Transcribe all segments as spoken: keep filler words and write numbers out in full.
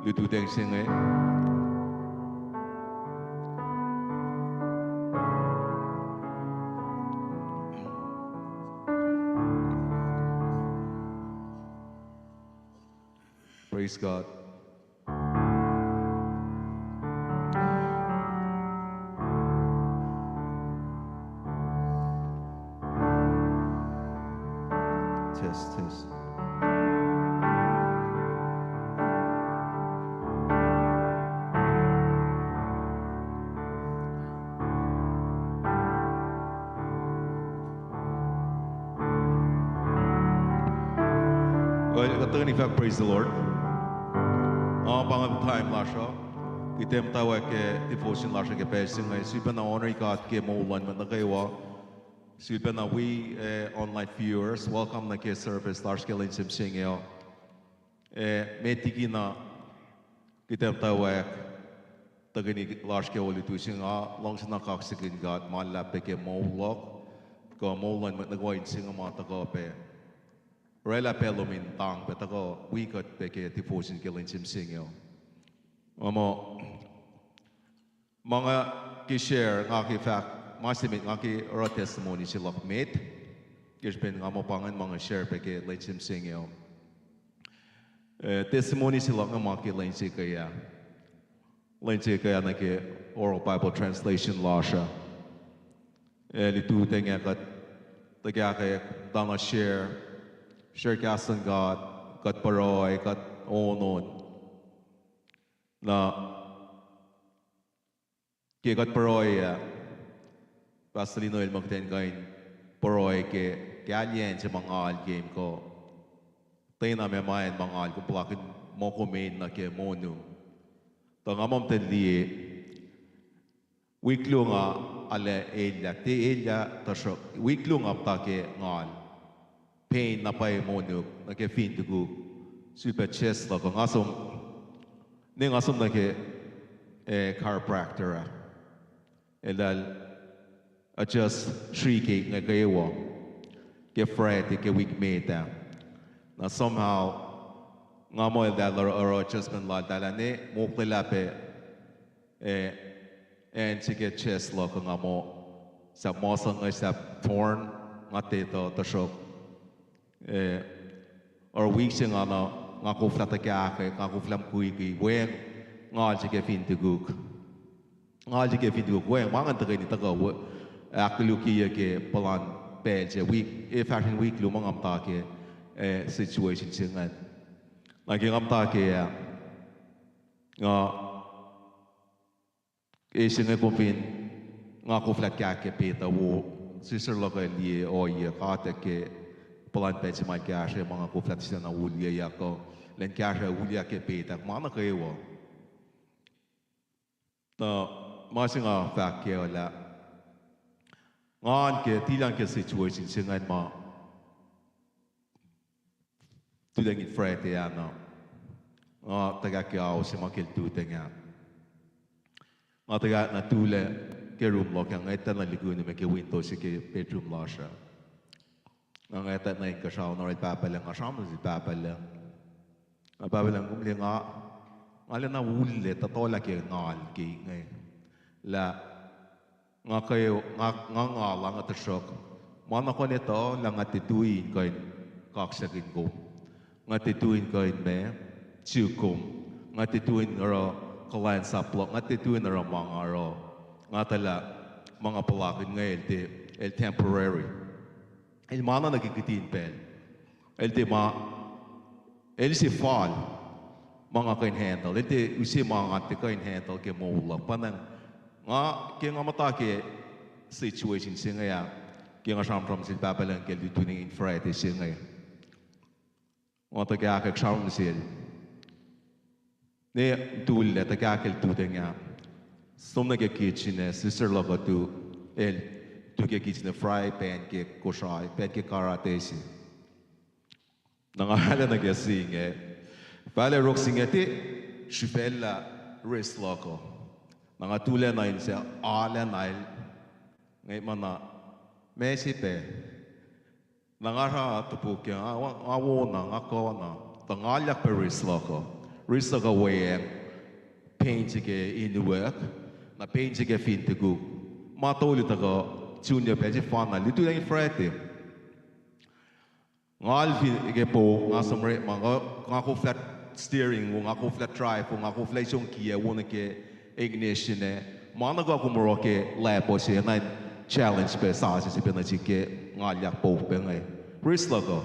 lututacng se inge. Praise God. Test, test. Well, kuht tuhkweni fahk praise the Lord. Nga pa inge time lasr uh. Kuht ac muhtwacwacack ke devotion lasr uh ke pacl se inge. Sulpacna oacna God ke moul luhn mwet nuh kwewa. Sulpacna wi, eh, online viewers, welcome nuh ke service lasr ke lwen se mihsenge uh. Eh, met liki na kuht ac muhtwacwacack tuhkweni lasr ke olutu se inge, nga luhngse na kaksakihn God ma luhlahp pac ke moul luhk, kuh moul luhn mwet nuh kwewa in se inge ma tuhkuh pac oraclah pacl lom in tang pac tuhkuh wi kuht pac ke devotion ke lwen se mihsenge uh. Nga muh, ma nga ke share, nga ke fahk, ma se met nga ke oruh testimony se luhk met, ke srihpen nga muh pa ingacn ma nga share pac ke lwen se mihsenge uh. Eh, testimony se luhk inge ma ke lwen se ke ah. Lwen se ke ah nuh ke oral Bible translation lasr uh. Eh, lututacng ah kuht tuhkahkwack, muhtana share, share kahs luhn God, kuht pruhe, kuht on on. Na ke kuht pruhe ah, Pastor Lino el muh kuht in kuh in pruhe ke, ke kahlyac se ma ngal ke kom kuh, tiacna ma ma acn ma ngal kom puhlakihn muh kom in nuh ke monuko. Tuh nga muh muhtwacn liye, wik luo nga arlac elyah, tiac elyah tuhsruhk wik luo nga muhta ke ngal, pain na pwacye monuko nuh ke fin tukuk, sulpac chest luhk uh. Nga som, ne nga som nuh ke, eh, chiropractor ah. Eltahl adjust srihke inge kwewa ke Friday ke wik met ah. Na somehow nga muh eltahl oruh, oruh adjustment laltahl ah, ne moklelah pac, eh, acn se ke chest luhk uh. Nga muh sahp muscle inge sahp torn, nga tiac etuh, tuhsruhk eh, oruh wik se nga na, nga koflah tuhkahkwack, nga koflah mukwikwi, weacng ngal se ke fin tukuk. Ngal se ke fin tukuk, weacng ma ingacn tuhkweni tuhkuh, ahkkolukye ke puhlan pacl se, wik, eh, fahsrweni wik luo ma nga muhta ke, eh, situation se ingacn. Na ke nga muhta ke ah, nga, e se inge kom fin, nga koflah kahk ke pet uh wo, sister luhk uh liye ohiyac, katack ke puhlan pacl se ma el kahsruh ma nga koflah tisacna ulyeyuck uh, lwen kahsruh ulyeyuck ke pet ah, ma nuh kwewa. Na ma se nga fahk kac uh lah, ngan ke, tilan ke situation se ingacn ma tulang in Friday ah na, nga tuhkahkwack ke ao se ma ke lututacng ah. Nga tuhkahkwack na tulac ke room luhk ah, nga etuh na likin me ke window se ke bedroom lasr ah. Nga, nga etuh na inkuhsrao, na orwacl pahpah lucng, nga sramsram nuh sel pahpah lucng. Na pahpah lucng, kom liye nga, nga lacna ullac, tuhtuhlah ke ngal ke inge. Lah nga ke, nga, nga ngal ah, nga tuhsruhk, ma na kuh in etuh lah nga tiac tui in kuh in kaksakihn kom. Nga tiac tui in kuh in ma, suk kom. Nga tiac tui in oruh kuhlwacnsap luhk, nga tiac tui in oruh ma nga oruh. Nga etuh lah ma nga puhlakihn inge el tiac, el temporary. El ma na nuh ke kihtin pacl. El tiac ma, el se fal ma nga kuh in handle. El tiac use ma nga tiac kuh in handle ke moul luhk. Pa na nga, ke nga muhta ke situation se inge ah, ke nga sramsram sel pahpah lucng ke lututacng in Friday se inge, nga tuhkahkwack sramsram sel. Ne tulac, tuhkahkwack ke lututacng ah. Som nuh ke kitchen ah, sister luhk uh tu, el tu ke kitchen ah, fry pancake, Kosrae pancake, karate se. Na nga arlac nuh ke sink ah. Fahlac rohk sink ah, tiac srihfacllah wrist luhk uh. Na nga tulac nuh in se, arlac nal, nga ma na, ma se pac. Na nga sra topuk ke, nga, nga wo na, nga kuh na. Tuh nga alyak pac wrist luhk uh. Ris luhk uh weacng, pain se ke inuwack, na pain se ke fin tukuk. Ma tolu tuhkuh, sun yohk pacl se fanna, lututacng Friday. Ngal fin ke po, nga som orekma, nga, nga koflah steering wheel, nga koflah drive wheel, nga koflah isong kiyac wo nuh ke ignition ah. Ma nuh kwewa kom oruh ke lap uh se, na challenge pac sasuc se pac nuh sihk ke ngal yak po pac inge. Ris luhk uh.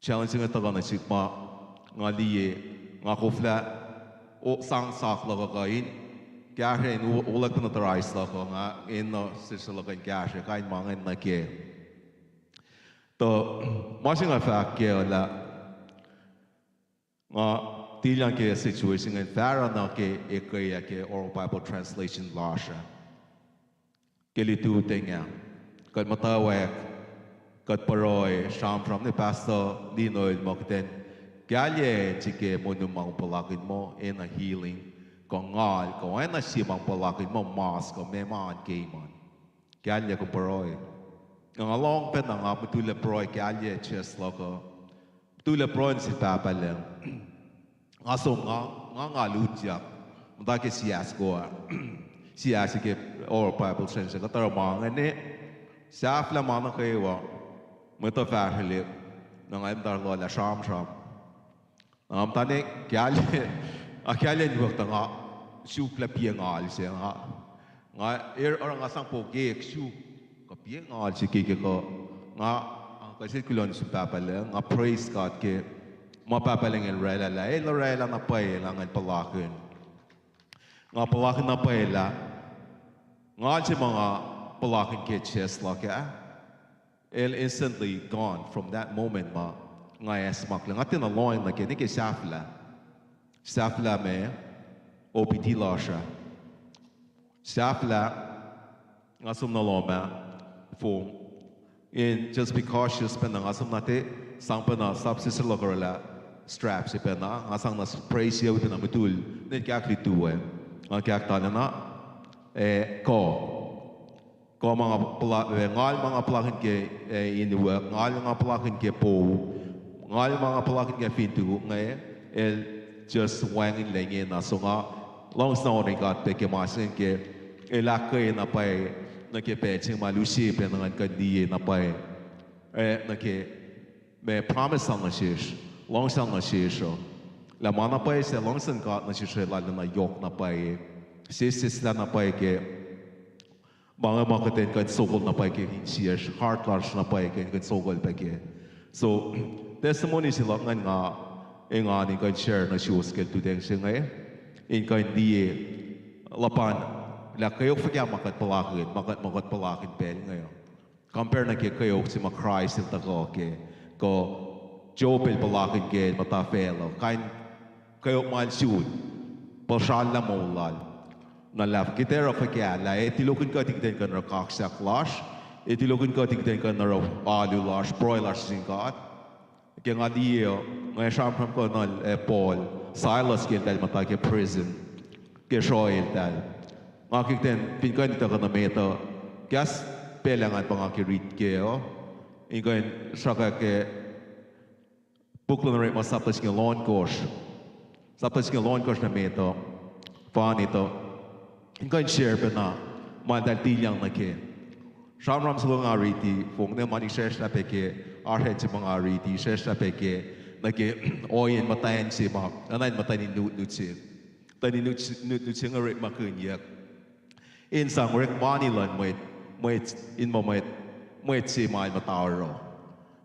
Challenge inge tuhkuh nuh sihk ma nga liye, nga koflah, o, sang sak luhk uh kuh in kahsre in o-, olak pacna tuh rais luhk uh, nga enenuh sesr luhk uh in kahsre, kain ma ingacn nuh ke. Tuh ma se nga fahk kac lah nga tilyang ke situation ingacn fahsruh nuh ke ekweyuck ke Oro Bible Translation lasr ah. Ke lututacng ah, kuht muhtwacwacack, kuht pruhe, sramsram nuh Pastor Linoel muh kuht in kahlyac srihke monuman puhlakihn muh enenuh healing, kuh ngal, kuh oacna sie ma puhlakihn muh mas, kuh meac ma an ke iman. Kahlyac kom pruhe. Nga lohng pacna nga mutullac pruhe kahlyac chest luhk uh. Mutullac pruhe nuh sel Pahpah Lucng. Nga som nga, nga ngal utyak. Muhta ke siahs ko ah. Siahs ke Oro Bible Translation, kuht oruh ma ingacn. Sahflah ma nuh kwewa. Mwet uh fahsrwelihk. Na nga muhta lolah sramsram. Nga muhta ne kahlyac, nga kahlyac in wactuh nga suk lah piac ngal se nga. Nga, er, oruh nga sang po ke suk, kuh piac ngal se ke, ke kuh. Nga, nga kuh sel kuloh nuh sin Pahpah Lucng, nga praise God ke ma Pahpah Lucng El oraclah, lah El oraclah na pwacye lah ngan puhlakihn. Nga puhlakihn na pwacye lah, ngal se ma nga puhlakihn ke chest luhk ah, el instantly gone from that moment ma nga acsmaklac. Nga tiacna lohacng nuh ke, nuh ke sahflah. Sahflah ma, O P D lasr ah. Sahflah, nga som nuh lohm ah, fong. In just be cautious pacna, nga som na te, sang pacna, sap sister luhk orwaclah strap se pacna, nga sang na praise ye pacna mutul, ne kahk lutu ah. Nga kahk tana na, eh, kuh. Kuh ma nga puhla-, eh, ngal ma nga puhlakihn ke, eh, inuwack, ngal nga puhlakihn ke po, ngal ma nga puhlakihn ke fin tukuk inge, el just wacngihnlac ingena, so nga luhngse na oan God pac ke ma se inge ke, el ahkkweye na pwacye, nuh ke pacl se ma el use pac na ngan kuh in liye na pwacye, eh, nuh ke, ma promise lal nuh sesr, luhngse lal nuh sesr uh. Lah ma na pwacye se luhngse luhn God nuh sesr uh lal na yohk na pwacye, sesseslah na pwacye ke, ma inge ma kuht in kuh in sokol na pwacye ke insiyacsr, heart lasr na pwacye ke in kuh in sokol pac ke. So, testimony se luhk ingacn nga engan in kuh in share nuh suwos ke lututacng se inge, in kuh in liye, luhpan, lah kweok fuhkah ma kuht puhlakihn, ma kuht, ma kuht puhlakihn pacl inge uh. Compare nuh ke kweok se ma Kraist el tuhkuh ke, kuh Job el puhlakihn ke el muhta facluh, kain kweok ma el sun, puhsrallah moul lal. Na lah kuht ac oruh fuhkah, lah el tulokihn kuht in kuht in kuh in oruh kaksak lasr, el tulokihn kuht in kuht in kuh in oruh alu lasr, pruhe lasr sin God. Ke nga liye uh, nga sramsram kuh nuh, eh, Paul, Silas ke eltahl muhta ke prison, ke sruoh eltahl. Nga ke kuht in fin kuh in tuhkuh nuh met uh, kahs pacl ah ngan pa nga ke rit kac uh, in kuh in sruhkwack ke puk luhn Orekma sapta singucul ohnkohsr. Sapta singucul ohnkohsr nuh met uh, fani tuh, in kuh in share pacna ma eltahl tilyang nuh ke. Sramsram soko nga riti, fong ne ma in isracsrlah pac ke, oasr acn se ma nga riti, isracsrlah pac ke, nuh ke, ohiyacn muhtwacn se ma, oacna in muhtwacn in nutnut se. Muhtwacn in nut-, nutnut se inge orekmakihnyuck in sang orekma luhn mwet, mwet, in muh mwet, mwet se ma el muhta oruh.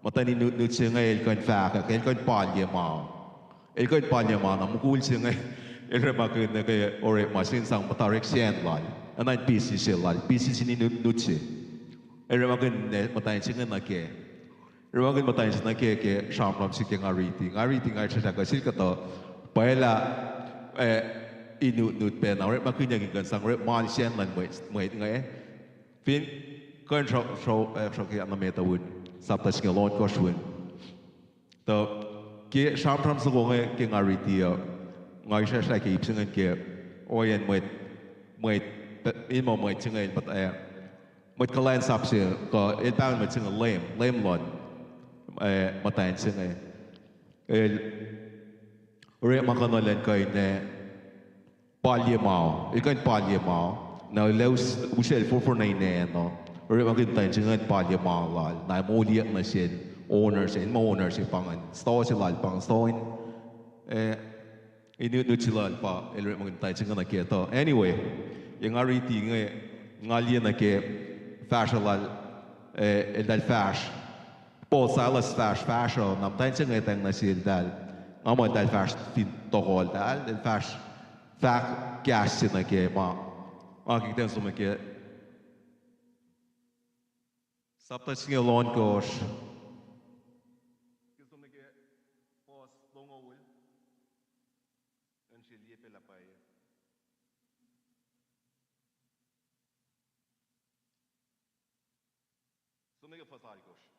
Muhtwacn in nutnut se inge el kuh in fahkwack, el kuh in palye ma. El kuh in palye ma na mukul se inge, el orekmakihn nuh ke orekma se in sang muhta orek sacn lal, oacna in business se lal, business in nutnut se. El orekmakihn muhtwacn se inge nuh kac. Orekmakihn muhtwacn se nuh kac ke sramsram se ke nga riti. Nga riti nga isracsrlah kuh sel kuhtuh, pwacye lah, eh, in nutnut pacna orekmakihnyuck in kuh in sang orekma sacn luhn mwet, mwet inge. Fin kuh in sruh-, sruh-, eh, sruhkwack nuh met uh win, sapta singucul ohnkohsr win. Tuh ke sramsram soko inge ke nga riti uh, nga isracsrlah ke ip se ingacn ke ohiyacn mwet, mwet, in muh mwet se inge el muhta, eh, mwet kuhlwacnsap se, kuh el pahngon mwet se inge leum, leum luhn, eh, muhtwacn se inge. El Orekma kuhnuhlacn kuh in, eh, palye mao. El kuh in palye mao. Na el us-, usacl forfor nuh in acn uh. Orekmakihn muhtwacn se ingacn palye mao lal. Na el moliyuck nuh sel owner se, ma owner se pa ingacn. Store se lal pa ingacn, store in, eh, in nutnut se lal pa, el orekmakihn muhtwacn se ingacn nuh ke tuh. Anyway, ke nga riti inge, nga liye nuh ke fahsruh lal, eh, eltahl fahsr. Paul, Silas fahsr, fahsruh, na muhtwacn se inge etacng nuh seltahl. Nga muh eltahl fahsr fin tohkohltahl, el fahsr fahk kahs se nuh ke ma. Nga ke kuht in som nuh ke sapta singucul ohnkohsr. Ke som nuh ke fuhs longoul. Acn se liye pacl ah pwacye. Som nuh ke fuhs alkosr.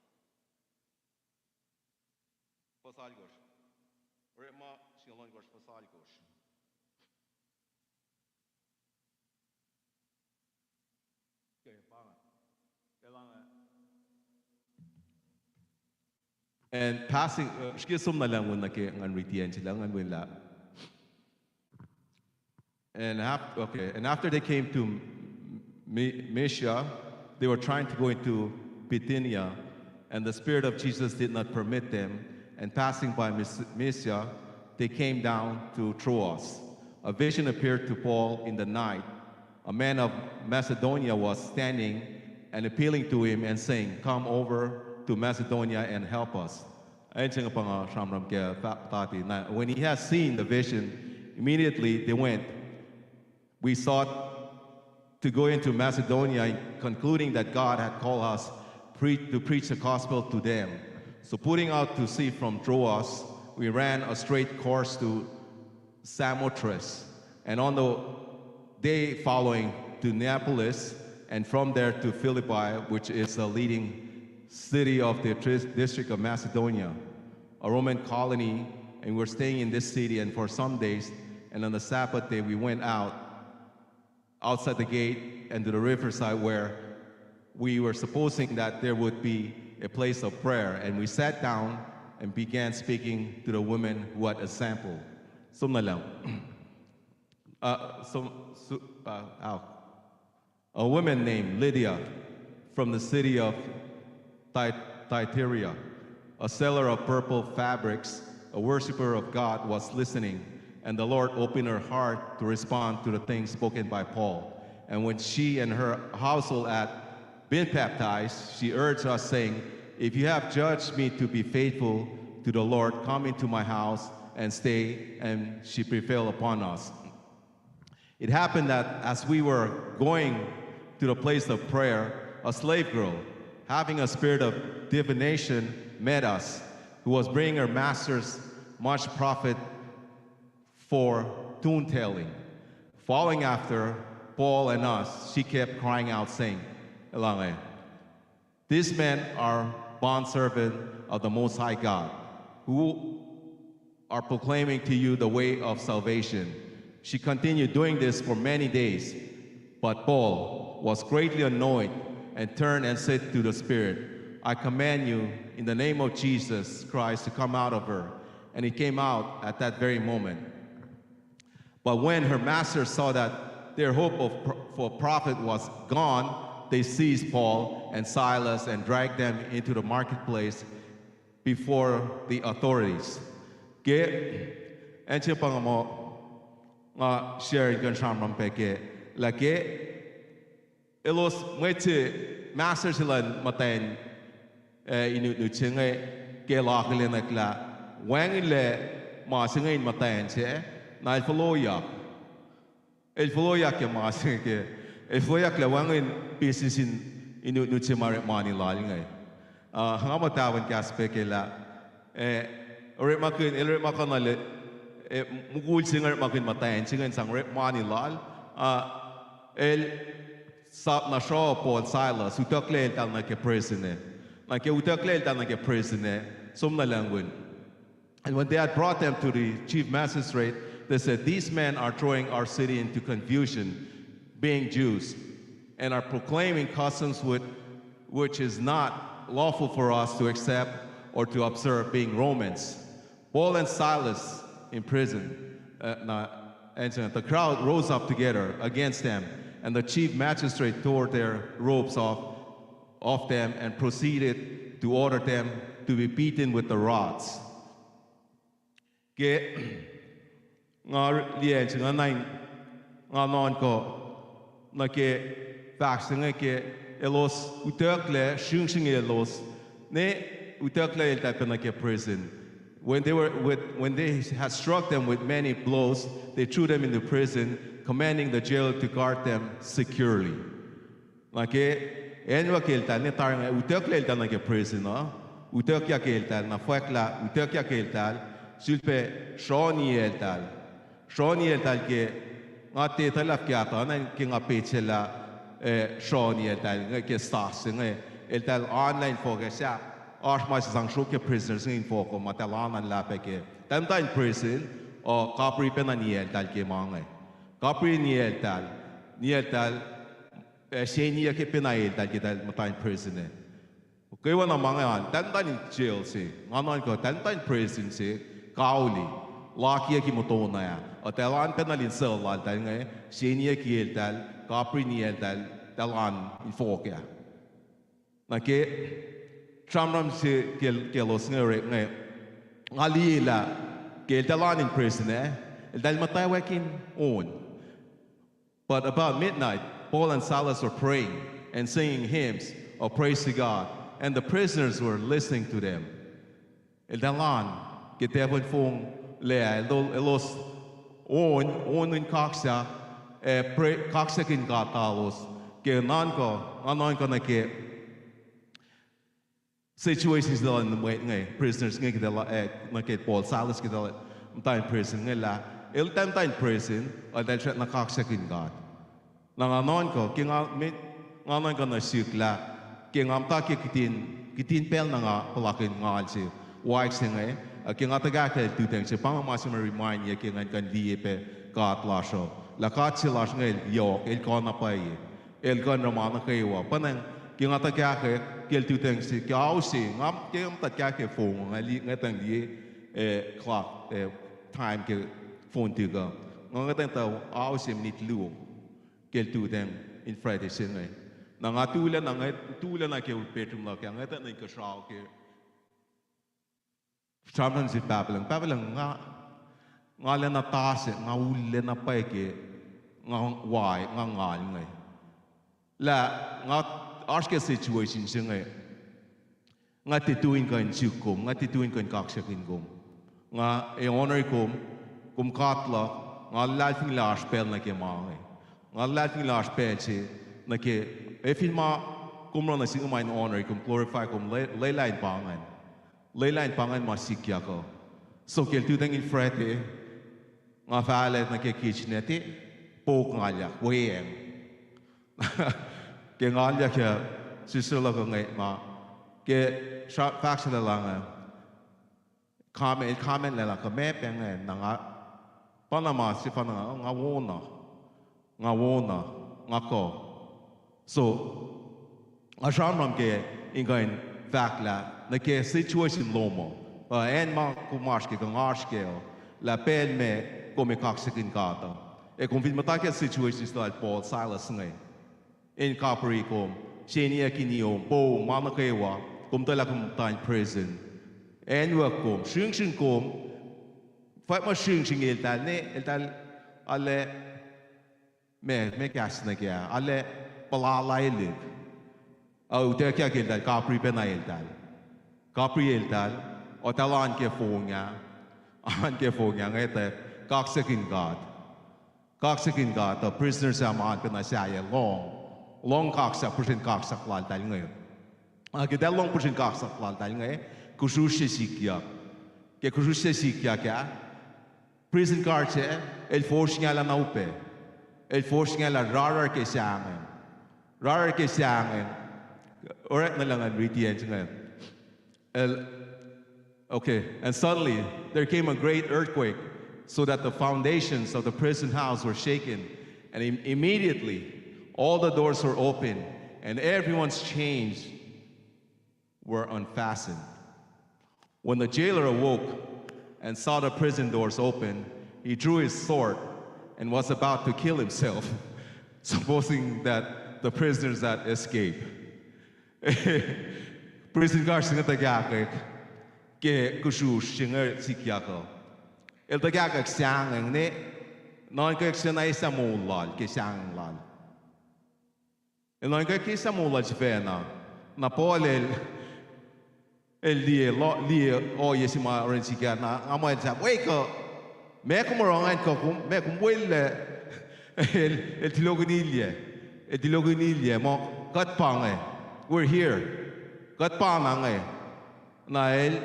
Fuhs alkosr. Orekma singucul ohnkohsr, fuhs alkosr. Okay, pa inge. Ke lah inge. And passing, uh, srihke som na lahngo nuh ke ngan riti acn se lah ngan wi lah. And after, okay, and after they came to My-, Mysia, they were trying to go into Bithynia, and the Spirit of Jesus did not permit them. And passing by Mys-, Mysia, they came down to Troas. A vision appeared to Paul in the night. A man of Macedonia was standing and appealing to him and saying, "Come over to Macedonia and help us." Acn se inge pa nga sramsram ke fah-, tati. Now, when he had seen the vision, immediately they went. We sought to go into Macedonia, concluding that God had called us pre-, to preach the gospel to them. So putting out to sea from Troas, we ran a straight course to Samothrace, and on the day following to Neapolis, and from there to Philippi, which is the leading city of the tris-, district of Macedonia, a Roman colony, and we were staying in this city, and for some days, and on the Sabbath day, we went out outside the gate and to the riverside where we were supposing that there would be a place of prayer. And we sat down and began speaking to the women who had assembled. Som na lahm. Uh, some, su-, uh, ow. A woman named Lydia from the city of Thy-, Thyatira, a seller of purple fabrics, a worshiper of God, was listening, and the Lord opened her heart to respond to the things spoken by Paul. And when she and her household had been baptized, she urged us, saying, "If you have judged me to be faithful to the Lord, come into my house and stay." And she prevailed upon us. It happened that as we were going to the place of prayer, a slave girl, having a spirit of divination, met us, who was bringing her masters much profit for tune telling. Following after Paul and us, she kept crying out, saying, Elange, "These men are bondservants of the Most High God, who are proclaiming to you the way of salvation." She continued doing this for many days. But Paul was greatly annoyed and turned and said to the spirit, "I command you in the name of Jesus Christ to come out of her." And he came out at that very moment. But when her masters saw that their hope of pro-, for profit was gone, they seized Paul and Silas and dragged them into the marketplace before the authorities. Ke, acn se pa nga muh, nga share in kuh in sramsram pac ke, lah ke, elos mwet se, master se luhn muhtwacn, eh, in nutnut se inge, ke el akihlen lah, wacngihnlac ma se inge in muhtwacn se, na el foloyak. El foloyak ke ma se inge ke, el foloyak lah wacngihn business in, in nutnut se ma orekmani lal inge. Ah, nga muh tahfuhn kahs pac ke lah, eh, orekmakihn, el orekmakihn lah, eh, mukul se inge orekmakihn muhtwacn se inge in sang orekmani lal, ah, el sap na sruoh Paul, Silas, utucklac eltahl nuh ke prison ah. Na ke utucklac eltahl nuh ke prison ah, som na lahngo. And when they had brought them to the chief magistrate, they said, "These men are throwing our city into confusion, being Jews, and are proclaiming customs which, which is not lawful for us to accept or to observe, being Romans." Paul and Silas in prison. Uh, na, and so the crowd rose up together against them, and the chief magistrate tore their robes off, off them and proceeded to order them to be beaten with the rods. Ke nga liye se nga nuhnkuh, nga nuhnkuh nuh ke fahk se inge ke elos utucklac, sringsring elos, ne utucklac eltahl pac nuh ke prison. When they were with, when they had struck them with many blows, they threw them into prison, commanding the jailer to guard them securely. Na ke acnwuck eltahl ne tari inge, utucklac eltahl nuh ke prison uh, utuckyak eltahl, na fwacklac utuckyak eltahl, sulpac sroni eltahl. Sroni eltahl ke nga tiac tuhlaf kahto, na ke nga petsac lah, eh, sroni eltahl inge ke stas se inge, eltahl oan lah infohk ah, sahp oasr ma se sang sruok ke prisoners inge infohk uh, ma eltahl oan lah pac ke. Eltahl muhta in prison, uh, kapri pacna niyacl eltahl ke ma inge. Kapri niyacl eltahl, niyacl eltahl, eh, seniyuck pacna eltahl ke eltahl muhta in prison ah. Kwewana ma inge an, eltahl muhta in jail se, nga nuhnkuh eltahl muhta in prison se, kauli, lakiyucki motona ah. Eltahl oan pacna lin cell laltahl inge, seniyucki eltahl, kapri niyacl eltahl, eltahl oan infohk ah. Na ke sramsram se ke, ke elos inge orek inge, nga liye lah ke eltahl oan in prison ah, eltahl muhtwacwacack in on. But about midnight, Paul and Silas were praying and singing hymns of praise to God, and the prisoners were listening to them. Eltahl oan ke tahfuhn fong lac, el-, elos on, on in kaksak, eh, pray, kaksakihn God lalos. Ke nuhnkuh, nga nuhnkuh nuh ke situation se lal mwet inge, prisoners inge, ke, eh, nuh ke Paul, Silas, ke eltahl muhta in prison inge lah, eltahl muhta in prison, eltahl srackna kaksakihn God. Na nga nuhnkuh, ke nga, me, nga nuhnkuh nuh sihk lah, ke nga muhta ke kihtin, kihtin pacl na nga puhlakihn ngal se, waik se inge, uh, ke nga tuhkahkihn lututacng se, pa inge ma se ma remind-ye ke ngan kuh in liye pac God lasr uh. Lah God se lasr inge el yohk, el kuh na pwacye. El kuh in oruh ma nuh kwewa. Pa inge, ke nga tuhkahkihn ke lututacng se, ke ao se, nga ke nga muhta tuhkahkihn fong, nga li-, nga tuh liye, eh, clock, eh, time ke fon tuh kuh. Nga nga tuh ao se minit luo ke lututacng in Friday se inge. Na nga tulac na, nga tulac na ke bedroom luhk ah, nga tuh nuhnkuh srao ke sramsram sin Pahpah Lucng, Pahpah Lucng, nga, nga lacna tase, nga ullac na pwacye ke nga wa, nga ngal inge. Lah nga oasr ke situation se inge, nga tiac tui in kuh in suk kom, nga tiac tui in kuh in kaksakihn kom. Nga ac honor kom, kom God luhk, nga luhlahlfongi lah oasr pacl nuh ke ma inge. Nga luhlahlfongi lah oasr pacl se nuh ke, ac fin ma kom oruh nuh sihk ma in honor kom, glorify kom, lwe-, lwelah in pa ingacn. Lwelah in pa ingacn ma sikyak uh. So ke lututacng in Friday, nga fahlac nuh ke kitchen ah, tiac pouk ngalyak, weacng. Ke ngalyak ah, sister luhk inge ma, ke sra-, fahk se lal inge, comment, comment lal ah, kuh meac pac ingacn, na nga, pa na ma sefanna nga, nga wona, nga wona, nga kuh. So, nga sramsram ke in kuh in fahk lah nuh ke situation lom uh, uh, acn ma kom oasr ke, kuh nga oasr kac uh, lah pacl meac kom ac kaksakihn God uh. Ac kom fin muhta ke situation se lal Paul, Silas inge, in kapri kom, seniyucki niom, poum, ma nuh kwewa, kom tuh lah kom muhta in prison. Acnwuck kom, sringsring kom, fwack muh sringsring eltahl, ne eltahl, ale, meac, meac kahs nuh kac, ale puhlalaelihk. Ac utuckyak eltahl, kapri pacna eltahl. Kapri eltahl, eltahl oan ke fong ah, oan ke fong ah, ngwetwack, kaksakihn God. Kaksakihn God, tuh prisoners ah ma oan pacna sahyac lohng. Lohng kaksak, pihsrihk kaksak laltahl inge. Ac ke eltahl lohng pihsrihk kaksak laltahl inge, kusrusr se sikyak. Ke kusrusr se sikyak ah, prison guard se, el fosrngahlah na upac. El fosrngahlah rarar ke sahngweng. Rarar ke sahngweng. Orekma nuh lucng an riti acn se inge. El, okay. And suddenly, there came a great earthquake, so that the foundations of the prison house were shaken. And im-, immediately, all the doors were opened, and everyone's chains were unfastened. When the jailer awoke, and saw the prison doors open, he drew his sword and was about to kill himself, supposing that the prisoners had escaped. Prison guard se inge tuhkahkwack ke kusrusr se inge sikyak uh. El tuhkahkwack sahngweng ne, nuhnkwek se na esam moul lal ke sahngweng lal. El nuhnkwek ke esam moul lal sifacna. Na Paul el, el liye, lo-, liye ohiyac se ma oruh in sikyak, na nga muh el sahp, wake up! Meac kom oruh ingacn kuh kom, meac kom wellah? El, el tulokihnilyac. El tulokihnilyac, muh, kuht pa inge. We're here. Kuht pa na inge. Na el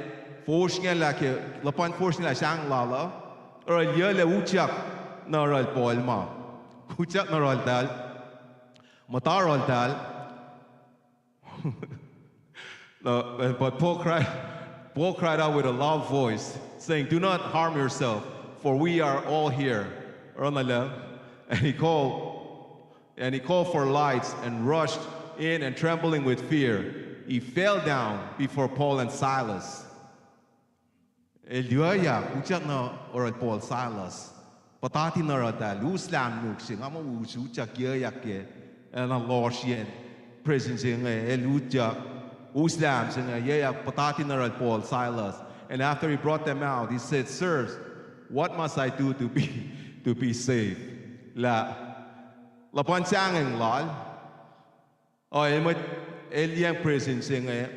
fosrngahlah ke, luhpan fosrngahlah sahngweng lal uh, oruh el yuclac utyak nuh yohrohl Paul ma. Utyak nuh yohrohltahl. Muhta yohrohltahl. No, but Paul cried, Paul cried out with a loud voice, saying, do not harm yourself, for we are all here. Oruh na lah, and he called, and he called for lights and rushed in, and trembling with fear, he fell down before Paul and Silas. El yuyak, utyak nuh yohrohl Paul, Silas. Puhtati nuh yohrohltahl, uslah muk se inge, nga muh us, utyak yuyak ke, ac na lohsr yen prison se inge, el utyak, uslah se inge, yuyak puhtati nuh yohrohl Paul, Silas. And after he brought them out, he said, sirs, what must I do to be, to be saved? Lah, luhpan sahngweng lal, uh, el mwet, el liyacacng prison se inge,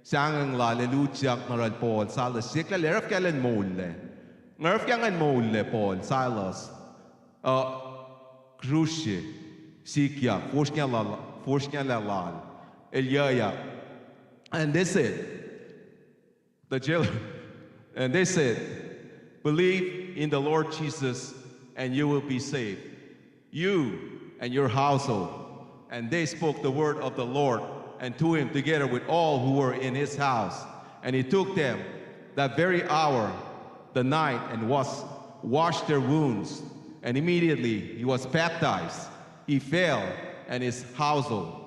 sahngweng lal el utyak nuh yohrohl Paul, Silas, siyuck lah, oruh fuhkah elan moullac? Nga oruh fuhkah ingacn moullac, Paul, Silas? Uh, kusrusr se, sikyak, fosrngahlah, fosrngahlah lal, el yuyak. And they said, the jailer, and they said, believe in the Lord Jesus and you will be saved, you and your household. And they spoke the word of the Lord and to him together with all who were in his house. And he took them that very hour, the night, and was washed their wounds. And immediately he was baptized, he fell and his household.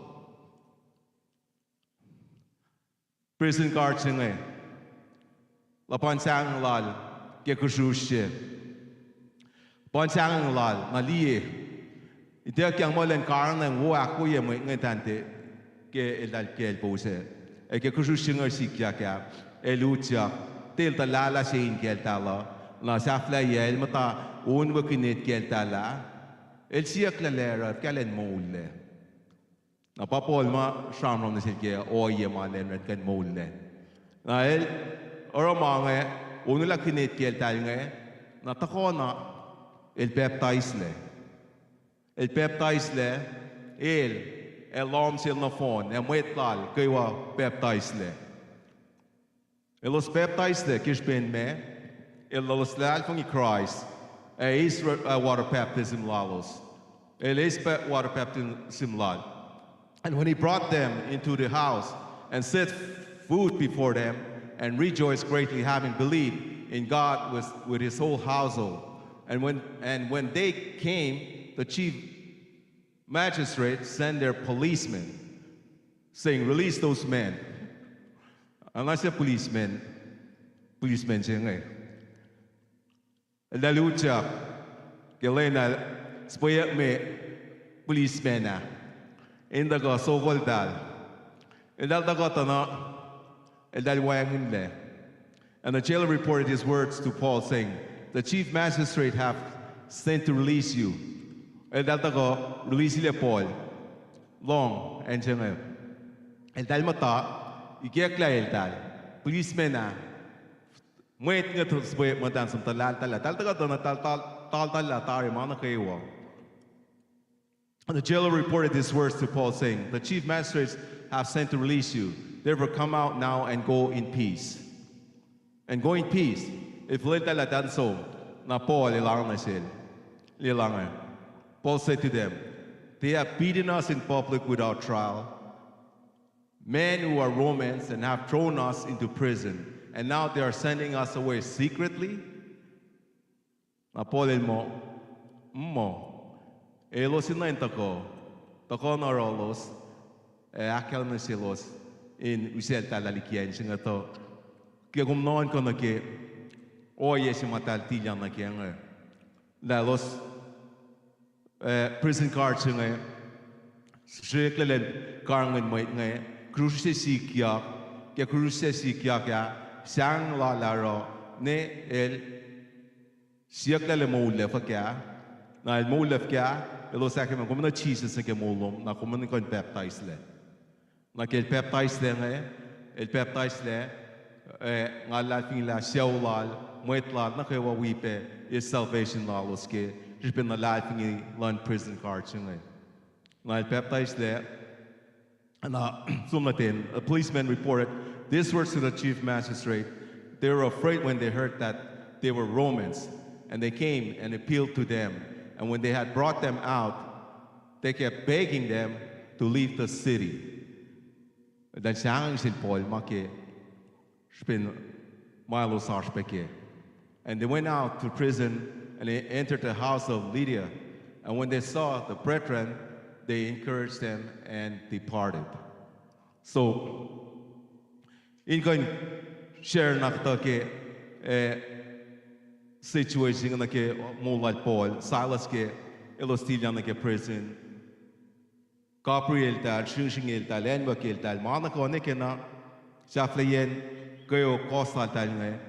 Prison guard se inge, luhpan sahngweng lal ke kusrusr se. Luhpan sahngweng lal, na liye. Ituckyang muh elan karihngihn wo ahkwoye mwet inge tante ke eltahl kacl pou se. Ac ke kusrusr se inge sikyak ah, el utyak, tiac el tuhlahlah se in kacltahl uh, na sahflahiyac el muhta, on we kinet kacltahl ah. El siyuck lah, oruh fuhkah elan moullac? Na pa Paul ma sramsram nuh sel ke ohiyac ma elan oruh in kuh in moullac. Na el oruh ma inge, onwelah kinet kacltahl inge, na tuhkuh na el pacptaislac. El pacptaislac, el, ac lohm sel nohfohn, ac mwet lal kwewa pacptaislac. Elos pacptaislac ke srihpen ma, elos luhlahlfongi Kraist, ac eis, uh, water baptism lalos. El eis pa-, water baptism lal. And when he brought them into the house and set food before them, and rejoiced greatly, having believed in God with, with his whole household. And when, and when they came, the chief magistrate sent their policemen, saying, release those men. Ac na se policemen, policemen se inge, eltahl utyak ke lwen ah, sipweyack me policemen ah in tuhkuh sofoltahl. Eltahl tuhkuh tuh na, eltahl wacngihnlac. And the jailer reported his words to Paul, saying, the chief magistrate have sent to release you. Eltahl tuhkuh release-lac Paul. Lohng acn se inge. Eltahl muhta, ikacklah eltahl, policemen ah, mwet inge tuh sipwe muhtwacn som tuhlahltahl ah. Eltahl tuhkuh tuh na, eltahl tal-, taltahl ah tari ma nuh kwewa. And the jailer reported these words to Paul, saying, the chief magistrates have sent to release you. Therefore, come out now and go in peace. And go in peace. El fuhlweltahl lah tuh som, na Paul el arulacna sel, el arulacna. Paul said to them, they have beaten us in public without trial, men who are Romans, and have thrown us into prison, and now they are sending us away secretly? Na Paul el muh, muh, elos in nuh in tuhkuh, tuhkuh nuh yohrohlos, ac ahkkahlwemye selos in useltahl lah liki acn se inge tuh, ke kom nuhnkuh nuh ke ohiyac se ma eltahl tilyang nuh kac inge. Lah elos, eh, prison guard se inge, sreeklac lwen karihngihn mwet inge, krus se sikyak, ke krus se sikyak ah, sahngweng lal ah oruh, ne el siyucklac lah el moullac fuhkah, na el moullac fuhkah, elos ahkkahlwemye, kom enenuh Jisus nuh ke moul lom, na kom in kuh in pacptaislac. Na ke el pacptaislac inge, el pacptaislac, eh, nga luhlahlfongi lah sucu lal, mwet lal, nuh kwewa wi pac eis salvation lalos ke srihpen luhlahlfongi luhn prison guard se inge. Na el pacptaislac, na som nuh ten, a policeman reported these words to the chief magistrate. They were afraid when they heard that they were Romans, and they came and appealed to them. And when they had brought them out, they kept begging them to leave the city. Eltahl sahngweng sel Paul ma ke srihpen ma elos oasr pac kac. And they went out to prison and they entered the house of Lydia. And when they saw the brethren, they encouraged them and departed. So, in kuh in share na kuhtuh ke, eh, situation nuh ke moul lal Paul, Silas ke elos tilyang nuh ke prison. Kaprieltahl, sringsringeltahl, acnwuckeltahl, ma nuh kwewa ne ke na, sahflahiyacn kweok kohs laltahl inge,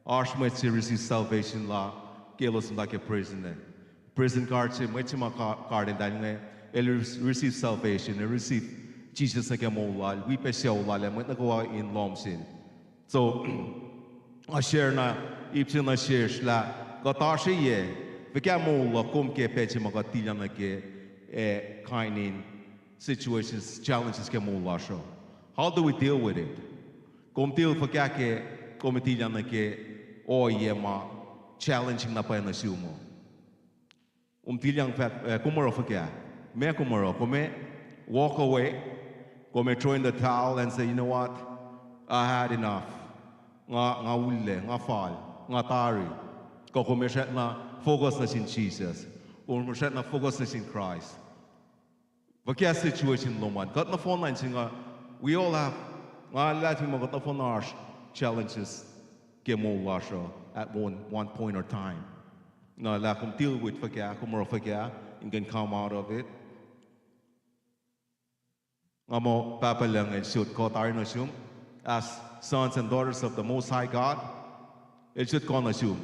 oasr mwet se receive salvation la ke elos muhta ke prison ah. Prison guard se, mwet se ma ka-, guard eltahl inge, el re-, receive salvation, el receive Jisus nuh ke moul lal, wi pac sucu lal ac mwet nuh kwewa in lohm sel. So, nga share na ip se nuh sesr lah kuht oasr ohiyac, fuhkah moul luhk kom ke pacl se ma kuht tilyang nuh ke, eh, kain in situations, challenges ke moul lasr uh. How do we deal with it? Kom deal fuhkah ke kom tilyang nuh ke ohiyac ma challenging na pwacye nuh sum uh? Kom tilyang fah-, eh, kom oruh fuhkah? Ma kom oruh, kom ac walk away, kom ac throw in the towel and say, you know what? I had enough. Nga, nga ullac, nga fal, nga tari. Kuh kom ac srackna focus nuh sin Jisus. Kom ac srackna focus nuh sin Kraist. Fuhkah situation lom an? Kuht nohfohn na in se nga, we all have, nga luhlahlfongi muh kuht nohfohn oasr challenges ke moul lasr uh at one, one point or time. Na lah kom deal with fuhkah, kom oruh fuhkah in kuh in come out of it. Nga muh Pahpah Lucng El sot kuh tari nuh sum, as sons and daughters of the Most High God, El sot kuh nuh sum.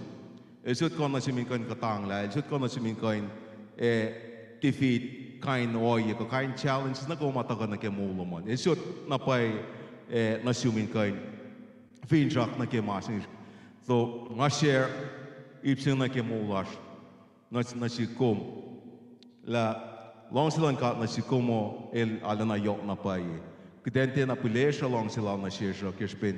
El sot kuh nuh sum in kuh in kuhtanglah, El sot kuh nuh sum in kuh in, eh, defeat kain ohiyac kuh kain challenges nuh kwewa ma tuhkuh nuh ke moul lom an. El sot na pwacye, eh, nuh sum in kuh in finsrak nuh ke ma se. So, nga share ip se nuh ke moul lasr nuh, nuh sum kom. Lah luhngse luhn God nuh sum kom uh el arulacna yohk na pwacye. Kuht in tiacna pihlesruh luhngse Lal nuh sesr uh ke srihpen,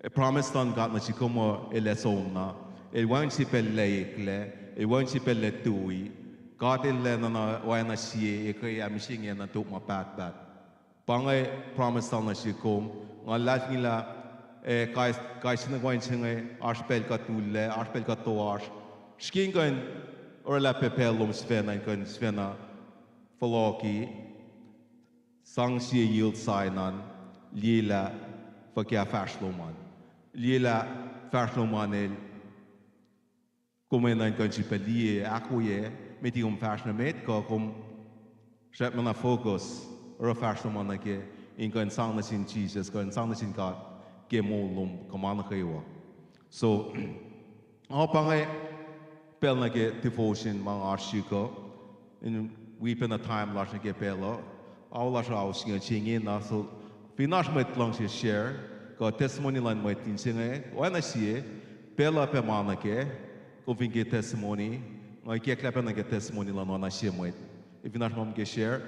eh, promise luhn God nuh sum kom uh el ac som na. El wacngihn sie pacl lac eklac, el wacngihn sie pacl lac tui. God El lacna na oacna sie, ekuh ac mihsenge na tok ma pahtpaht. Pa inge promise Lal nuh sum kom, nga luhlahlfongi lah, eh, kais, kais sie nuh kwewa in se inge, oasr pacl kuht ullac, oasr pacl kuht toasr. Srihke in kuh in orwaclah pac pacl lom sifacna in kuh in sifacna fohlohki, sang sie yield sign an, liyelah fuhkah fahsr lom an. Liyelah fahsr lom an el, kom enenuh in kuh in sifilpac liye, ahkwoye, met liki kom fahsr nuh met, kuh kom srackna focus, oruh fahsr lom an nuh ke, in kuh in sang nuh sin Jisus, kuh in sang nuh sin God ke moul lom kuh ma nuh kwewa. So, nga pa inge pacl nuh ke devotion ma nga oasr srihk uh, in wi pacna time lasr nuh ke pacl uh, ao lasr uh ao singucul se ingena, so, fin oasr mwet luhngse share kuh testimony luhn mwet in se inge, oacna sie, pacl uh pac ma nuh kac, kom fin ke testimony, nga ikacklah pac nuh ke testimony luhn oacna sie mwet. Fin oasr ma kom ke share,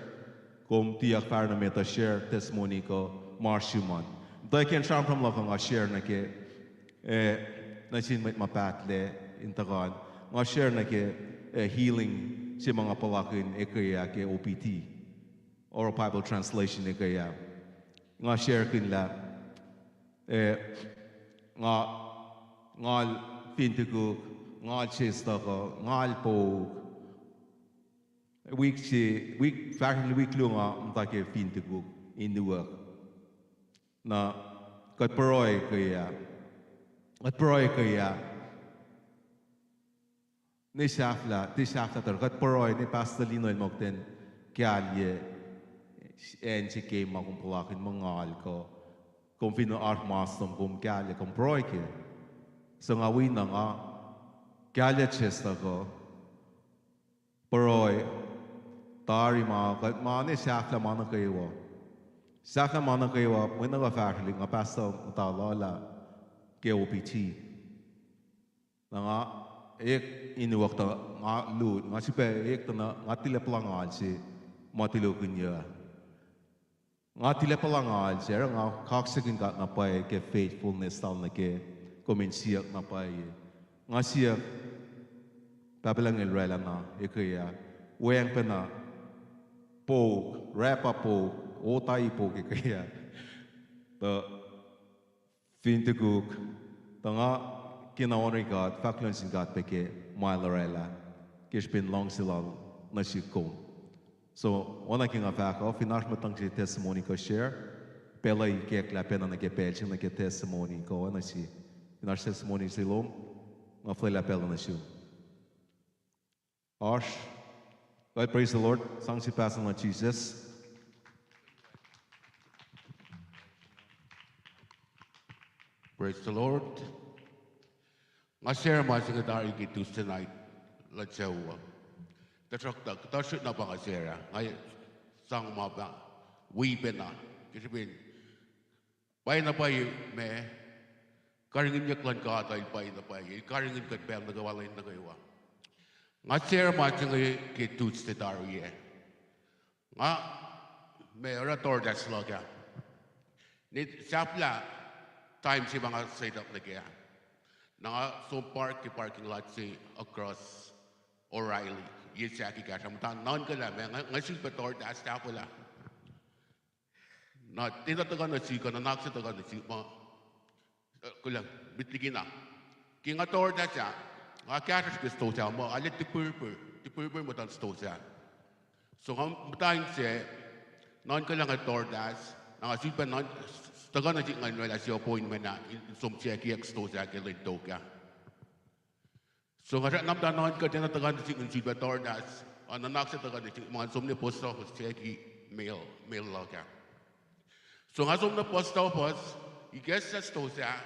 kom tiac fahsr nuh met uh share testimony kuh ma oasr sum an. Tuh ke sramsram luhk uh nga share nuh ke, eh, nuh sin mwet ma pahtlac in tuhkuh an. Nga share nuh ke, eh, healing se ma nga puhlakihn ekuh ah ke O P T, Oral Bible Translation ekuh ah. Nga sharekihn lah, eh, nga, ngal fin tukuk, ngal sestukuh, ngal pouk. Wik se, wik, fahsrel wik luo nga muhta ke fin tukuk in nuwak. Na kuht pruhe ekuh ah. Kuht pruhe ekuh ah. Ne sahflah, tiac sahflah tuh kuht pruhe ne Pastor Lino el muh kuht in kahlye acn se ke ma kom puhlakihn muh ngal kuh kom fin oasr mas lom kom kahlye kom pruhe kac. So nga wi na nga kahlye Chester kuh pruhe tari ma kuht ma ne sahflah ma nuh kwewa. Sahflah ma nuh kwewa, mwe nuh kwewa fahsrwelihk nga pastor muhta lula ke O P T. Na nga, ek in uwak tuh nga lut, nga sifilpac ek tuh na nga tilac puhla ngal se ma tulokihnyac. Nga tilac puhla ngal se, oruh nga kaksakihn God na pwacye ke faithfulness lal nuh ke kom in siyuck na pwacye. Nga siyuck, Pahpah Lucng El oraclah na ekuh ah, weacng pacna pouk, wrap up pouk, otahi pouk ekuh ah. Tuh fin tukuk, tuh nga kena oan God, fahk kuloh nuh sin God pac ke ma El oraclah, ke srihpen luhngse lal nuh sihk kom. So, oacna ke nga fahk uh, fin oasr mwet luhngse testimony kuh share, pacl uh ikacklah pacna nuh ke pacl se nuh ke testimony kuh oacna se. Fin oasr testimony se lom, nga fuhlwelah pacl uh nuh sum. Oasr. Well, praise the Lord. Sang sin Pastor Lord Jesus. Praise the Lord. Nga share ma se inge tari ke Tuesday night luhn sucu uh. Tuhsruhktuh kuhtuh srihk na pa nga share ah, nga sang ma pa wi pacna. Ke srihpen pwacyena pwacye ma karihngihnyuck luhn God uh, el pwacyena pwacye, el karihngihn kuht pacl nuh kwewa, lwen nuh kwewa. Nga share ma se inge ke Tuesday tari ah. Nga, ma oruh DoorDash luhk ah. Ne sahflah time se ma nga set up nuh kac ah. Na nga som park ke parking lot se across O'Reilly. Ye sahk ekahsr ah muhta nuhnkuhlah ma nga, nga sifilpac DoorDash tahfwelah. Na tiacna tuhkuh nuh sihk, nuhnak se tuhkuh nuh sihk ma, uh, kuloh, met liki na. Ke nga DoorDash ah, nga kahsruhsr ke stosah muh arlac tipirpir, tipirpir muhtuhn stosah. So nga muhta inse, nuhnkuhlah nga DoorDash, na nga sifilpac nuhn, tuhkuh nuh sihk ngan oraclah se appointment ah, in, in som siyuckyuck stosah ke lwen tok ah. So nga srackna muhta nuhnkuh tiacna tuhkuh nuh sihk in sifilpac DoorDash, uh, nuhnak se tuhkuh nuh sihk ma ngan som nuh post office siyucki mail, mail luhk ah. So nga som nuh post office, ikacslah stosah,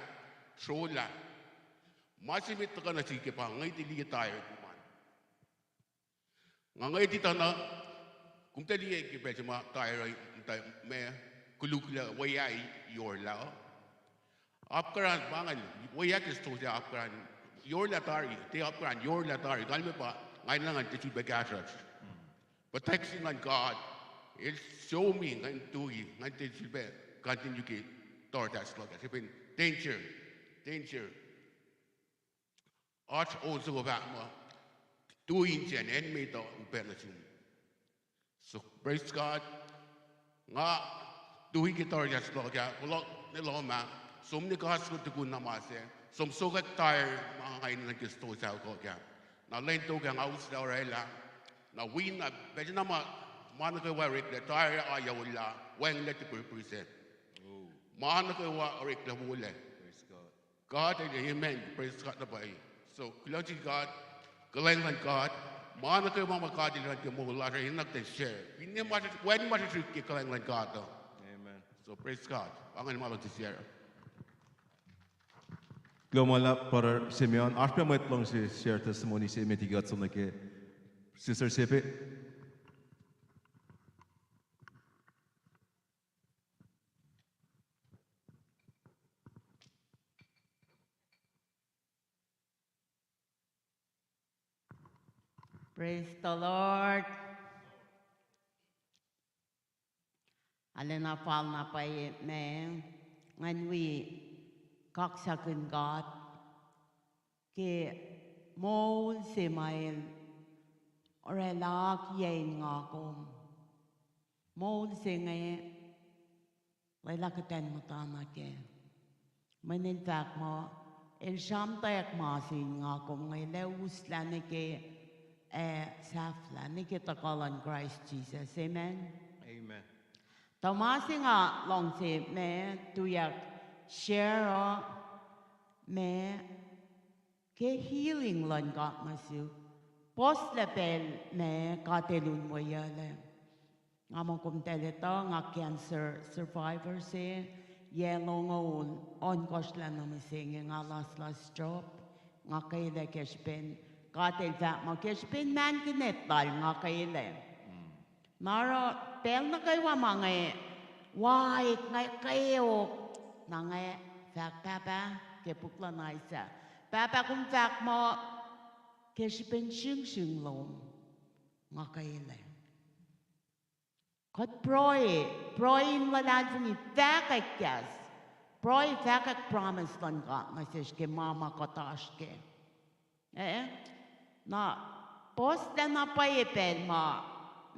srolah. Ma se met tuhkuh nuh sihk ke pa ngwet liye tire kom an. Nga ngwet tuh na, kom tuh liye ke pacl se ma tire, ma koluk lah weacng yorlah. Apkuhran, pa ingacn, weacng ke stosah apkuhran, yorlah tari, tiac apkuhran, yorlah tari, kalmac pa, nga enenuh ngan tiac sifilpac kahsruhsr. Protection luhn God, el show me, ngan tui, ngan tiac sifilpac continue ke DoorDash luhk ah, srihpen danger, danger. Oasr on soko fahk muh, tui insiyacn acn met uh upac nuh sum. So, praise God. Nga tui ke DoorDash luhk ah, fohlohk nuh lohm ah, som nuh Costco tukun na ma se, som sokwack tire ma nga enenuh ke stosah luhk ah. Na lwen tok ah nga uslah oraclah. Na wi na, pacl na ma, ma nuh kwewa oreklac, tire ah yorlah, wacngihnlac tipirpir se. Ma nuh kwewa oreklac wolac. God, amen. Praise God na pwacye. So, kuloh sin God, kuhlwacng luhn God, ma nuh kwewa ma God El oruh ke moul lasr uh, enenuh kuht in share. Finne ma, wacngihn ma srihsrihk ke kuhlwacng luhn God uh. So, praise God. Pa ingacn ma luhngse share. Kuloh ma luhlahp, Brother Simeon. Oasr pac mwet luhngse share testimony se met ikacslah nuh ke Sister Sepe. Praise the Lord. Arulacna fal na pwacye ma ngan wi kaksakihn God ke moul se ma El oraclah akiyac in nga kom. Moul se inge lwelah kuht in muhta nuh kac. Mweyen El fahk muh El sramtweack ma se in nga kom inge, El ac uslah nuh ke, ac sahflah nuh ke tuhkuh luhn Kraist Jisus. Amen. Tuh ma se nga luhngse ma tuyak share uh ma ke healing luhn God nuh sihk. Puhslac pacl ma God El unweyuclac. Nga muh kom tahl etuh, nga cancer survivor se, yac longoul ohnkohsr lah nuh mihsenge nga laslas job, nga kwelah ke srihpen God El fahk muh ke srihpen mahnkihnet Lal nga kwelah. Na oruh pacl nuh kwewa ma nga waik, nga kweok, na nga fahk, Pahpah, ke puk luhn Isaiah, Pahpah, kom fahk muh ke srihpen sringsring lom nga kwelah. Kuht pruhe, pruhe in luhlahlfongi, fahkwack kahs, pruhe, fahkwack promise luhn God nuh sesr ke ma ma kuht oasr kac. Eh? Na puhslac na pwacye pacl ma,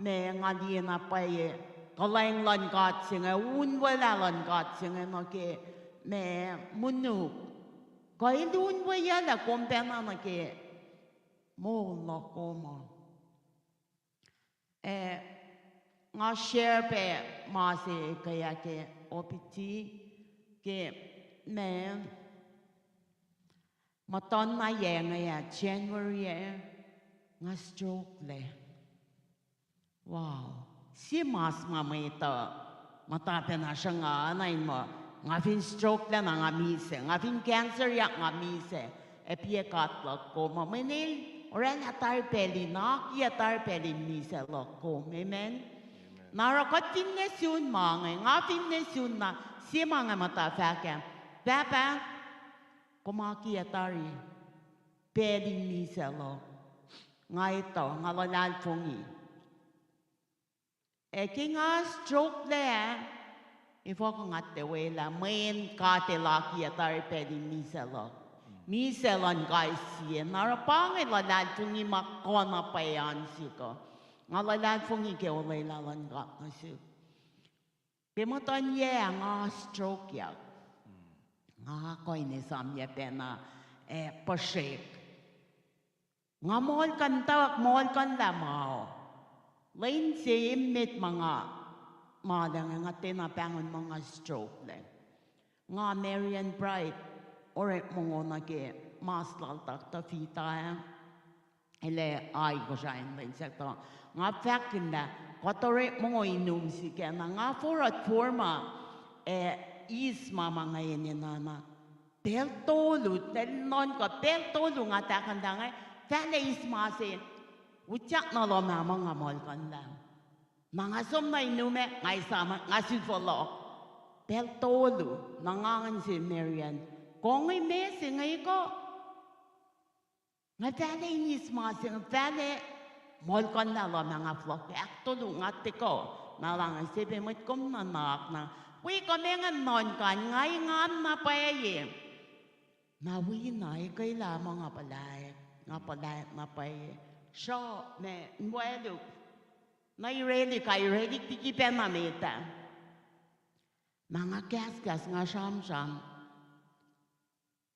ma nga liye na pwacye kuhlwacng luhn God se inge, unwelah luhn God se inge nuh ke ma munuk. Kuh El unweyuclac kom pacna nuh ke moul luhk kom uh. Eh, nga share pac ma se ke ah ke O P T, ke ma muhtuhn na yac inge ah, January ah, nga stroke lac. Wow. Sie mas ma mwet uh muhta pacna sruhnga na in muh, nga fin stroke lac na nga misac, nga fin cancer yak nga misac. Ac pia God luhk kom uh, mweyen El oraclah tari pacl in, akiyac tari pacl in misac luhk kom. Amen. Na oruh kuht finne sun ma inge, nga finne sun na, sie ma inge muhta fahk ah, Pahpah, kom akiyac tari pacl in misac luhk. Nga etuh, nga luhlahlfongi. Ac ke nga stroke lac, efuh kuh nga tiac welah mweyen God El akiyac tari pacl in misac luhk, misac luhn kais sie. Na oruh pa inge luhlahlfongi ma kuh na pwacye an sihk uh. Nga luhlahlfongi ke olwelah luhn God nuh sihk. Ke muhtuhn yac ah nga strokeyak. Nga kuh in esamyac pacna, eh, puhsrek. Nga muhlkuhntuhk, muhlkuhnlah ma uh. Lwen se emet ma nga ma lac inge, nga tiacna pahngon muh nga stroke lac. Nga Marian Bright, orekma mongo nuh ke mas lal Doctor Fita ah. El ac Kosrae in lwen sahk tuh nga fahkihn lah kuht orekma mongo inum sik ah, na nga forward forma, eh, eis ma ma nga enenuh na. Pacl tolu, tahl nuhnkuh pacl tolu nga tahkuhnlah inge, fahlac eis ma se, utyak nuh lohm ah muh nga muhlkuhnlah. Na nga som nuh inum ah, nga esam, nga sifil fohlohk. Pacl tolu, na nga ngan se Marian, kom inge ma se inge kuh? Nga fahlac in eis ma se inge, fahlac muhlkuhnlah lohm ah, nga fohlohk ahktolu, nga tiac kuh. Na lah nga se pac mwet kom nuhnak na, wi kom engan nuhnkuh, nga engan na pwacye. Na wi na ekwelah muh nga puhlaik, nga puhlaik na pwacye. Sruh ma in weluk, na irelihk ah, irelihk liki pacna met ah. Na nga kahskahs, nga sramsram.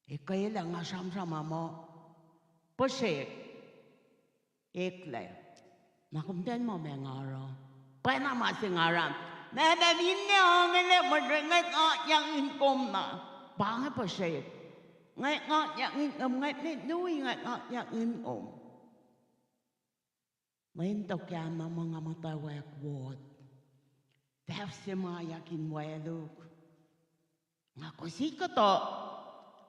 Ekwelah nga sramsram ah muh, puhsrek, eklac. Na kom tiac muh ma nga oruh. Pwacna ma se nga oruh. Meac, meac, finne ongelac, mwe ngwet nga yak in kom na. Pa inge puhsrek. Ngwet nga yak in kom, ngwet met nui, ngwet nga yak in kom. Lwen tokahna muh nga muhtwacwacack ward. Pahp se ma yak in weluk. Nga kosik kuhtuh.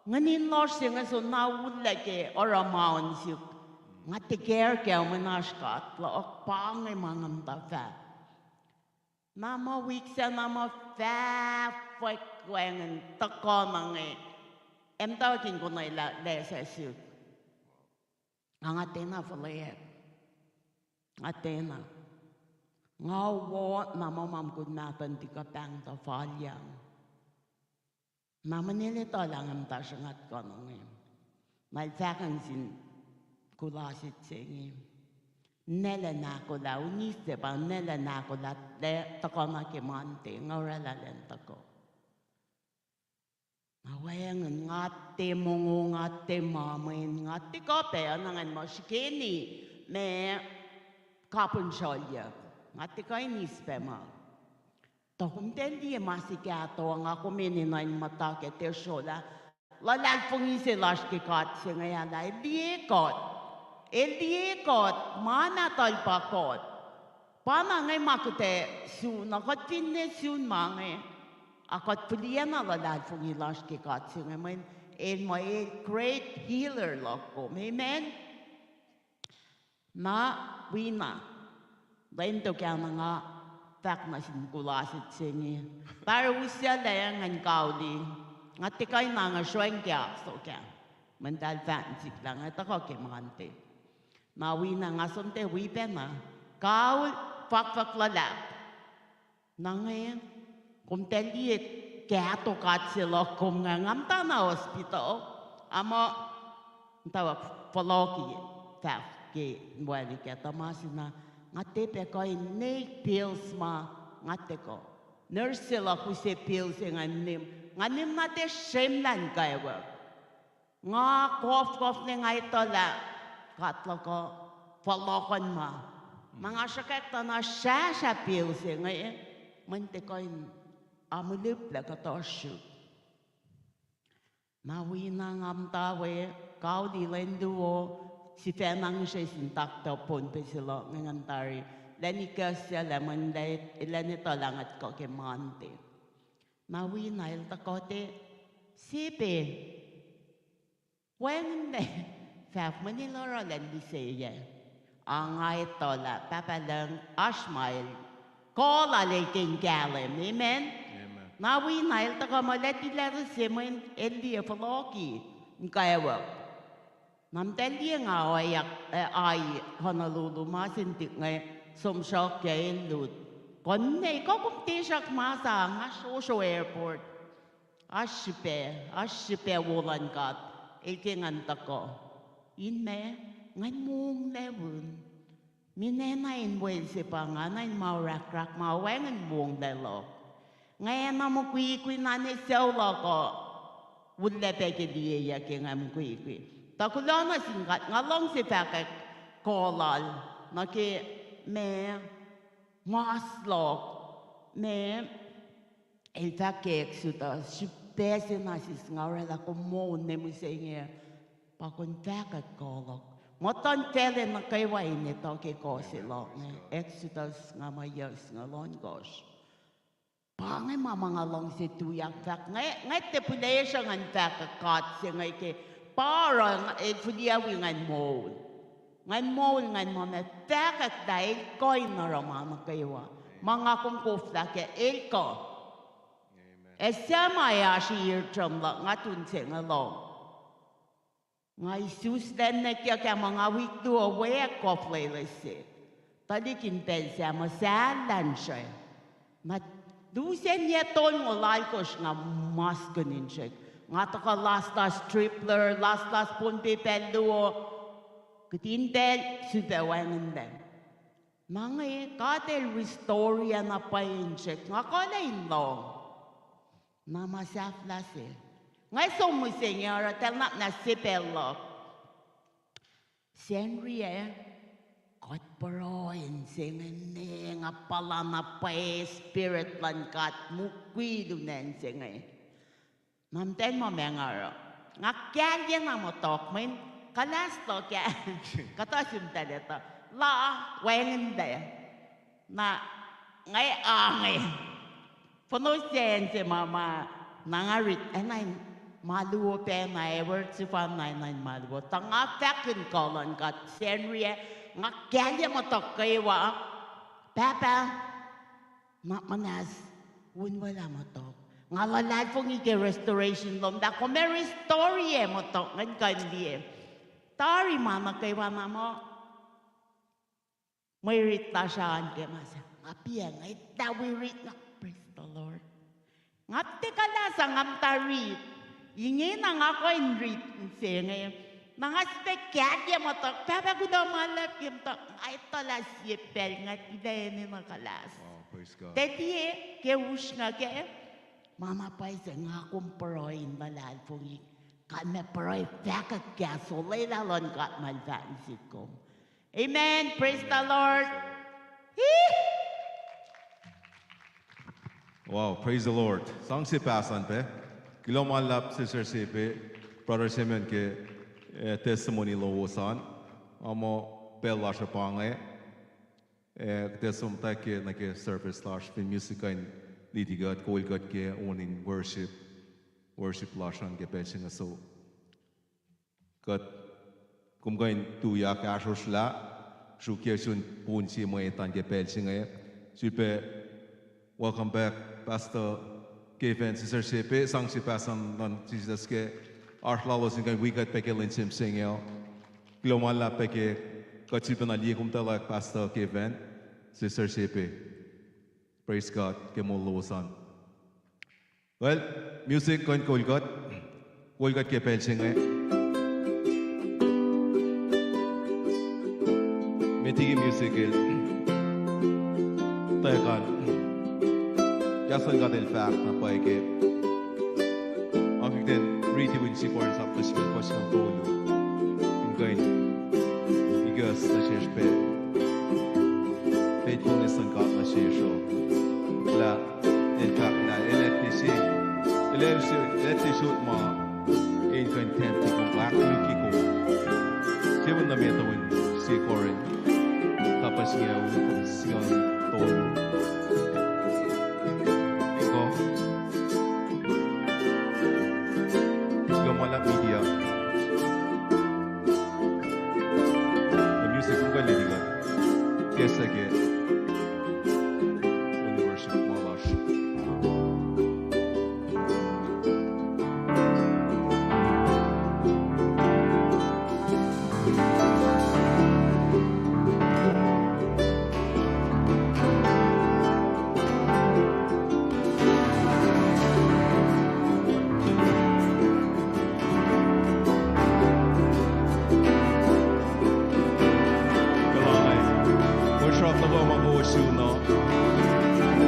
Ngan in lohsr se inge soenna ullac ke oruh ma on sihk. Nga tiac care kac, mwe na oasr God luhk, pa inge ma nga muhta fahk. Na muh wik sac na muh fahfwack wacngihn tuhkuh na inge. Emtuhk in konwelah lac sac sihk. Nga, nga tiacna fuhlweack. Nga tiacna. Nga wo na muh ma mukul mahtuh in tuhkuh pahng tuh falyang. Na mwe nil etuh lah nga muhta sruhnga tuhkuh na inge. Na el fahkwacng sin kuhlasit se inge, ninac lac nahkuhlah, unis se pa ninac lac nahkuhlah, lac tuhkuh na ke Monday, nga oraclah lwen tuhkuh. Na wacngihn nga tiac mongo, nga tiac ma mweyen nga tiac kuh pac, na ngan muh srihkeni ma kapihn sruhlyuck. Nga tiac kuh in eis pac ma. Tuh kom tiac liye ma se kahto, nga kom enenuh in muhta ke tiac srolah. Luhlahlfongi se lasr ke God se inge ah lah el liye kuht. El liye kuht, ma nahtuhl pa kuht. Pa na inge ma kuht ac sun, na kuht finne sun ma inge, a kuht fihliyac na luhlahlfongi lasr ke God se inge, mweyen el muh el great healer luhk kom. Amen? Na, wi na, lwen tok ah na nga fahk nuh sin kulased se inge, tari usyuclac ngan kauli, nga tiac kuh in ngan sroacng ke oak sohkah. Mweyen eltahl fahk nuh sihk lah nga tuhkuh ke Monday. Na wi na nga som tiac wi pacna. Kaul, fakfak luhlahp. Na inge, kom tiac liye kahto God se luhk kom inge, nga muhta na hospital. Ama, muhtwacwacack fohlohki fahk ke wacngihn kahto ma se na, nga tiac pac kuh in ne pills ma nga tiac kuh. Nurse se luhk use pills se nga nihm. Nga nihm na tiac srwemlah in kwewa. Nga kofkof ne nga etuh lah God luhk uh fohlohkohn ma. Ma nga sruhkwack tuh na srahsrah pills se inge, mweyen tiac kuh in amulip lah kuhtuh srihk. Na wi na nga muhta we, kauli lwen luo, sifacna ngihsre sin taktuh pon pese luhk inge ngan tari lwen ikacslah lah mweyen lwen etuh lah nga tuhkuh ke Monday. Na wi na el tuhkuh te, sepe, wacngihnlac, fahk mweyen el oruh lwen mihsenge. A nga etuh lah Pahpah Lucng oasr ma el, kuh lal el ke in kahlwem. Amen? Na wi na el tuhkuh muh leti lah se mweyen el liye fohlohki in kwewa. Na muhtwacn liye nga oayak, ai Honolulu ma se inge, som sruhk ke el lut. Kom ne, kuh kom tiac sruhk ma sa, nga srosro airport. Oasr srihpac, oasr srihpac wo luhn God, el ke ngan tuhkuh. In ma, ngan monglac un. Minena in wel se pa nga na in ma orahkrahk ma wacngihn monglac luhk. Nga na mukwikwi na ne sucu luhk uh, ullac pac ke liyeyuck ke nga mukwikwi. Tuh kuloh nuh sin God, nga luhngse fahkwack kuh lal, nuh ke ma, mas luhk, ma, el fahk ke Exodus, srihpac se na sis nga oraclah kom moul ne mihsenge, pa kom fahkwack kuh luhk. Muhtuhnfacl nuh kwewa in etuh ke kuh se luhk inge, Exodus nga muh yac singucul ohnkohsr. Pa inge ma ma nga luhngse tuyak fahk, nga, nga tiac puhlesruh ngan fahkwack God se inge ke, pa oruh el fihliyac wi ngan moul. Ngan moul ngan muh ma fahkwack lah el kuh in oruh ma nuh kwewa. Ma nga kom koflah kac, el kuh. Ac suc ma ac oasr eardrum luhk, nga tu in se inge lohng. Nga isuslac nuh ke kahs ma nga wik luo we kuh flelese. Tuhlihk in pacl sac muh sahlan srwac. Na lusen yac tolngoul alkosr nga maskihn in srwack. Nga tuhkuh laslas Tripler, laslas Pohnpei pacl luo. Kihtin pacl, sulpac wacngihnlac. Na inge God el restore na pwacye in srwack. Nga kuhlac in lohng. Na ma sahflah se. Nga som mihsenge oruh tacl na na sepacl luhk. Sacnri ah, kuht pruhe in se inge, nga puhla na pwacye Spirit luhn God mukwi lunen se inge. Na muhtwacn ma ma nga oruh, nga kahlye na muhtuhk mweyen kuhlahs luhk ah, kuhtuh sum tuhlac tuh la wacngihnlac. Na nga ange. Fohnohsacn se ma ma, na nga rit, ac na in ma luo pacna, ac word sefanna na in ma luo. Tuh nga fahkihn kuh luhn God Sacnri ah, nga kahlye muhtuhk kwewa. Pahpah, na muhnahs, unwelah muhtuhk. Nga luhlahlfongi ke restoration lom, lah kom ac restore muhtuhk ngan kuh in liye. Tari ma nuh kwewa na muh mwe rit lasr an ke ma se, nga piac nga etuh wi rit nga, praise the Lord. Nga tiac kuhlahs ah nga muhta rit. Ingena nga kuh in rit inse inge. Na nga sifilpac kahlye muhtuhk, Pahpah kuloh ma luhlahp ke muhtuhk, nga etuh lah sie pacl nga tilac enenuh kuhlahs. Wow, praise God. Tiac liye ke usr nga kac. Ma na pwacye se nga kom pruhe in luhlahlfongi. Kalmac pruhe fahkwack kahs olwelah luhn God ma el fahk nuh sihk kom. Amen. Praise the Lord. Wow, praise the Lord. Sang se pahsan pac. Kuloh ma luhlahp sister se pac, brother Simeon ke, eh, testimony lowos an. Amo pacl lasr uh pa inge, ac kuht ac som tak ke nuh ke service lasr fin music kuh in lead kuht, kol kuht ke on in worship, worship lasr an ke pacl se inge. So kuht, kom kuh in tuyak ahsrosrlah, sruokyac sun pun sie mwe etuh ke pacl se inge. Sifilpac welcome back Pastor Kevin, Sister Sepe, sang sie pastor luhn Jisus ke oasr lalos in kuh in wi kuht pac ke lwen se inge. Kuloh ma luhlahp pac ke kuht sifilpac na liye komtacl Pastor Kevin, Sister Sepe. Praise God ke moul lowos an. Well, music kuh in kol kuht, kol kuht ke pacl se inge. Met liki music el tuhkuh, kahs luhn God el fahk na pwacye ke, ac kuht in riti fin sie Korint sapta singucul fuhs singucul tolu, in kuh in ikacs nuh sesr pac faithfulness luhn God nuh sesr uh. Lah el fahk lah el ac tiac, el ac, el ac tiac sot ma in kuh in tempt kom, ahkkolukye kom. Sie win nuh met uh in sie Korint sapta singucul, singucul tolu. Iko, kuloh ma luhlahp media. The music, kom kuh in lead kuht ke se ke on in worship ma lasr. Kuloh, mwe sruhk nuh kwewa ma kowos sun uh.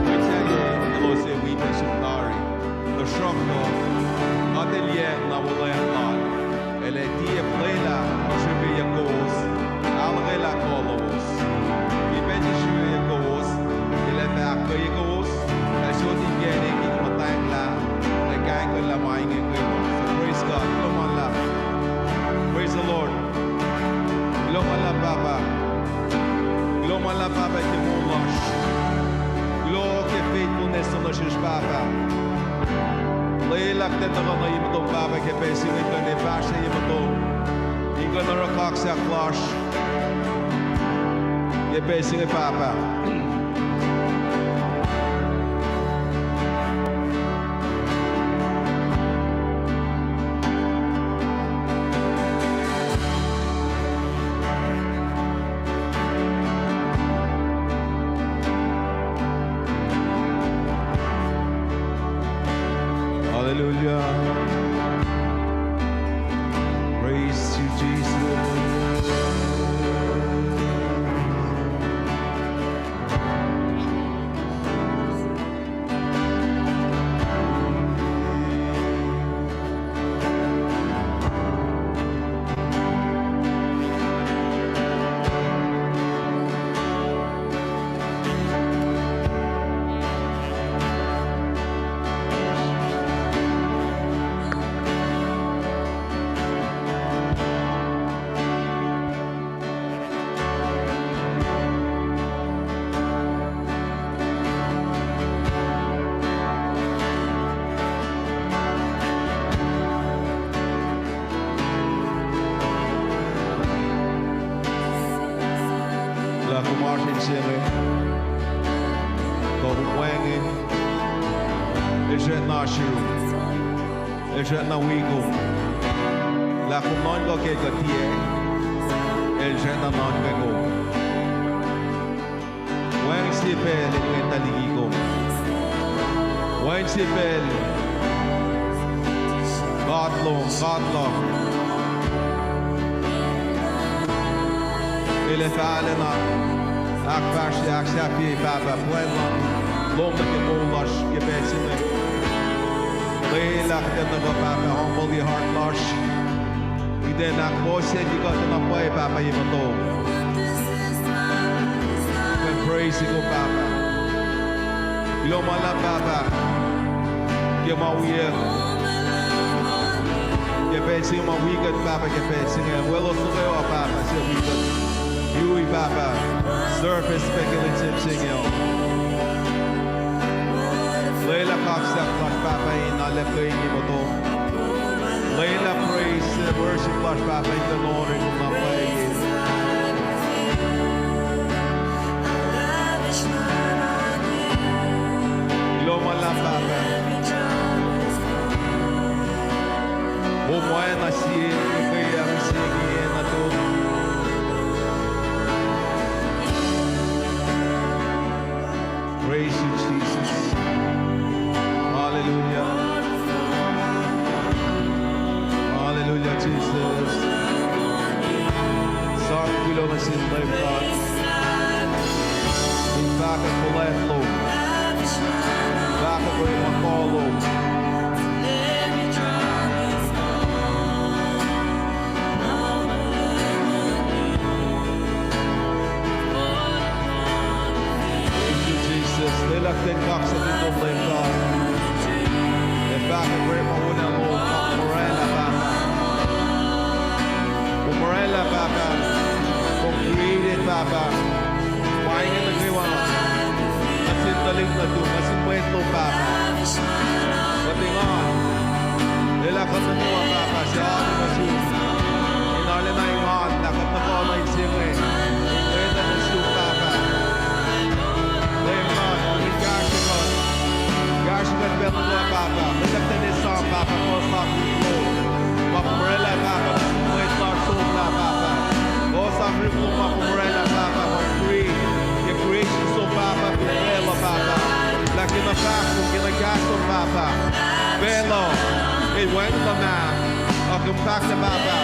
Kuht sahyac elos ac wi pac sun tari. Tuhsruhktuh God El yac na wuhlweacng Lal. El ac tiac lwelah srihkeyuck kowos, ahluhkwelah kuh lowos. Ke pacl se srihkeyuck kowos, El ac fah ahkkweye kowos, ac sot inkacnek in muhtwacnglah, ac kahingkuhnlah ma inge kwewa. So praise God. Kuloh ma luhlahp. Praise the Lord. Kuloh ma luhlahp Pahpah. Kuloh ma luhlahp Pahpah ke moul lasr. Kuloh ke faithfulness lom nuh sesr Pahpah. Lwelah kuht in tuhkuh nuh ye motom Pahpah ke pacl se inge, kuh in fahsrye motom in kuh in oruh kaksak lasr ke pacl se inge Pahpah. Hallelujah. Praise you, Jesus. Lah kom oasr inse inge, kuh kom wacngihn, El srackna oasr yurum. El srackna wi kom. Lah kom nuhnkuh ke kuh tiac, El srackna nuhnkuh kom. Wacngihn sie pacl El ngwetlah liki kom. Wacngihn sie pacl God lom, God luhk, El ac fah arulacna ahkfahsrye, ahksahfye Pahpah plwacn lom nuh ke moul lasr ke pacl se inge. Lwelah kuht in tuhkuh Pahpah humble heart lasr. Kuht in ahkfohsye kuht in pwacye Pahpah ye motom. Kuht praise kom Pahpah. Kuloh ma luhlahp Pahpah ke ma wiyuck. Ke pacl se inge ma wi kuht, Pahpah, ke pacl se inge, weluhl nuh kwewa, Pahpah, suc wi kuht. Wi, Pahpah, surface pac ke lwen se inge. Lwelah kaksak lasr, Pahpah, in alak ke inge motom. Lwelah praise, worship lasr, Pahpah, in kunohkohn na pwacye. Kuloh ma luhlahp, Pahpah. Kom oacna sie, ke ac mihsenge na tok. Praise you, Jesus. Hallelujah. Hallelujah, Jesus. Sang kuloh nuh sin Leum God. In fahkwack fuhlwact lom. Fahkwack orekma lom. Thank you, Jesus. Lwelah kuht in kaksakin kom, Leum God. Ac fahkwack orekma wolacna lom, kom oraclah, Pahpah. Kom oraclah, Pahpah. Kom created, Pahpah. Pa inge nuh kwewa. Nuh sin tuhlihk nuhtum, nuh sin mwet lom, Pahpah. Kuht engan. Lwelah kuht nuh kwewa, Pahpah, suc oasr nuh sum. In arulacna engan, lah kuht nuh kwewa nuh in se inge. Lwelah nuh sum, Pahpah. Leum God, kom in kahsrwe kuht. Kahsrwe kuht pacl nuh kwewa, Pahpah. Lwelah kuht in esam, Pahpah, kuh sang riti lom. Ma kom oraclah, Pahpah, nuh sin mwet lasr somlah, Pahpah. Kuh sang riti lom ma kom oraclah, Pahpah, ma create. Ke creation som, Pahpah, ke facluh, Pahpah. Lah ke na fahk, ke na kahsruh, Pahpah. Facluh. Ac wacngihn luhman. Ac kom fahk lah, Pahpah.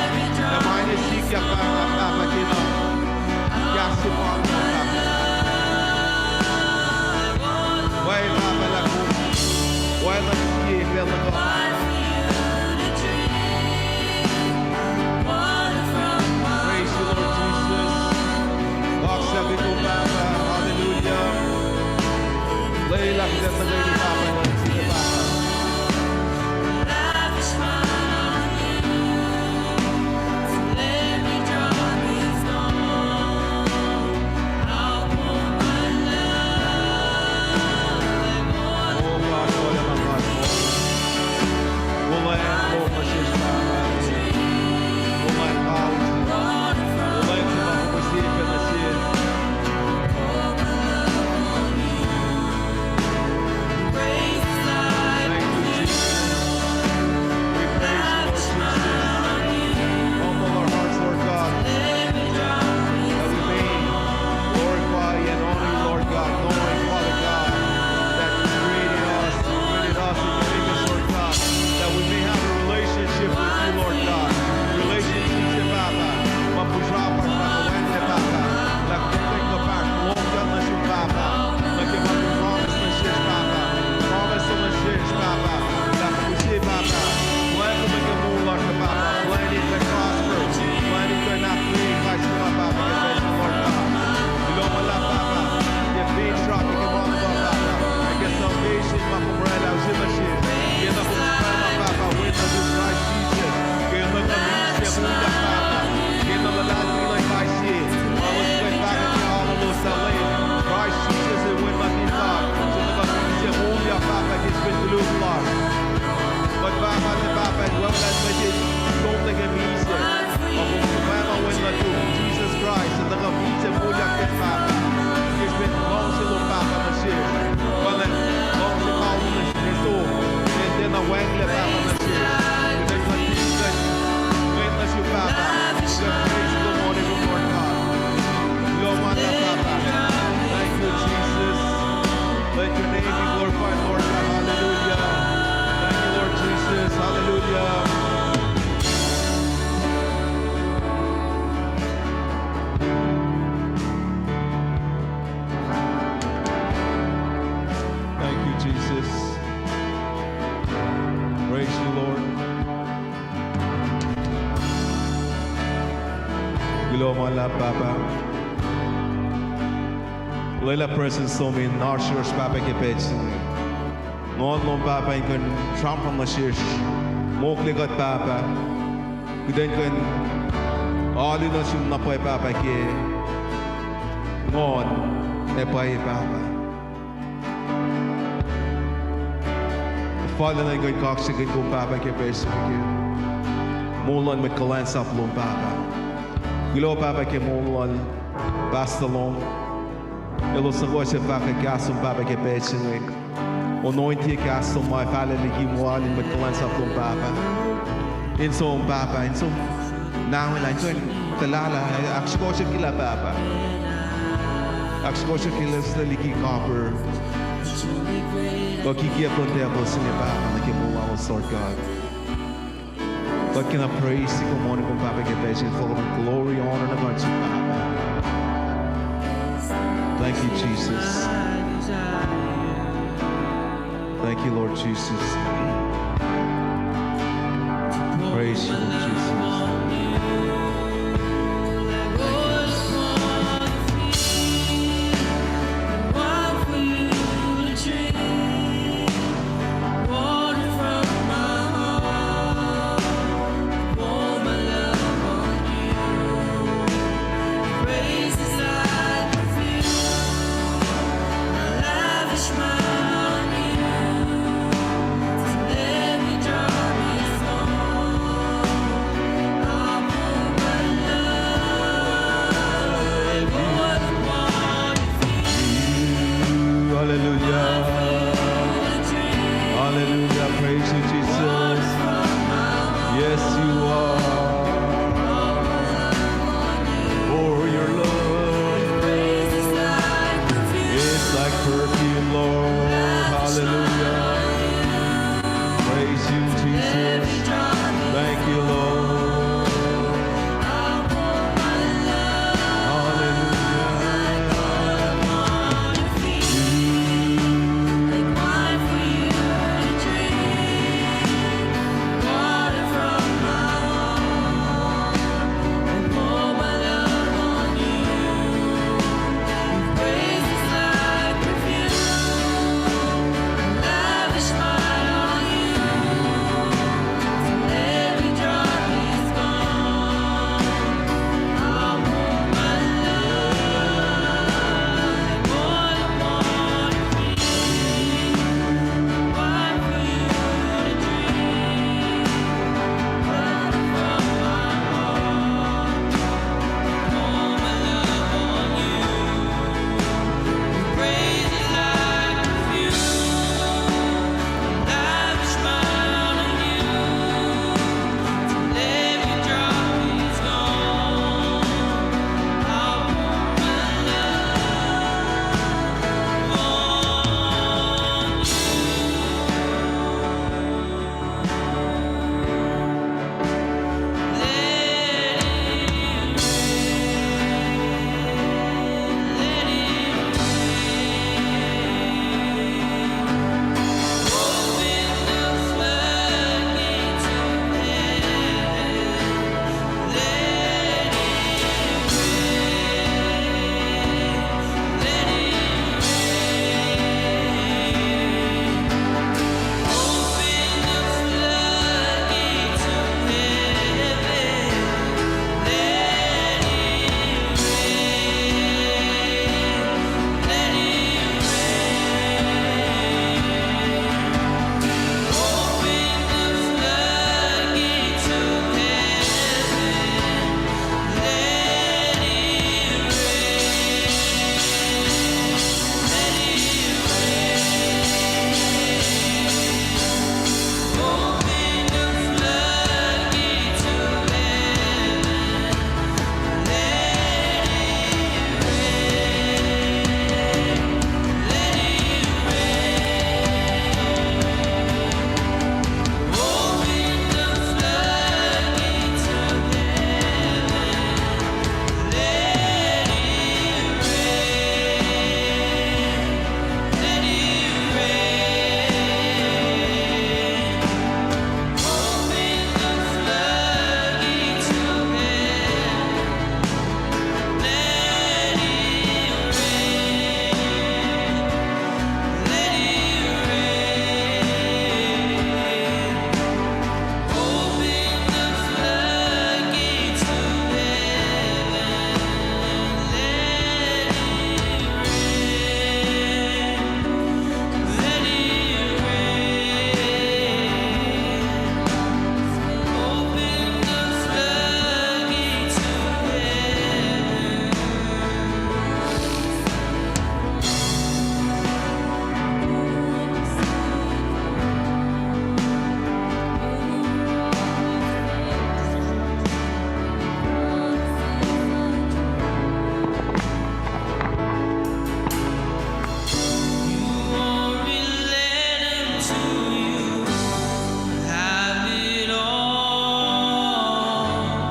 Ac ma inge sikyak, Pahpah, Pahpah, ke na kahsruh, Pahpah. Wacngihn, Pahpah, lah kom. Wacngihn sie facluh, Pahpah. Praise you, Lord Jesus. Kaksakin kom, Pahpah. Hallelujah. Lwelah kuht in tuhkweni, Pahpah, in sine, Pahpah. Thank you, Jesus. We praise you, Lord Jesus. Humble our hearts, Lord God, that we may glorify and honor you, Lord God, knowing, Father God, that you created us, you created us in your image, Lord God, that we may have a relationship with you, Lord God. Relationship, Pahpah. Ma pihsrapasr, Pahpah, wacngihn, Pahpah. Lah kuht kuh in kuhpahsr lohng nuh sum, Pahpah. Nuh ke ma promise nuh sesr, Pahpah. Promise nuh sesr, Pahpah. Lah kuht use, Pahpah. Wacngihn nuh ke moul lasr, Pahpah. Plan in kuh in prosper. Plan in kuh in ahkkweye kais sie ma, Pahpah, ke pacl se inge, Lord God. Kuloh ma luhlahp, Pahpah. Ke finsrak, ke ma nuh kwewa, Pahpah. Ke salvation ma kom oraclah use nuh sesr. Ke na kom sifacna, Pahpah, wen nuhtum Kraist Jisus. Ke na kom misac moulyak, Pahpah. Ke na luhlahlfongi luhn kais sie. Ma elos kuh in fahkwack ke alu elos lah Leum Kraist Jisus el wen nuhtin God. Suc tuhkuh misac moulyak, Pahpah, ke srihpen koluk lasr. Kuht, Pahpah, ne, Pahpah, in welah mwet in som nuh ke misac. Ma kom sifacna wen nuhtum Jisus Kraist, suc tuhkuh misac moulyak, Pahpah. Ke srihpen luhngse lom, Pahpah, nuh sesr. Pahpah, luhngse ma lom nuh sesr. Ke som, ke tiacna wacngihnlac, Pahpah, nuh sesr. Kuht in kuh in kuh in nuh sum, Pahpah. Kuht praise the Lord, Lord God. Kuloh ma luhlahp, Pahpah. Thank you, Jesus. Let your name be glorified, Lord God. Hallelujah. Thank you, Lord Jesus. Hallelujah. Thank you, Jesus. Praise you, Lord. Kuloh ma luhlahp, Pahpah. Lwelah presence lom in oasr yohrohsr, Pahpah, ke pacl se inge. Nguhn lom, Pahpah, in kuh in sramsram nuh sesr. Mokle kuht, Pahpah. Kuht in kuh in alu nuh sum na pwacye Pahpah ke nguhn ac pwacye Pahpah. Fal nuh in kuh in kaksakihn kom Pahpah ke pacl se inge ke moul luhn mwet kuhlwacnsap lom Pahpah. Kuloh Pahpah ke moul lal pastor lom. Elos suhkohsohk fahkwack kahs lom Pahpah ke pacl se inge. Anointiye kahs lom ma fahlah liki moul luhn mwet kuhlwacnsap lom Pahpah. In som Pahpah, in som nahwelah, in som tuhlahlah, ahksukohsohkyelah Pahpah. Ahksukohsohkyelah liki kapihr kuh kikiacp luhn tempuhl se inge Pahpah nuh ke moul lalos Lord God. Kuht kena praise kom, honor kom Pahpah ke pacl se inge, fohlohk glory, honor nuh kac sum Pahpah. Thank you, Jesus. Thank you, Lord Jesus. Praise you, Lord Jesus.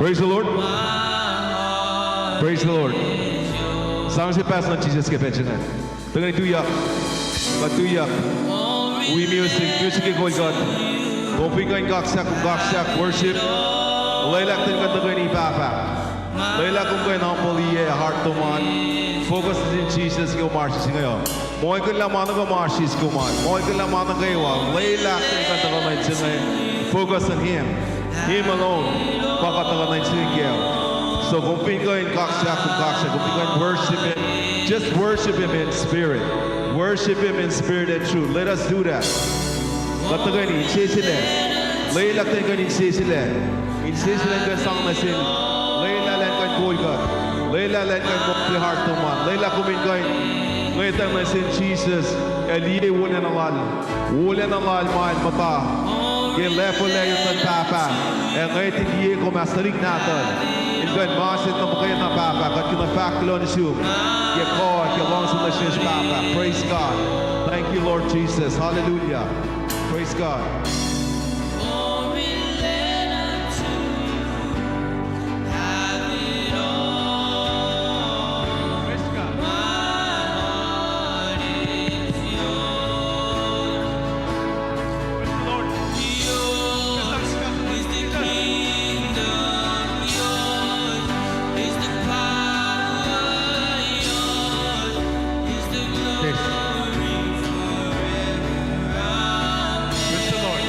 Praise the Lord. Sang se pahs nuh Jisus ke pacl se inge. Tuhkweni tuyak. Kuht tuyak. Wi music, music ke kol kuht. Kom fin kuh in kaksak, kom kaksak, worship. Lwelah kuht in kuh in tuhkweni Pahpah. Lwelah kom kuh in humble-ye heart lom an. Focus nuh sin Jisus ke kom oasr sisi inge uh. Muhlkuhnlah ma nuh kwewa ma oasr sisi kom an. Muhlkuhnlah ma nuh kwewa. Lwelah kuht in kuh in tuhkuh nuh in se inge. Focus on Him. Him alone. Pa kuht tuhkuh nuh in se inge kac. So kom fin kuh in kaksak, kom kaksak, kom fin kuh in worship Him. Just worship Him in spirit. Worship Him in spirit and truth. Let us do that. Kuht tuhkweni inseselac. Lwelah kuht in kuh in inseselac. Inseselac in kuh in sang nuh sel. Lwelah Elan kuh in kol kuht. Lwelah Elan kuh in moulkihn heart lom an. Lwelah kom in kuh in ngwetacng nuh sin Jisus. Ac liye wolacna Lal. Wolacna Lal ma El muhta ke level ac yurin Pahpah. Ac ngwet in liye kom as tuhlihk Nahtuhl. In kuh in ma se na muhkwena Pahpah. Kuht kuh in fahk kuloh nuh sum. Ke kuh, ke luhngse nuh sesr Pahpah. Praise God. Thank you, Lord Jesus. Hallelujah. Praise God. Praise God. Praise the Lord. Yes. Praise the Lord.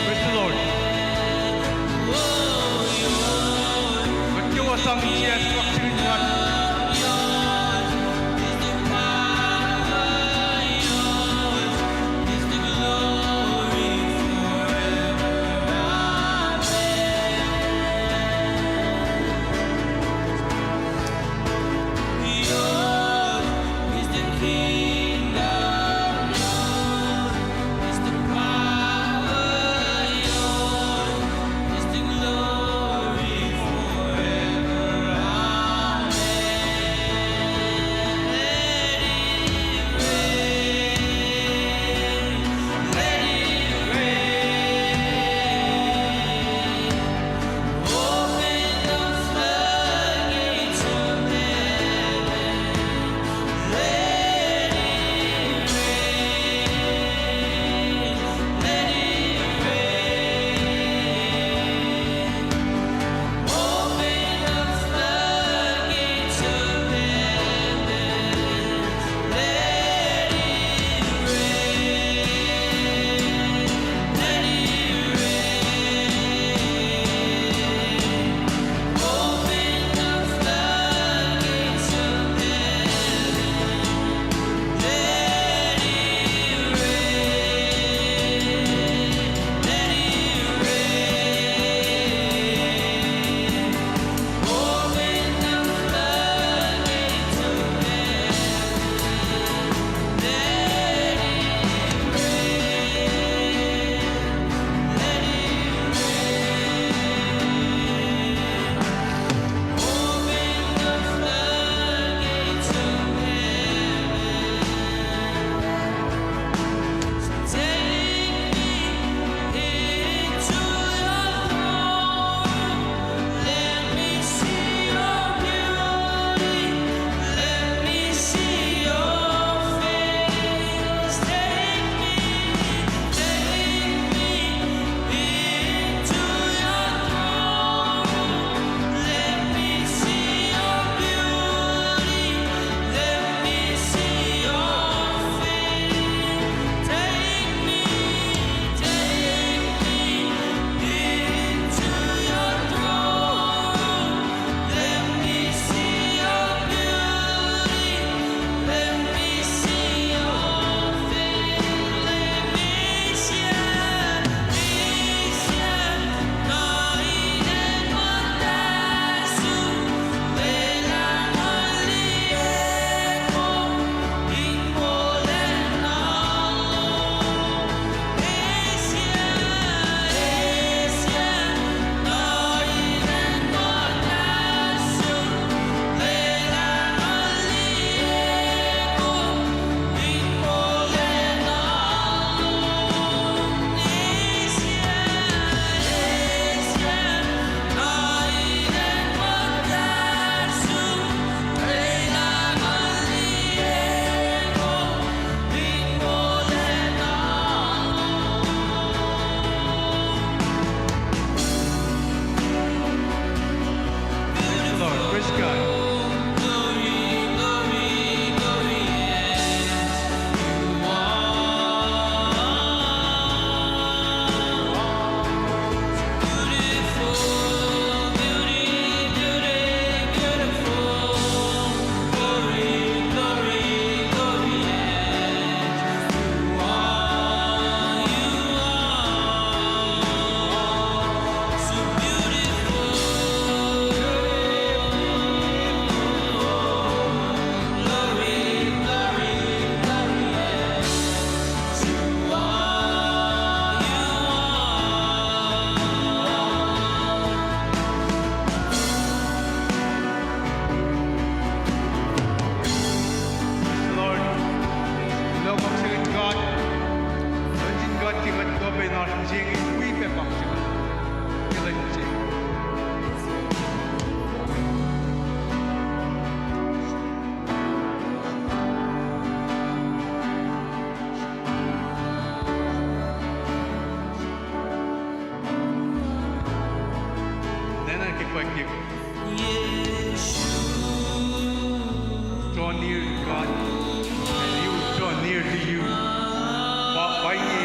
Draw near to God, and He will draw near to you. Pa, pa inge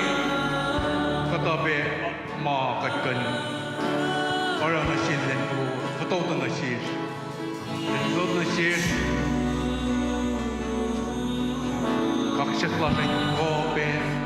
kuhtuh pac ma kuht kuh in oruh nuh sel Leum, fototo nuh sesr. Fototo nuh sesr. Kaksak lasr in kuh pac.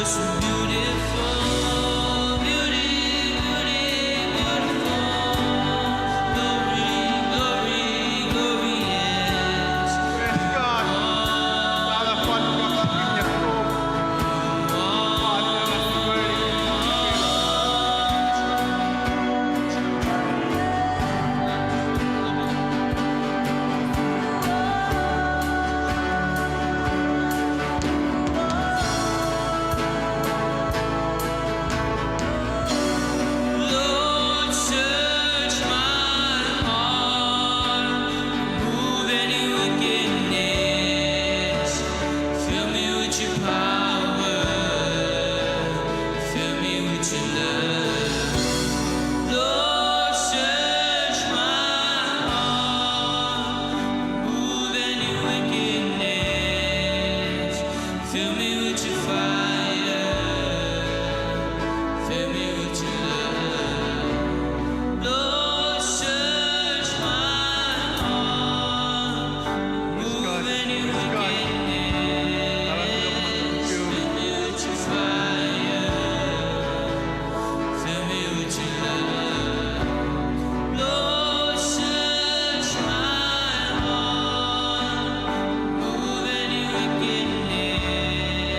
Beautiful, beauty, beauty, beautiful. Glory, glory, glory, yes. Praise God. Father, Father, Father, give me a hope. Father, Father, Father. Lord, search my heart, remove any wickedness, fill me with your power, fill me with your love. Lord, search my heart, remove any wickedness, fill me with your fire, fill me with your love. Lord, search my heart, remove any wickedness, fill me with your fire, fill me with your love. Lord, search my heart, remove any wickedness,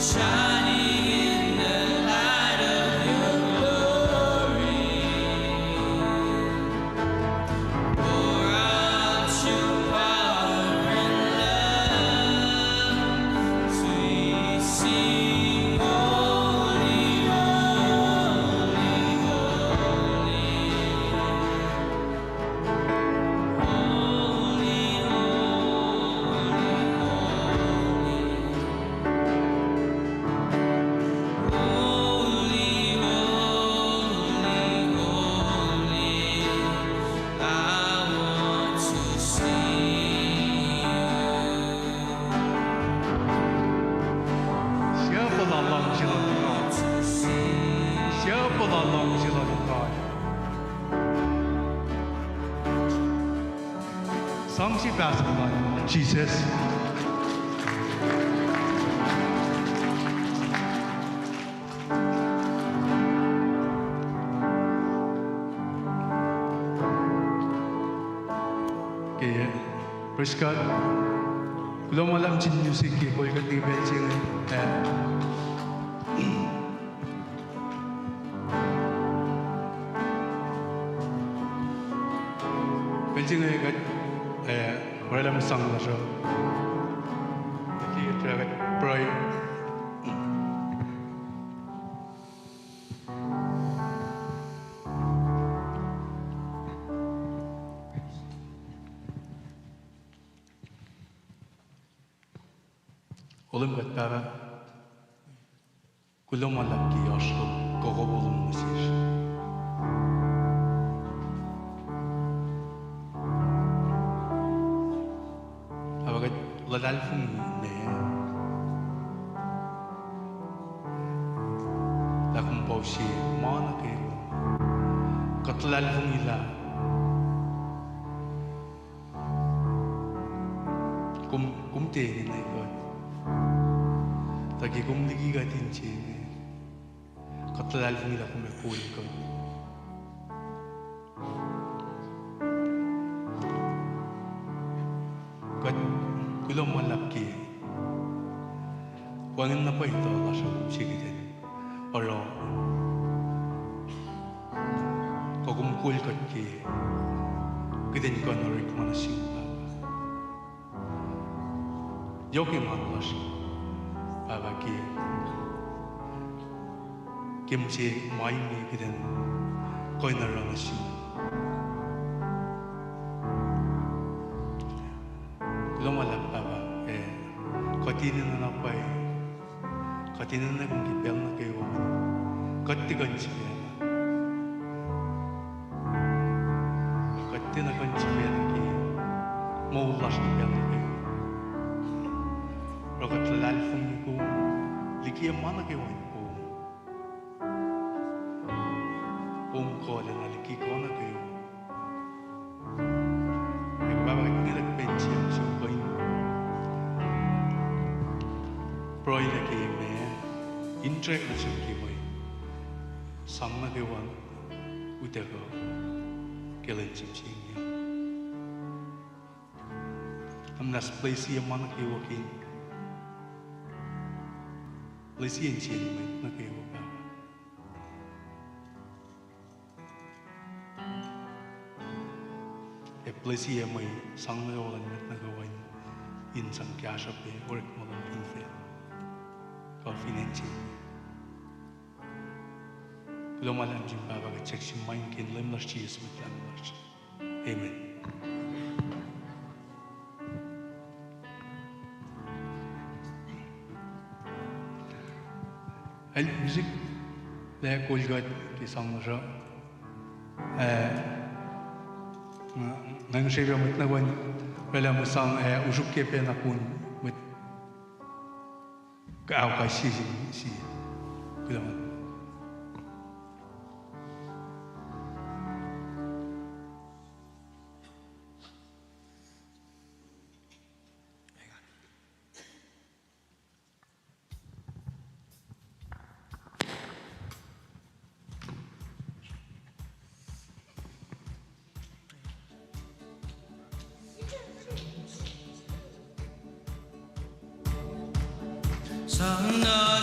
Shining in the light of your glory, pour out your power and love. We sing, holy, holy, holy. Holy, holy, holy. Holy, holy, holy, I want to see you. Siyuck puhla luhngse luhn God. Siyuck puhla luhngse luhn God. Sang sie pahs luhn Jisus. Ke, praise God. Kuloh ma luhlahp sin music ke kol kuht ke pacl se inge. Eh. Pacl se inge kuht, eh, orwaclah mwe sang lasr uh. Kuht pruhe. O Leum God Pahpah, kuloh ma luhlahp ke oasr lom, kuh kowos lom nuh sesr. Ac pa kuht luhlahlfongi me, lah kom pa use ma nuh kwewa. Kuht luhlahlfongi lah kom, kom tiac enenuh kuht. Tuh ke kom liki kuht in se inge, kuht luhlahlfongi lah kom ac kol kuht. Kuht kuloh ma luhlahp ke wacngihn na pwacye etuh lasr uh kom se kuht in oruh, kuh kom kol kuht ke kuht in kuh in orekma nuh sum. Yohk engan lasr, Pahpah, ke kom se ma inge kuht in kuh in oruh nuh sum. Kuloh ma luhlahp, Pahpah, ac kuht enenuh na pwacye. Kuht enenuh kom ke pacl nuh kwewa. Kuht tiac kuh in sifacna. Kuht tiac na kuh in sifacna ke moul lasr ke pacl nuh kwewa. Oruh kuht luhlahlfongi kom, liki ma nuh kwewa in kom. Kom kuh lacna liki kuh nuh kwewa. Ac Pahpah, kuht ngwetacng pacl se inge sum kuh in pruhe nuh ke ma, in track nuh sum ke mwe sang nuh kwewa utuckuh ke lwen sum se inge. Kom na bless-i ma nuh kwewa ke, bless-i insiyacn mwet nuh kwewa, Pahpah. Ac bless-i mwe sang nuh kwewa luhn mwet nuh kwewa in sang kahsruhp ac orekma lom fin facl, kuh fin acn se inge. Kuloh ma luhlahp sin Pahpah kuht siyuck sum ma inge ke inen Leum lasr Jisus Mwet Lahngo lasr. Amen. El music lac kol kuht ke sang lasr uh. Eh, nga, nga srihpac mwet nuh kwewa orwaclah mwe sang, eh, usruk ke pacna kun mwet kawuck kais sie sin sie. Kuloh ma. Sang na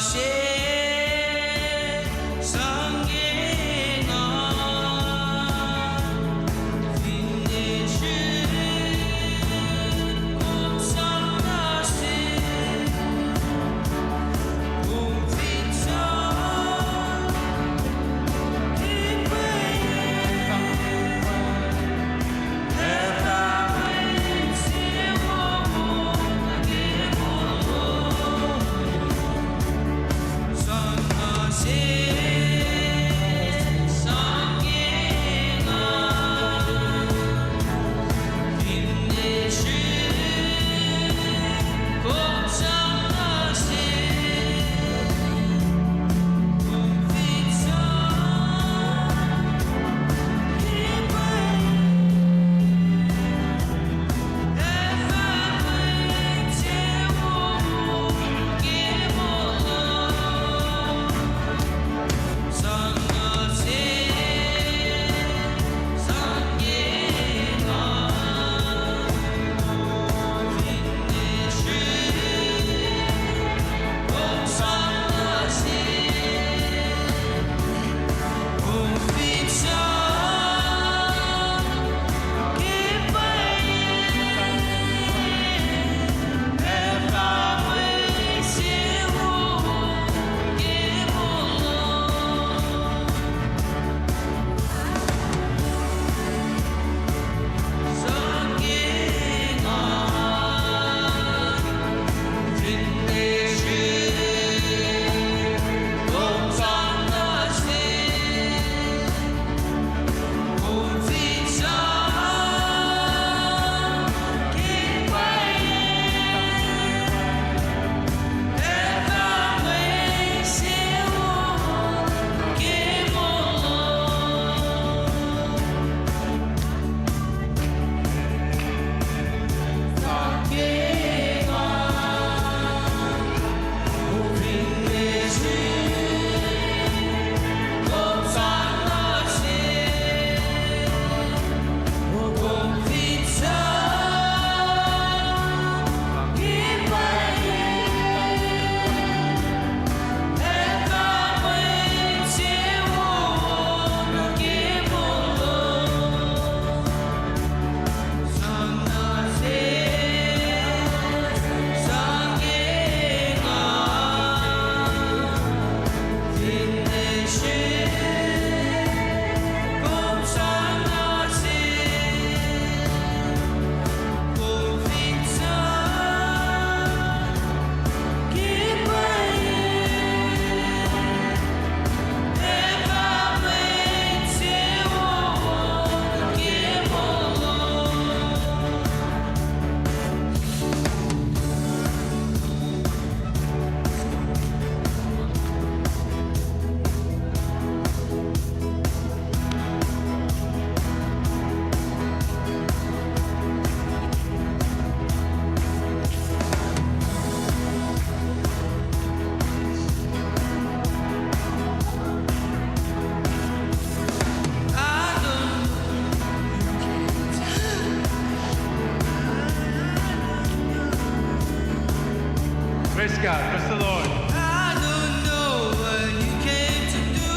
Praise the Lord. I don't know what you came to do,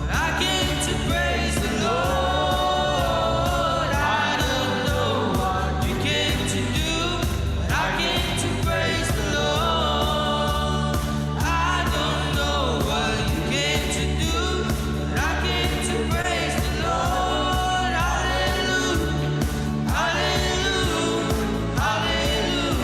but I came to praise the Lord. I don't know what you came to do, but I came to praise the Lord. I don't know what you came to do, but I came to praise the Lord. Hallelujah, hallelujah, hallelujah.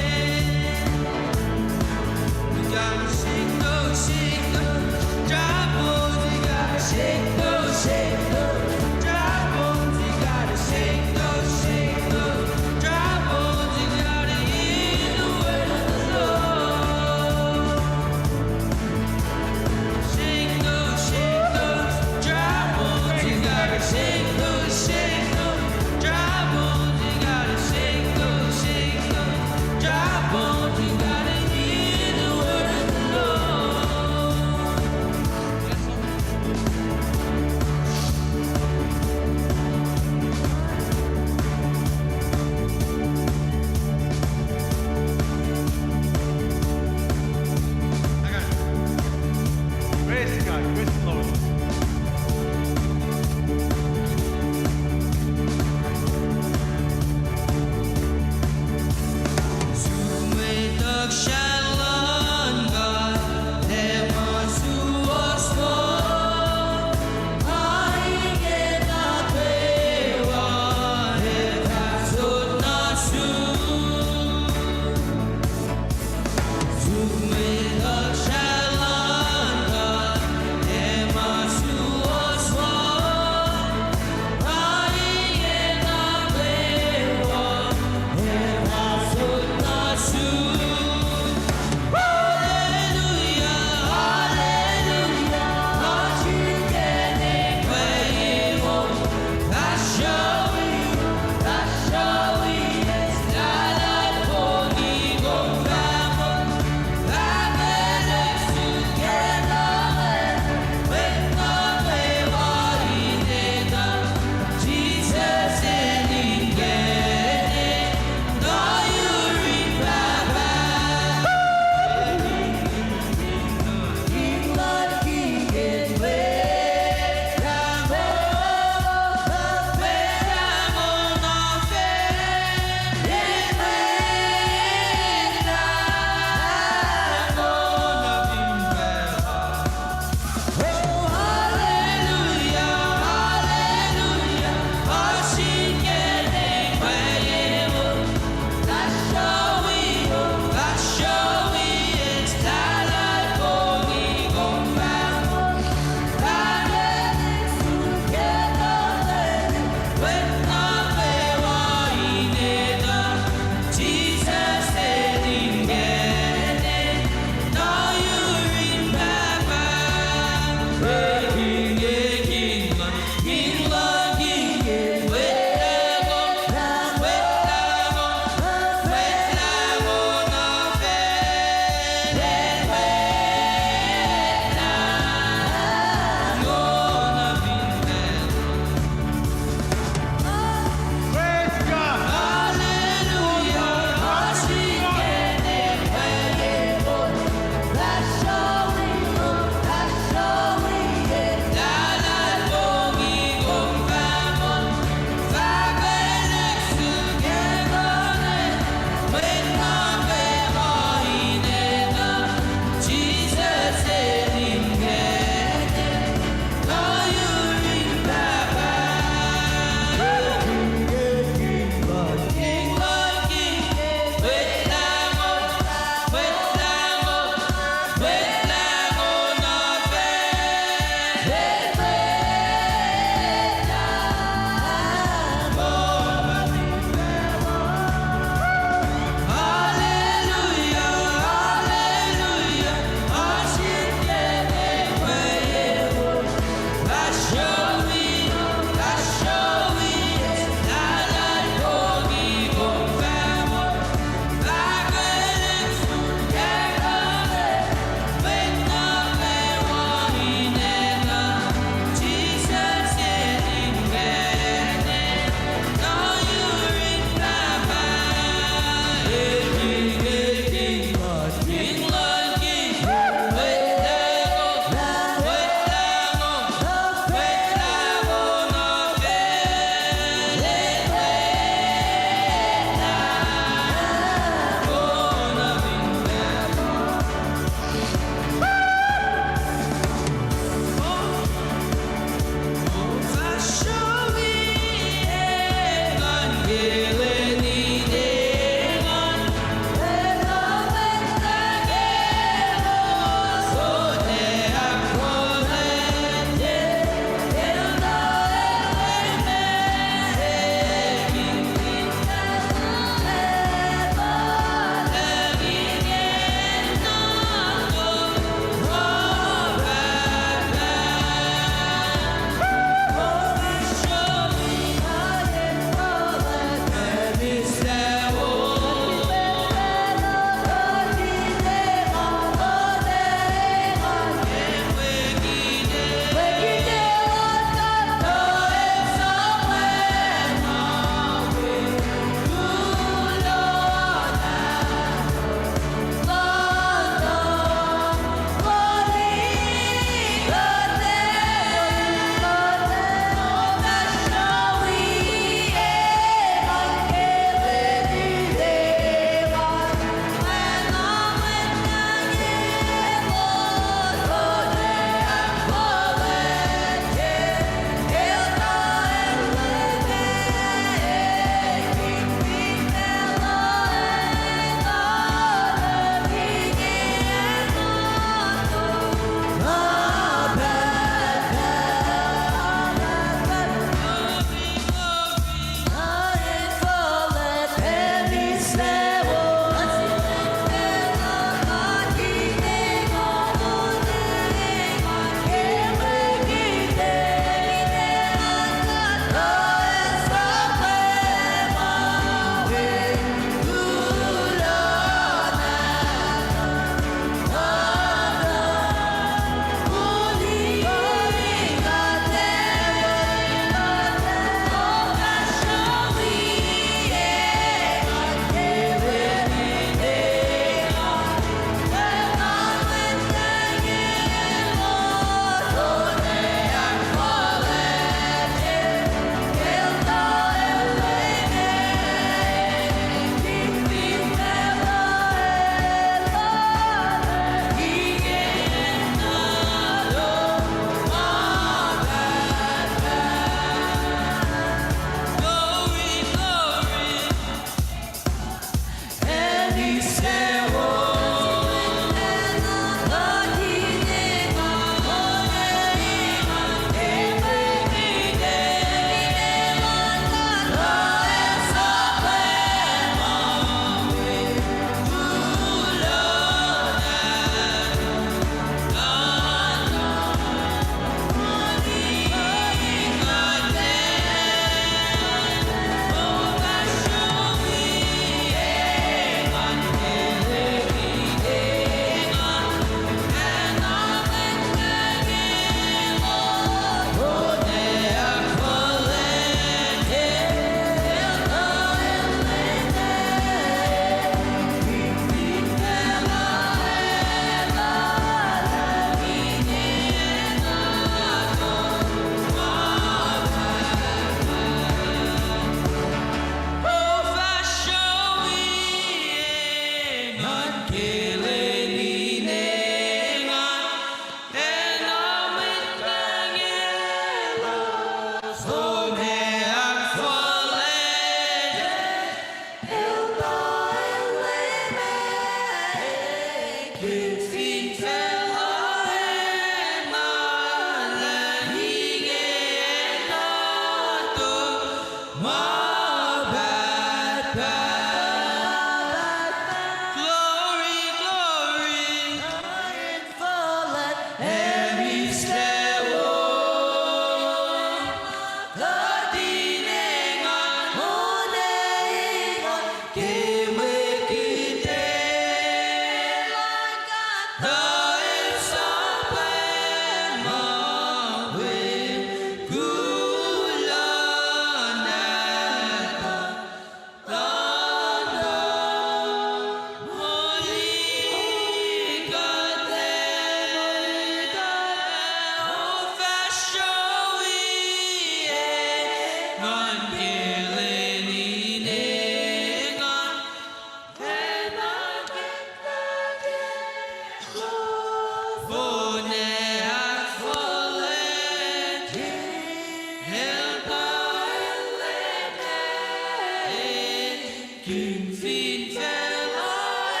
Fin facluh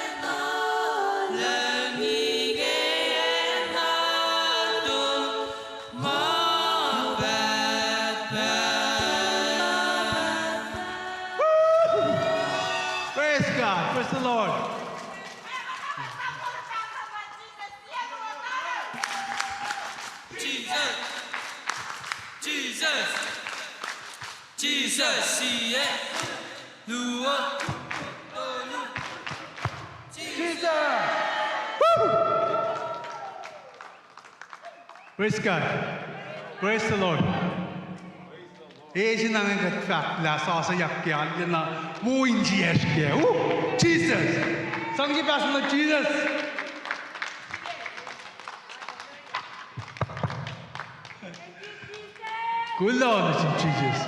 enenuh, Leum inge enenuh, ma pahtpaht. Praise God. Praise the Lord. Jesus. Jesus. Jesus. Sie. Luo. Tolu. Jesus. Woo! Praise God. Praise the Lord. Eis na ngan kuht fahk lah sasuyak ke alu na wo in jiyacsr kac. Woo! Jesus. Sang sie pastor na Jesus. Kuloh nuh sin Jesus.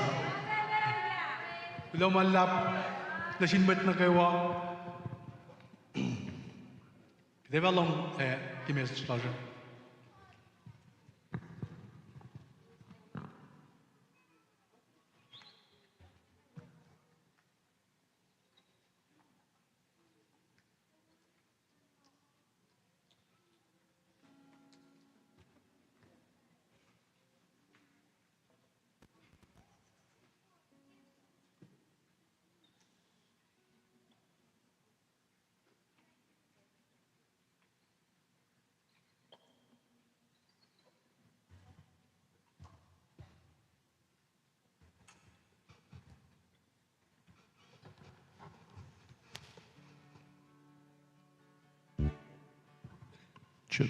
Kuloh ma luhlahp nuh sin mwet nuh kwewa. Kuht ac fah lohng, eh, ke message lasr uh. Check.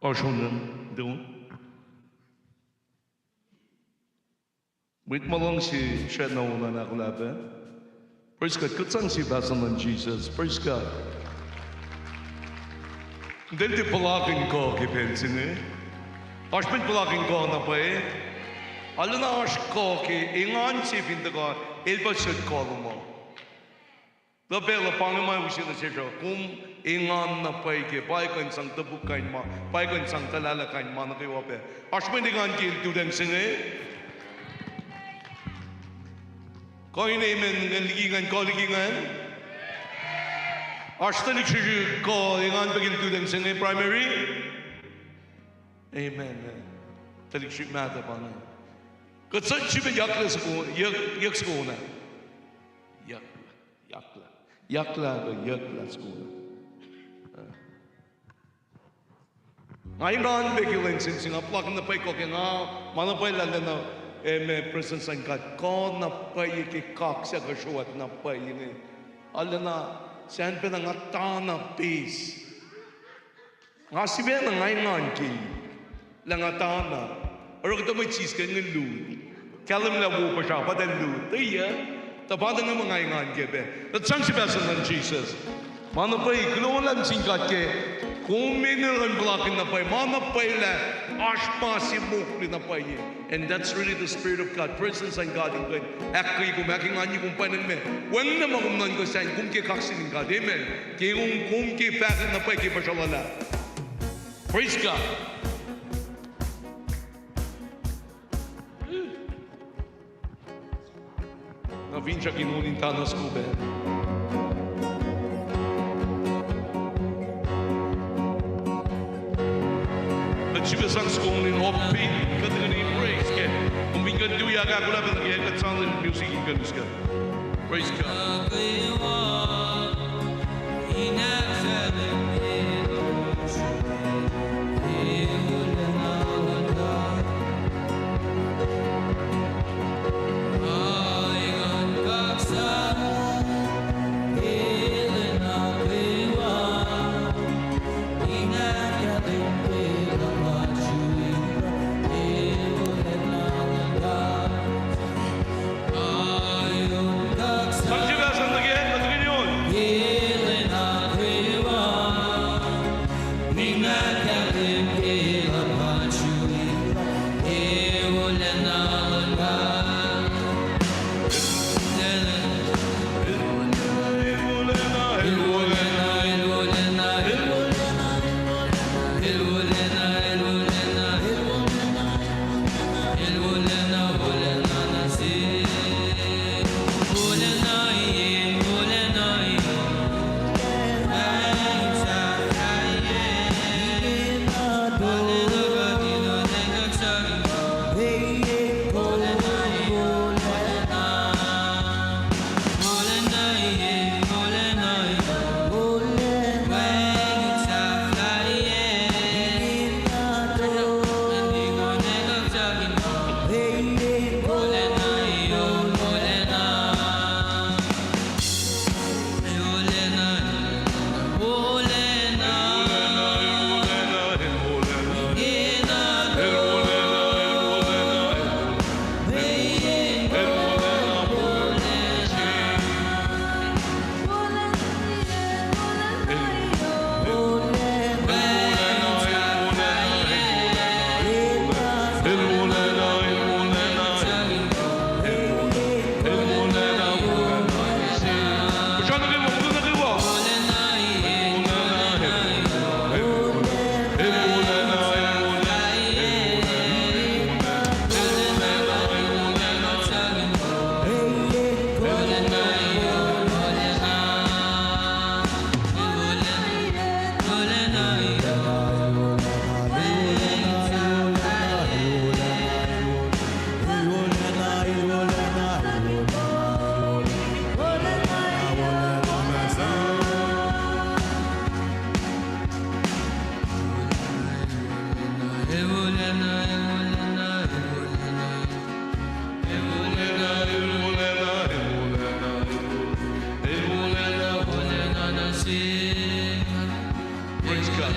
Oasr on, do. Mwet ma luhngse srackna on an ahkolah pac. Praise God. Kuht sang sie pastor luhn Jesus. Praise God. Eltahl tiac puhlakihn kuh ke pacl se inge. Oasr mwet puhlakihn kuh na pwacye. Arulacna oasr kuh ke engan se fin tuhkuh, el pa suc kuh lom uh. Tuh pacl uh pa inge ma use nuh sesr uh, kom engan na pwacye ke, pa kuh in sang topuk kain ma, pa kuh in sang tuhlahlah kain ma nuh kwewa pac. Oasr mwet engan ke lututacng se inge? Kuh in amen ingacn liki ingacn, kuh liki ingacn. Oasr tuhlihk srihsrihk kuh engan pac ke lututacng se inge, primary? Amen. Tuhlihk srihsrihk mahtuh pa inge. Kuht sang srihpac yaklah soko, yak, yak soko na. Yak, yaklah. Yaklah kuh yaklah soko na. Nga engan pac ke lwen se inge, nga puhlakihn na pwacye kuh ke nga, ma na pwacye lah lacna, eh, ma prestuhn sin God, kuh na pwacye ke kaksak uh sruhwack na pwacye inge. Arulacna, sacn pacna nga tana pes. Nga sifacna nga engan ke, lah nga tana. Oruh kuhtuh mwet sisken inge lut. Kahlwem lah wo puhsra, pa tuh lut. Tuh yac? Tuh pa tuh inge ma nga engan ke pac. Kuht sang sie pastor luhn Jesus. Ma na pwacye, kuloh luhlahp sin God ke kom enenuh in puhlakihn na pwacye. Ma na pwacye lah oasr ma se mokle na pwacye. And that's really the Spirit of God. Prestuhn sin God in kuh in ahkkweye kom, ahkenganye kom, pwacnwacng ma wacngihn ma kom nuhnkuh sacn, kom ke kaksakihn God. Amen. Ke kom, kom ke fahkwack na pwacye ke puhsra lal ah. Praise God. Na finsrak in on in tana soko pac. Kuht sifilpac sang soko in offbeat, kuht tuhkweni praise ke. Kom fin kuh in tuyak ahkolah pac nuh ke, kuht sang music in kuh in us kuh. Praise God. Sang sie pastor nuh ke, nuh ke, Praise God.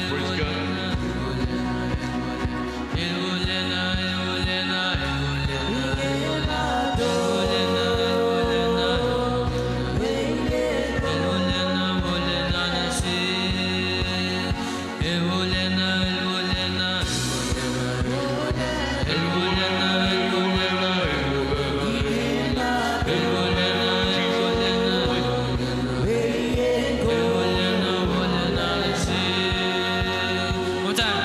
Praise God. One time.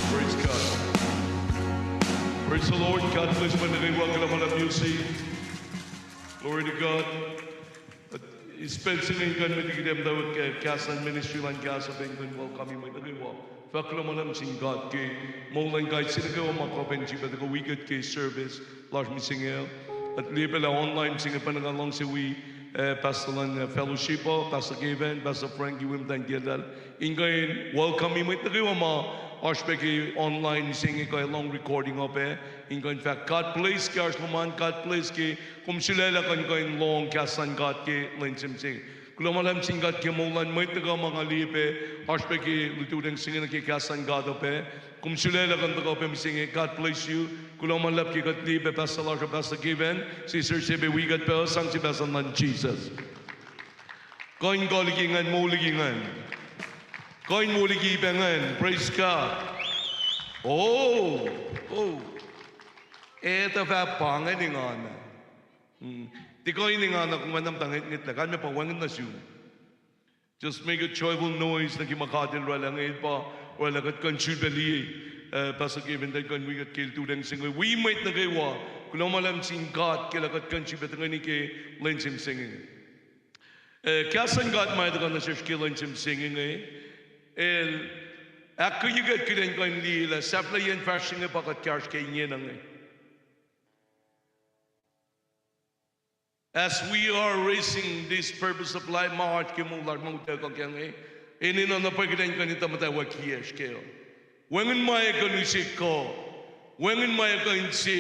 Praise God. Praise the Lord. God bless you. Mwet nuh kwewa, kuloh ma luhlahp music. Glory to God. Ispen singing kuh in met liki tiac muhtwacwacack ke Kahs Luhn Ministry luhn Kahs uh, pa in kuh in welcome-i mwet nuh kwewa. Fahk kuloh ma luhlahp sin God ke moul luhn kais sie nuh kwewa ma kuh pac in sifilpac tuhkuh wi kuht ke service lasr mihsenge. Kuht liye pac lah online mihsenge pacna nga luhngse wi, eh, pastor luhn, eh, fellowship uh, Pastor Kevin, Pastor Frankie, wi muhtwacn kiyacl, in kuh in welcome-i mwet nuh kwewa ma oasr pac ke online mihsenge kuh lohng recording uh pac, in kuh in fahk God bless ke oasr lom an, God bless ke kom sulaclah kuh in kuh in lohng kahs luhn God ke lwen se mihsenge. Kuloh ma luhlahp sin God ke moul luhn mwet nuh kwewa ma nga liye pac oasr pac ke lututacng se inge nuh ke kahs luhn God uh pac. Kom sulaclah kuh in tuhkuh pac mihsenge. God bless you. Kuloh ma luhlahp ke kuht liye pac pastor lasr uh, Pastor Kevin, sister se pac wi kuht pac, sang sie pastor luhn Jesus. Kuh in kuh liki ingacn, moul liki ingacn. Kuh in wo liki pac ingacn. Praise God. Oh, oh. Etuh fah pa ingacn engan. Hmm. Tiac kuh in engan, kom an muhta ngwetngwetlah. Kalmac pa wacngihn nuh sum. Just make a joyful noise nuh ke ma God El oraclah inge, El pa oraclah kuht kuh in sifilpac liye, eh, Pastor Kevin, tuh kuh in wi kuht ke lututacng se inge. Wi mwet nuh kwewa, kuloh ma luhlahp sin God ke lah kuht kuh in sifilpac tuhkweni ke lwen se mihsenge. Eh, kahs luhn God ma tuhkuh nuh sesr ke lwen se mihsenge inge, el ahkkweye kuht kuht in kuh in liye lah sahflahiyacn fahsr se inge pa kuht kahsr ke ingena inge. As we are raising this purpose of life, ma oasr ke moul lasr ma utuckuh kac inge, enenuh na pwacye kuht in kuh in etuh muhtwacwacack kiyacsr kac. Wacngihn ma ac kuh in use kuh. Wacngihn ma ac kuh in se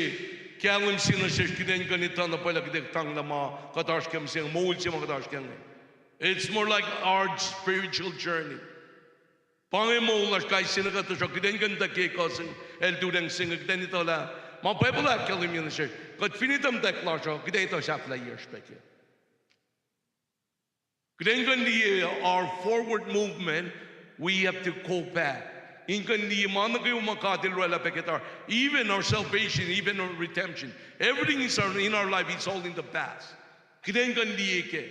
kahlwem se nuh sesr kuht in kuh in etuh na pwacye lah kuht ac tanglah ma kuht oasr kac mihsenge, moul se ma kuht oasr kac inge. It's more like our spiritual journey. Pa inge moul lasr kais sie nuh kuht, tuhsruhk kuht in kuh in tuh ke kuh se inge, el tuhtacng se inge, kuht in etuh lah ma Bible ahkkahlwemye nuh sesr, kuht fin etuh muhtwacwacack lasr uh, kuht in etuh sahflahiyacsr pac kac. Kuht in kuh in liye our forward movement, we have to go back. In kuh in liye ma nuh kwewa ma God El oraclah pac kuht, even our salvation, even our redemption. Everything is our, in our life is all in the past. Kuht in kuh in liye kac.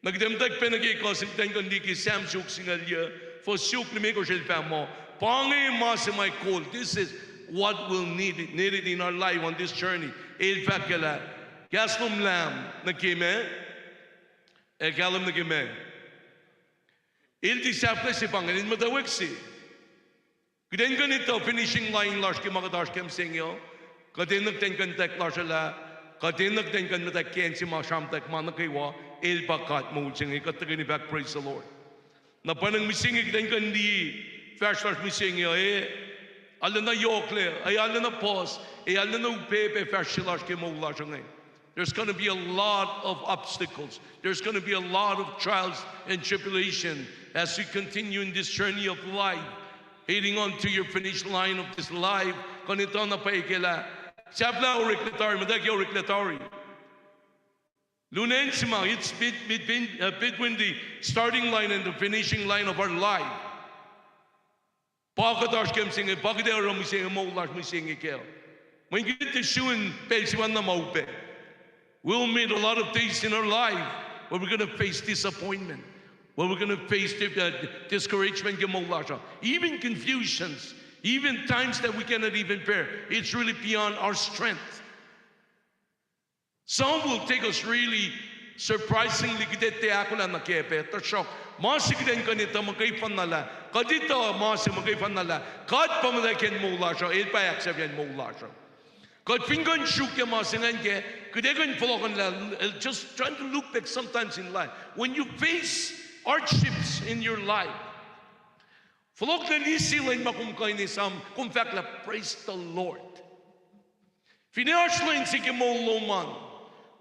Na kuht in muhtwacwacack pac nuh ke kuh se inge, kuht in kuh in liye ke Sam siofok singucul yuc, fuhs siofok limekohsr, el fahk muh, pa inge ma se ma kol, this is what will need it, needed in our life on this journey. El fahk lah, kahs lom lahm nuh ke ma, ac kahlwem nuh ke ma, el tiac sahflah se pa inge, el muhtwacwacack se. Kuht in kuh in etuh finishing line lasr ke ma kuht oasr kac mihsenge uh. Kuht enenuh kuht in kuh in muhtwacwacack lasr uh lah, kuht enenuh kuht in kuh in muhtwacwacack ke acn se ma sramtwack ma nuh kwewa, el pa God moul se inge, kuht tuhkweni fahk praise the Lord. Na pwacnwacng mihsenge kuht in kuh in liye fahsr lasr mihsenge uh, eh, arulacna yohklac, ac arulacna puhs, ac arulacna upac pac fahsr se lasr ke moul lasr uh inge. There's gonna be a lot of obstacles. There's gonna be a lot of trials and tribulation as you continue in this journey of life, heading on to your finish line of this life. Kuh in etuh na pwacye ke lah sahflah oreklac tari, muhtwacwacack oreklac tari. Lun acn se ma, it's bet-, between, uh, between the starting line and the finishing line of our life. Pa kuht oasr kac mihsenge, pa kuht ac oruh mihsenge, moul lasr mihsenge kac. Mweyen kuht tiac sun pacl se ma na ma upac. We'll meet a lot of days in our life where we're gonna face disappointment. But we're going to face dif-, uh, discouragement ke moul lasr uh. Even confusions, even times that we cannot even bear. It's really beyond our strength. Some will take us really surprisingly, kuht etuh ahkolah nuh kac pac, tuhsruhk ma se kuht in kuh in etuh muhkwena lah, kuht etuh ma se muhkwena lah, God pa muhtwacwacack ke moul lasr uh, El pa ahksahfyelah moul lasr uh. Kuht fin kuh in sruokyac ma se ingacn kac, kuht ac kuh in fohlohkohnlah, uh, just trying to look back sometimes in life. When you face hardships in your life, fohlohk nuh ke lwen ma kom kuh in esam, kom fahk lah, "Praise the Lord." Finne oasr lwen se ke moul lom an,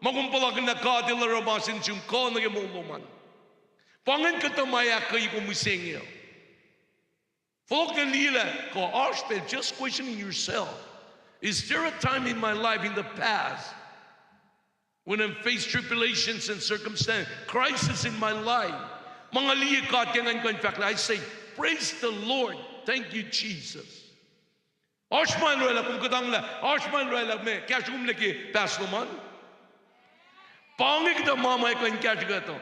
ma kom puhlakihn lah God El oruh ma se nuh sum kuh nuh ke moul lom an, pa ingacn kuhtuh ma ahkkweye kom mihsenge. Fohlohk nuh ke lwen kuh oasr pacl, just questioning yourself. Is there a time in my life in the past when I faced tribulations and circumstance, crisis in my life? Ma nga liye God ke ingacn kuh in fahk lah, I say, "Praise the Lord. Thank you, Jesus." Oasr ma El orwaclah, kom kuhtanglah, oasr ma El orwaclah ma kahsruh kom nuh ke past lom an. Pa inge kuhtuh ma ma kuh in kahsruh kuht uh.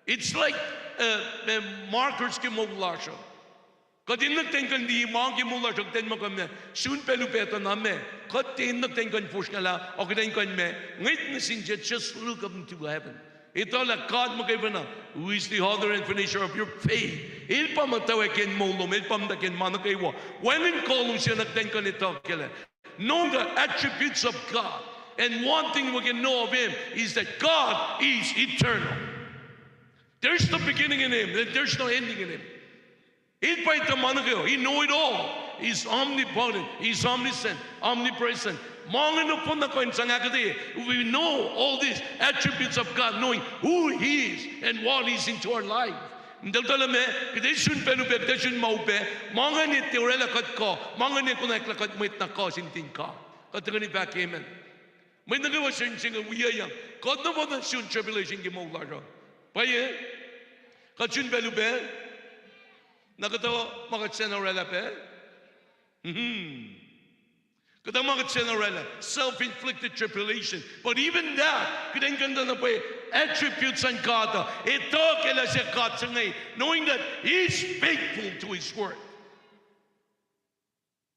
It's like, uh, uh, markers ke moul lasr uh. Kuht enenuh kuht in kuh in liye ma ke moul lasr uh, kuht in muh kuh in ma sun pacl upac tuh na ma, kuht enenuh kuht in kuh in fosrngahlah, ac kuht in kuh in ma, ngwet nuh sin je, just look up into heaven. Etuh lah God muhkwena, who is the author and finisher of your faith. El pa muhtwacwacack ke moul lom, El pa muhtwacwacack ke ma nuh kwewa. Wacngihn kolum se na kuht in kuh in etuh kac lah, knowing the attributes of God. And one thing we can know of Him is that God is eternal. There's no beginning in Him, and there's no ending in Him. El pa etuh ma nuh kwewa. He know it all. He's omnipotent. He's omniscient, omnipresent. Ma inge nohfohn na kuh in sang ahkuhtweyac. We know all these attributes of God, knowing who He is and what He is into our life. Eltahl etuh lah ma, kuht ac sun pacl upac, kuht ac sun ma upac, ma ingacn tiac orwaclah kuht kuh, ma ingacn konwacack lah kuht mwet na kuh sin tin God. Kuht tuhkweni fahk amen. Mwet nuh kwewa sun se inge wiyuc, kuht nohfohn sun tribulation ke moul lasr uh. Pwacye, kuht sun pacl upac, na kuhtuh ma kuht sacna orwaclah pac. Kuhtuh ma kuht sacna orwaclah, self-inflicted tribulation. But even that, kuht in kuh in etuh na pwacye attributes luhn God uh. Etuh kac lah suc God se inge, knowing that He is faithful to His word.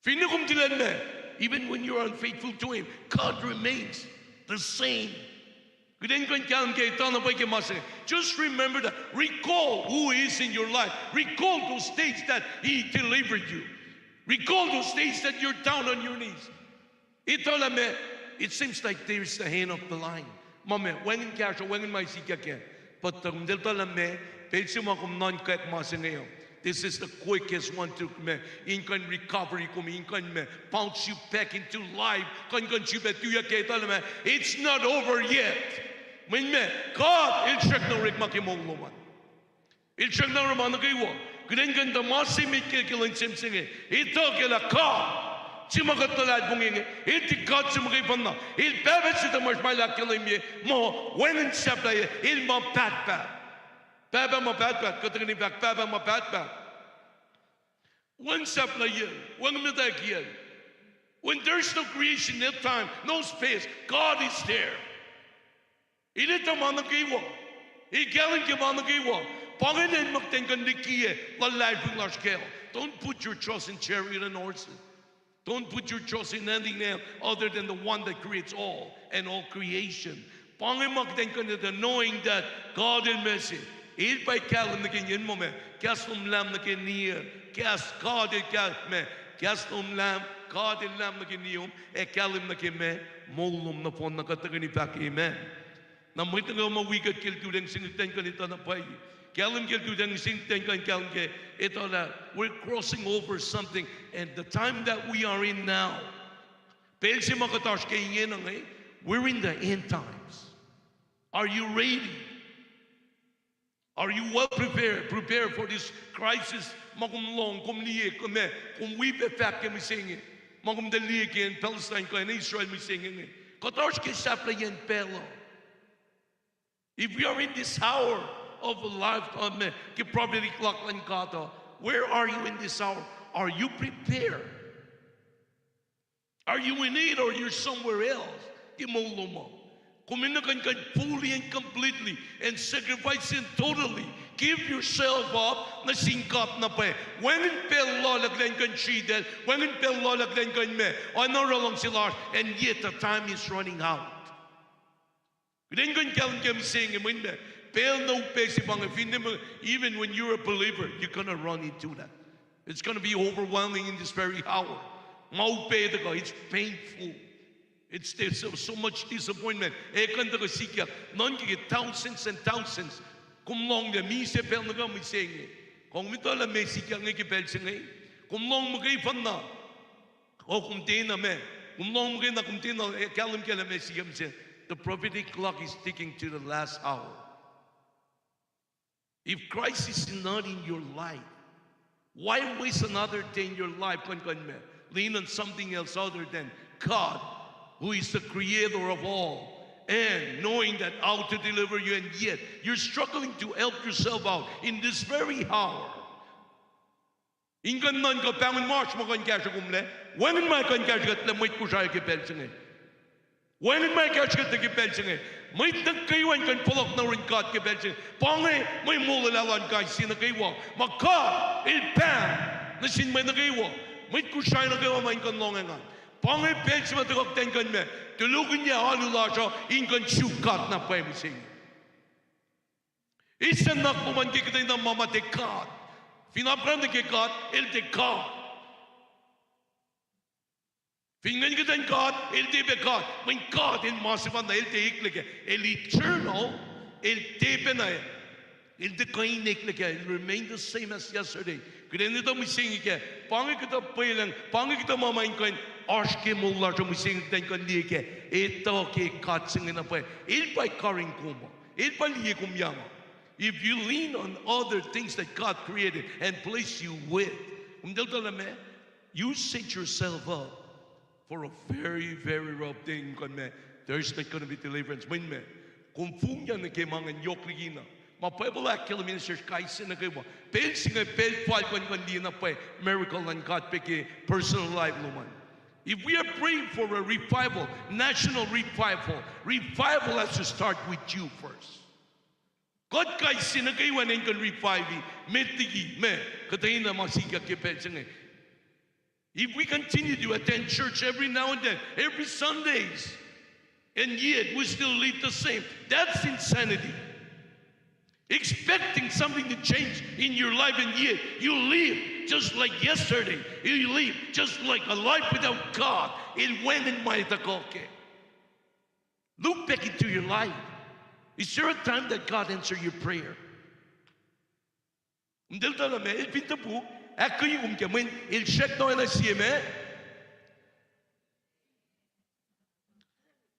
Finne kom tilac ma, even when you are unfaithful to Him, God remains the same. Kuht in kuh in kahlwem ke etuh na pwacye ke ma se inge. Just remember that. Recall who He is in your life. Recall those days that He delivered you. Recall those days that you're down on your knees. Etuh lah ma, it seems like there is the hand of the lion. Ma ma, wacngihn kahsruh, wacngihn ma sikyak kac. But tuh kom etuh lah ma, pacl se ma kom nuhnkack ma se inge uh, this is the quickest one to ma, in kuh in recovery kom, in kuh in ma, bounce you back into life, kuh in kuh in srihpac tuyak ke etuh lah ma, it's not over yet. Mweyen ma, God El srackna orekma ke moul lom an. El srackna orekma nuh kwewa. Kuht in kuh in etuh ma se met ke, ke lwen se inge. Etuh kac lah God se ma kuht luhlahlfongi inge, El tiac God se muhkwena. El Pahpah se tuhmasr ma El ahkkahlwemye muh wacngihn sahflahiyac, El ma pahtpaht. Pahpah ma pahtpaht, kuht tuhkweni fahk Pahpah ma pahtpaht. Wacngihn sahflahiyac, wacngihn muhtwacwacackiyacl. When there's no creation, no time, no space, God is there. El etuh ma nuh kwewa. El kahlwem ke ma nuh kwewa. Pa ingacn ma kuht in kuh in likiyac luhlahlfongi lasr kac. Don't put your trust in chariot and horses. Don't put your trust in anything else other than the one that creates all and all creation. Pa inge ma kuht in kuh in etuh, knowing that God El ma se. El pa kahlwem nuh ke inge, ma ma, kahs lom lahm nuh ke niyac, kahs God El kahlwem ma, kahs lom lahm, God El lahm nuh ke niom, ac kahlwem nuh ke ma, moul lom nohfohn na. Kuht tuhkweni fahk amen. Na mwet nuh kwewa ma wi kuht ke lututacng se inge, kuht in kuh in etuh na pwacye. Kahlwem ke lututacng se inge, kuht in kuh in kahlwem ke etuh lah we're crossing over something, and the time that we are in now, pacl se ma kuht oasr ke ingena inge, we're in the end times. Are you ready? Are you well prepared, prepared for this crisis? Ma kom lohng, kom liye, kom, ma, kom wi pac fahk ke mihsenge. Ma kom tuh liye ke acn Palestine kuh acn Israel mihsenge inge. Kuht oasr ke sahflahiyacn pacl uh. If we are in this hour of life, uh, ma, ke prophetic luhk luhn God uh, where are you in this hour? Are you prepared? Are you in it or you're somewhere else? Ke moul lom uh, kom enenuh kuh in kuh in fully and completely and sacrificing totally Give yourself up nuh sin God na pwacye. Wacngihn pacl loh lah kuht in kuh in sritacl, wacngihn pacl loh lah kuht in kuh in meac, oacna oruh luhngse lasr, and yet the time is running out. Kuht in kuh in kahlwem ke mihsenge, mwet ma pacl na upac se pa inge, finne, even when you're a believer, you're gonna run into that. It's gonna be overwhelming in this very hour. Ma upac tuhkuh, it's painful. It's, there's so, so much disappointment. Ac kuh in tuhkuh sikyak. Nuhnkuh ke thousands and thousands. Kom lohng lah misac pacl nuh kwewa mihsenge. Kom etuh lah meac sikyak inge ke pacl se inge. Kom lohng muhkwena. Oh, kom tiacna meac. Kom lohng muhkwena, kom tiacna, eh, kahlwem ke lah meac sikyak mihsenge. The prophetic clock is ticking to the last hour. If Christ is not in your life, why waste another day in your life, kuh in kuh in meac, lean on something else other than God, who is the creator of all, and knowing that how to deliver you, and yet you're struggling to help yourself out in this very hour. In kuh in nuhnkuh pahngon ma oasr ma kuh in kahsruh kom lac, wacngihn ma kuh in kahsruh kuht lac mwet Kosrae ke pacl se inge. Wacngihn ma kahsruh kuht ke pacl se inge. Mwet nuh kwewa in kuh in fohlohk nuh yurin God ke pacl se inge. Pa inge mwe molwelah luhn kais sie nuh kwewa. Ma God El pahng nuh sin mwet nuh kwewa. Mwet Kosrae nuh kwewa ma in kuh in lohng engan. Pa inge pacl se ma tuhkuh kuht in kuh in meac, tulokihnyac alu lasr uh in kuh in suk God na pwacye mihsenge. Eis nuhnak lom an ke kuhtwena ma ma tiac God. Fin apkuhran nuh ke God, El tiac God. Fin ngwacn kuhtwena God, El tiac pac God. Mweyen God El ma sefanna, El tiac eklac kac. El eternal, El tiac pacna, El tiac kuh in eklac kac. He'll remain the same as yesterday. Kuht in etuh mihsenge kac, pa inge kuhtuh pwelucng, pa inge kuhtuh ma ma in kuh in oasr ke moul lasr uh mihsenge kuht in kuh in liye kac. Etuh ke God se inge na pwacye. El pa karihngihn kom uh. El pa liye kom yang uh. If you lean on other things that God created and placed you with, kom tiac etuh lah meac, you set yourself up for a very, very rough thing, kuh in meac, there's not gonna be deliverance. Mweyen meac, kom fongiyang nuh ke ma ingacn yohk likina. Ma Bible ahkkahlwemye nuh sesr kais sie nuh kwewa, pacl se inge pacl fal kuh in kuh in liye na pwacye miracle luhn God pac ke personal life lom an. If we are praying for a revival, national revival, revival has to start with you first. Kuht kais sie nuh kwewa enenuh in kuh in revive-i met liki meac, kuhtwena ma sikyak ke pacl se inge. If we continue to attend church every now and then, every Sundays, and yet we still live the same, that's insanity. Expecting something to change in your life, and yet you live just like yesterday. You live just like a life without God. El wacngihn ma etuh kuh kac. Look back into your life. Is there a time that God answered your prayer? Kom tiac etuh lah meac, El fin topuk, ahkkweye kom kac, mweyen El srackna oacna sie meac.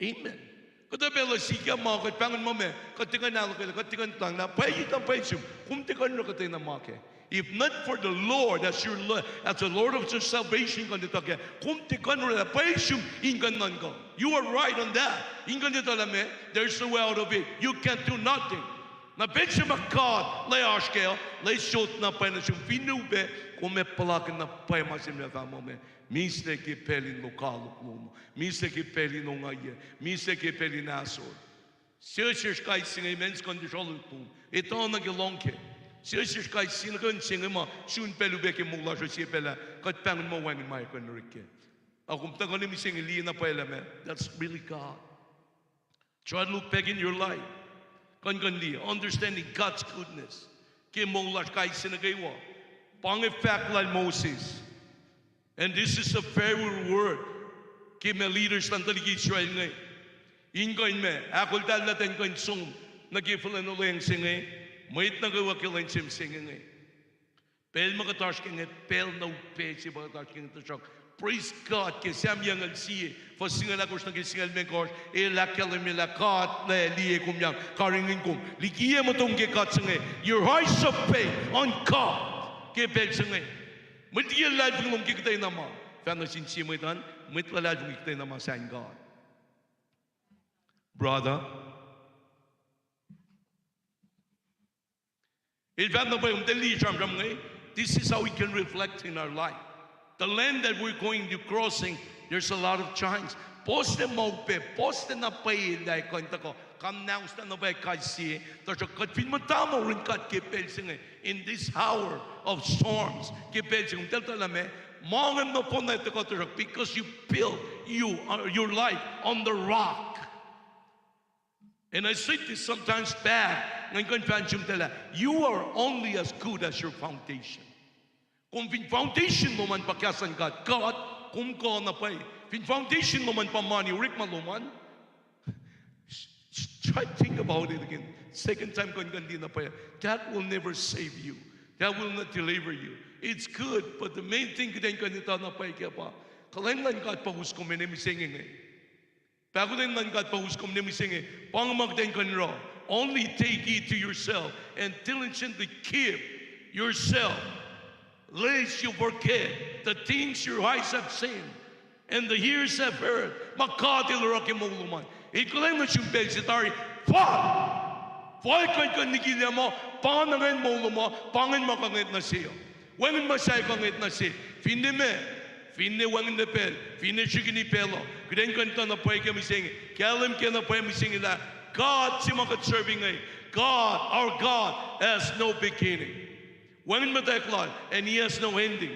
Amen. Kuhtuh pacl uh sikyak ma kuht pahngon muh meac, kuht tiac kuh in ahluhkwelah, kuht tiac kuh in tuhnglah, pwacye na pwacye sum, kom tiac kuh in oruh kuhtwena ma kac. If not for the Lord as your Lo-, as the Lord of your salvation, kuh in etuh kac, kom tiac kuh in orwaclah pwacye sum in kuh in nuhnkuh. You are right on that. In kuh in etuh lah meac, there's a way out of it. You can't do nothing. Na pacl se ma God El oasr kac uh, El sot na pwacye nuh sum. Finne upac, kom ac puhlakihn na pwacye ma se ma fahk muh meac, mihslac ke pacl in lokoalok lom, mihslac ke pacl in ongaiyac, mihslac ke pacl in ahsor. Sie sesr kais sie inge, men's condition lom, etuh nuh ke lohng kac. Sie sesr kais sie nuh ke inse inge ma sun pacl upac ke moul lasr uh, sie pacl ah kuht pahngon muh wacngihn ma kuh in orek kac. Ac kom tuhkuh nuh mihsenge liye na pwacye lah meac, that's really God. Try to look back in your life. Kuh in kuh in liye, understanding God's goodness ke moul lasr kais sie nuh kwewa. Pa inge fahk lal Moses. And this is a very word ke ma leaders luhn tuhlihk Israel inge. In kuh in meac, ahkoltahllah tuh in kuh in som nuh ke fuhlwacn olweacng se inge, mwet nuh kwewa ke lwen se mihsenge inge. Pacl ma kuht oasr ke inge, pacl na upac se pa kuht oasr ke inge, tuhsruhk praise God ke Sam yucngucul sie, fuhs singucul ahkosr nuh ke singucul limekohsr, el ahkkahlwemye lah God El liye kom yang, karihngihn kom. Likiyac motom ke God se inge, your eyes of faith on God ke pacl se inge. Mwet liye luhlahlfongi lom ke kuhtwena ma, fahk nuh sin sie mwet an, mwet luhlahlfongi kuhtwena ma sang God. Brother, El fahk na pwacye, kom tiac liye sramsram inge, this is how we can reflect in our life. The land that we're going to crossing, there's a lot of giants. Puhs na ma upac, puhs na pwacye lah kuh in tuhkuh, kam na us na pwacye kais sie, tuhsruhk kuht fin muhta muh yurin God ke pacl se inge, in this hour of storms, ke pacl se inge, eltahl tuh lah ma, ma inge nohfohn na tuhkuh tuhsruhk, because you build you, uh, your life on the rock. And I said this sometimes back, ngan kuh in fahk sum tuh lah, you are only as good as your foundation. Kom fin foundation lom an pa kahs luhn God, God, kom kuh na pwacye. Fin foundation lom an pa mani, orekma lom an. Try think about it again. Second time kuh in kuh in liye na pwacye. That will never save you. That will not deliver you. It's good, but the main thing kuht in kuh in etuh na pwacye kac pa, kuhlwacng luhn God pa us kom ac mihsenge inge. Pahkotwen luhn God pa us kom ac mihsenge inge, pa inge ma kuht in kuh in oruh. Only take heed to yourself and diligently keep yourself, lest you forget the things your eyes have seen and the ears have heard. Ma God El oruh ke moul lom an, El kuhlwacng nuh sum pacl se tari, fal, fal kuh in kuh in likilac muh pa ingacn moul lom uh, pa ingacn ma kuh ngwet nuh sel. Wacngihn ma sahyac kuh ngwet nuh sel. Finne ma, finne wacngihnlac pacl, finne srihkeni pacl uh, kuht in kuh in etuh na pwacye ke mihsenge, kahlwem ke na pwacye mihsenge lah God se ma kuht serve-i inge, God, our God has no beginning. Wacngihn muhtwacwacack Lal, and He has no ending.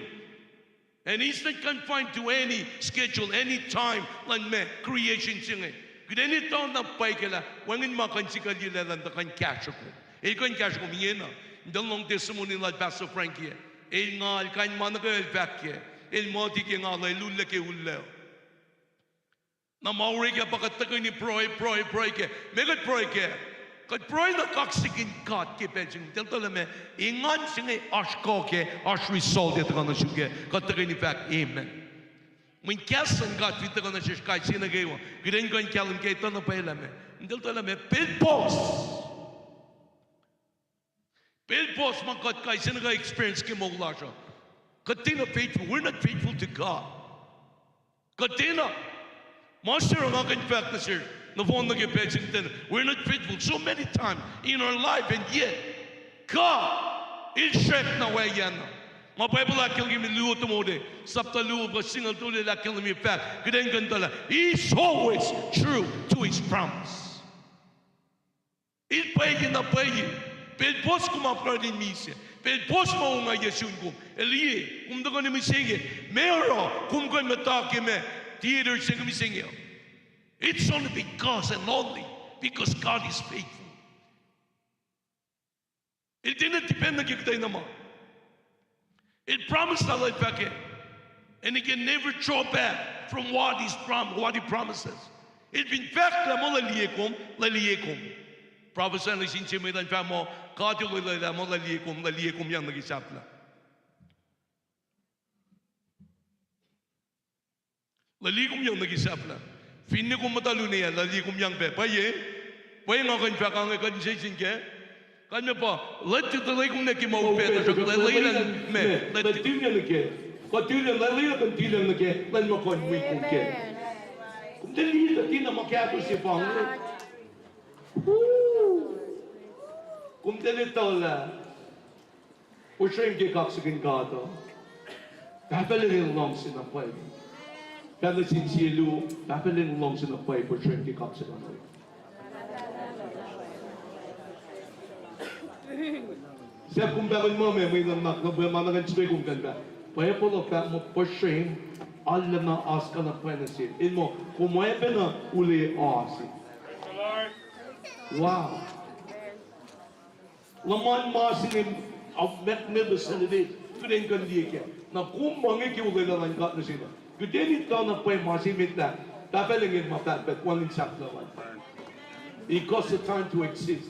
And He's not confined to any schedule, any time luhn ma creation se inge. Kuht in etuh na pwacye kac lah wacngihn ma kuh in sikuclyelah Elan tuh kuh in kahsruh kom. El kuh in kahsruh kom ingena. In the long testimony lal Pastor Frankie, el ngal kain ma nuh kwewa el fahk kac. El muh tike ngal uh, el ullac ke ullac. Na ma orek ah pa kuht tuhkweni pruhe, pruhe, pruhe kac. Meac kuht pruhe kac? Kuht pruhe na kaksakihn God ke pacl se inge. Eltahl tuh lah ma, engan se inge oasr kuh kac, oasr result ac tuhkuh nuh sum kac. Kuht tuhkweni fahk amen. Mweyen kahs luhn God fin tuhkuh nuh sesr kais sie nuh kwewa, kuht in kuh in kahlwem kac, etuh na pwacye lah ma, eltahl tuh lah ma, pacl puhs. Pacl puhs ma kuht kais sie nuh kwewa experience ke moul lasr uh. Kuht tiacna faithful. We're not faithful to God. Kuht tiacna. Ma se oruh nga kuh in fahk nuh sesr nohfohn nuh ke pacl se inge, we're not faithful so many times in our life, and yet God, El srackna wacngihn. Ma Bible ahkkahlwemye, luo Timothy sapta luo fuhs singucul tolu el ahkkahlwemye fahk, kuht in kuh in tuh lah, He is always true to His promise. El pwacye na pwacye. Pacl puhs kom apkuhran in misac, pacl puhs ma ongaiyac sun kom, el liye kom tuhkuh nuh mihsenge, ma oruh kom kuh in muhta ke ma, theater se inge mihsenge. It's only because and only because God is faithful. El tiacna depend nuh ke kuhtwena ma. El promise na lal fahk kac. And He can never draw back from what He's prom-, what He promises. El fin fahk lah muh El liye kom, El liye kom. Prophecy nuh sin se met an fahk muh, God El olwelah muh El liye kom, El liye kom yang nuh ke sahflah. El liye kom yang nuh ke sahflah. Finne kom muhta lun ah, El liye kom yang pac. Pwacye? Pwacye nga kuh in fahk inge kuht in sesr in kac. Kalmac pa, lwelah tuhlac kom nuh ke ma upac, tuhsruhk lwelah lwelah me, lwelah tilac nuh kac. Kuht tilac, lwelah kuht tilac nuh kac, lwelah ma kuh in wi kom kac. Kom tiac liye tuh tiacna ma kahto se pa inge. Kom tiac etuh lah Puhsrem ke kaksakihn God uh. Pahpah Lucng El luhngse na pwacye. Pahpah nuh sin sie luo, Pahpah Lucng El luhngse na pwacye puhsrem ke kaksakihn God. Sahp kom pahkon ma me mwe nuhnak na pwacye ma na kuh in srihke kom kuh in fahk. Pwacye pa lah fahk muh puhsrem, arulacna oasr kuh na pwacye nuh sel. El muh kom oacpacna ule oasr. Wow. Luhman ma se inge, how magnificent it is. Kuht in kuh in liye kac. Na kom ma inge ke olwelah luhn God nuh sel uh. Kuht in etuh na pwacye ma se met lah Pahpah Lucng El ma pahtpaht wacngihn sahflah lal. It costs a time to exist.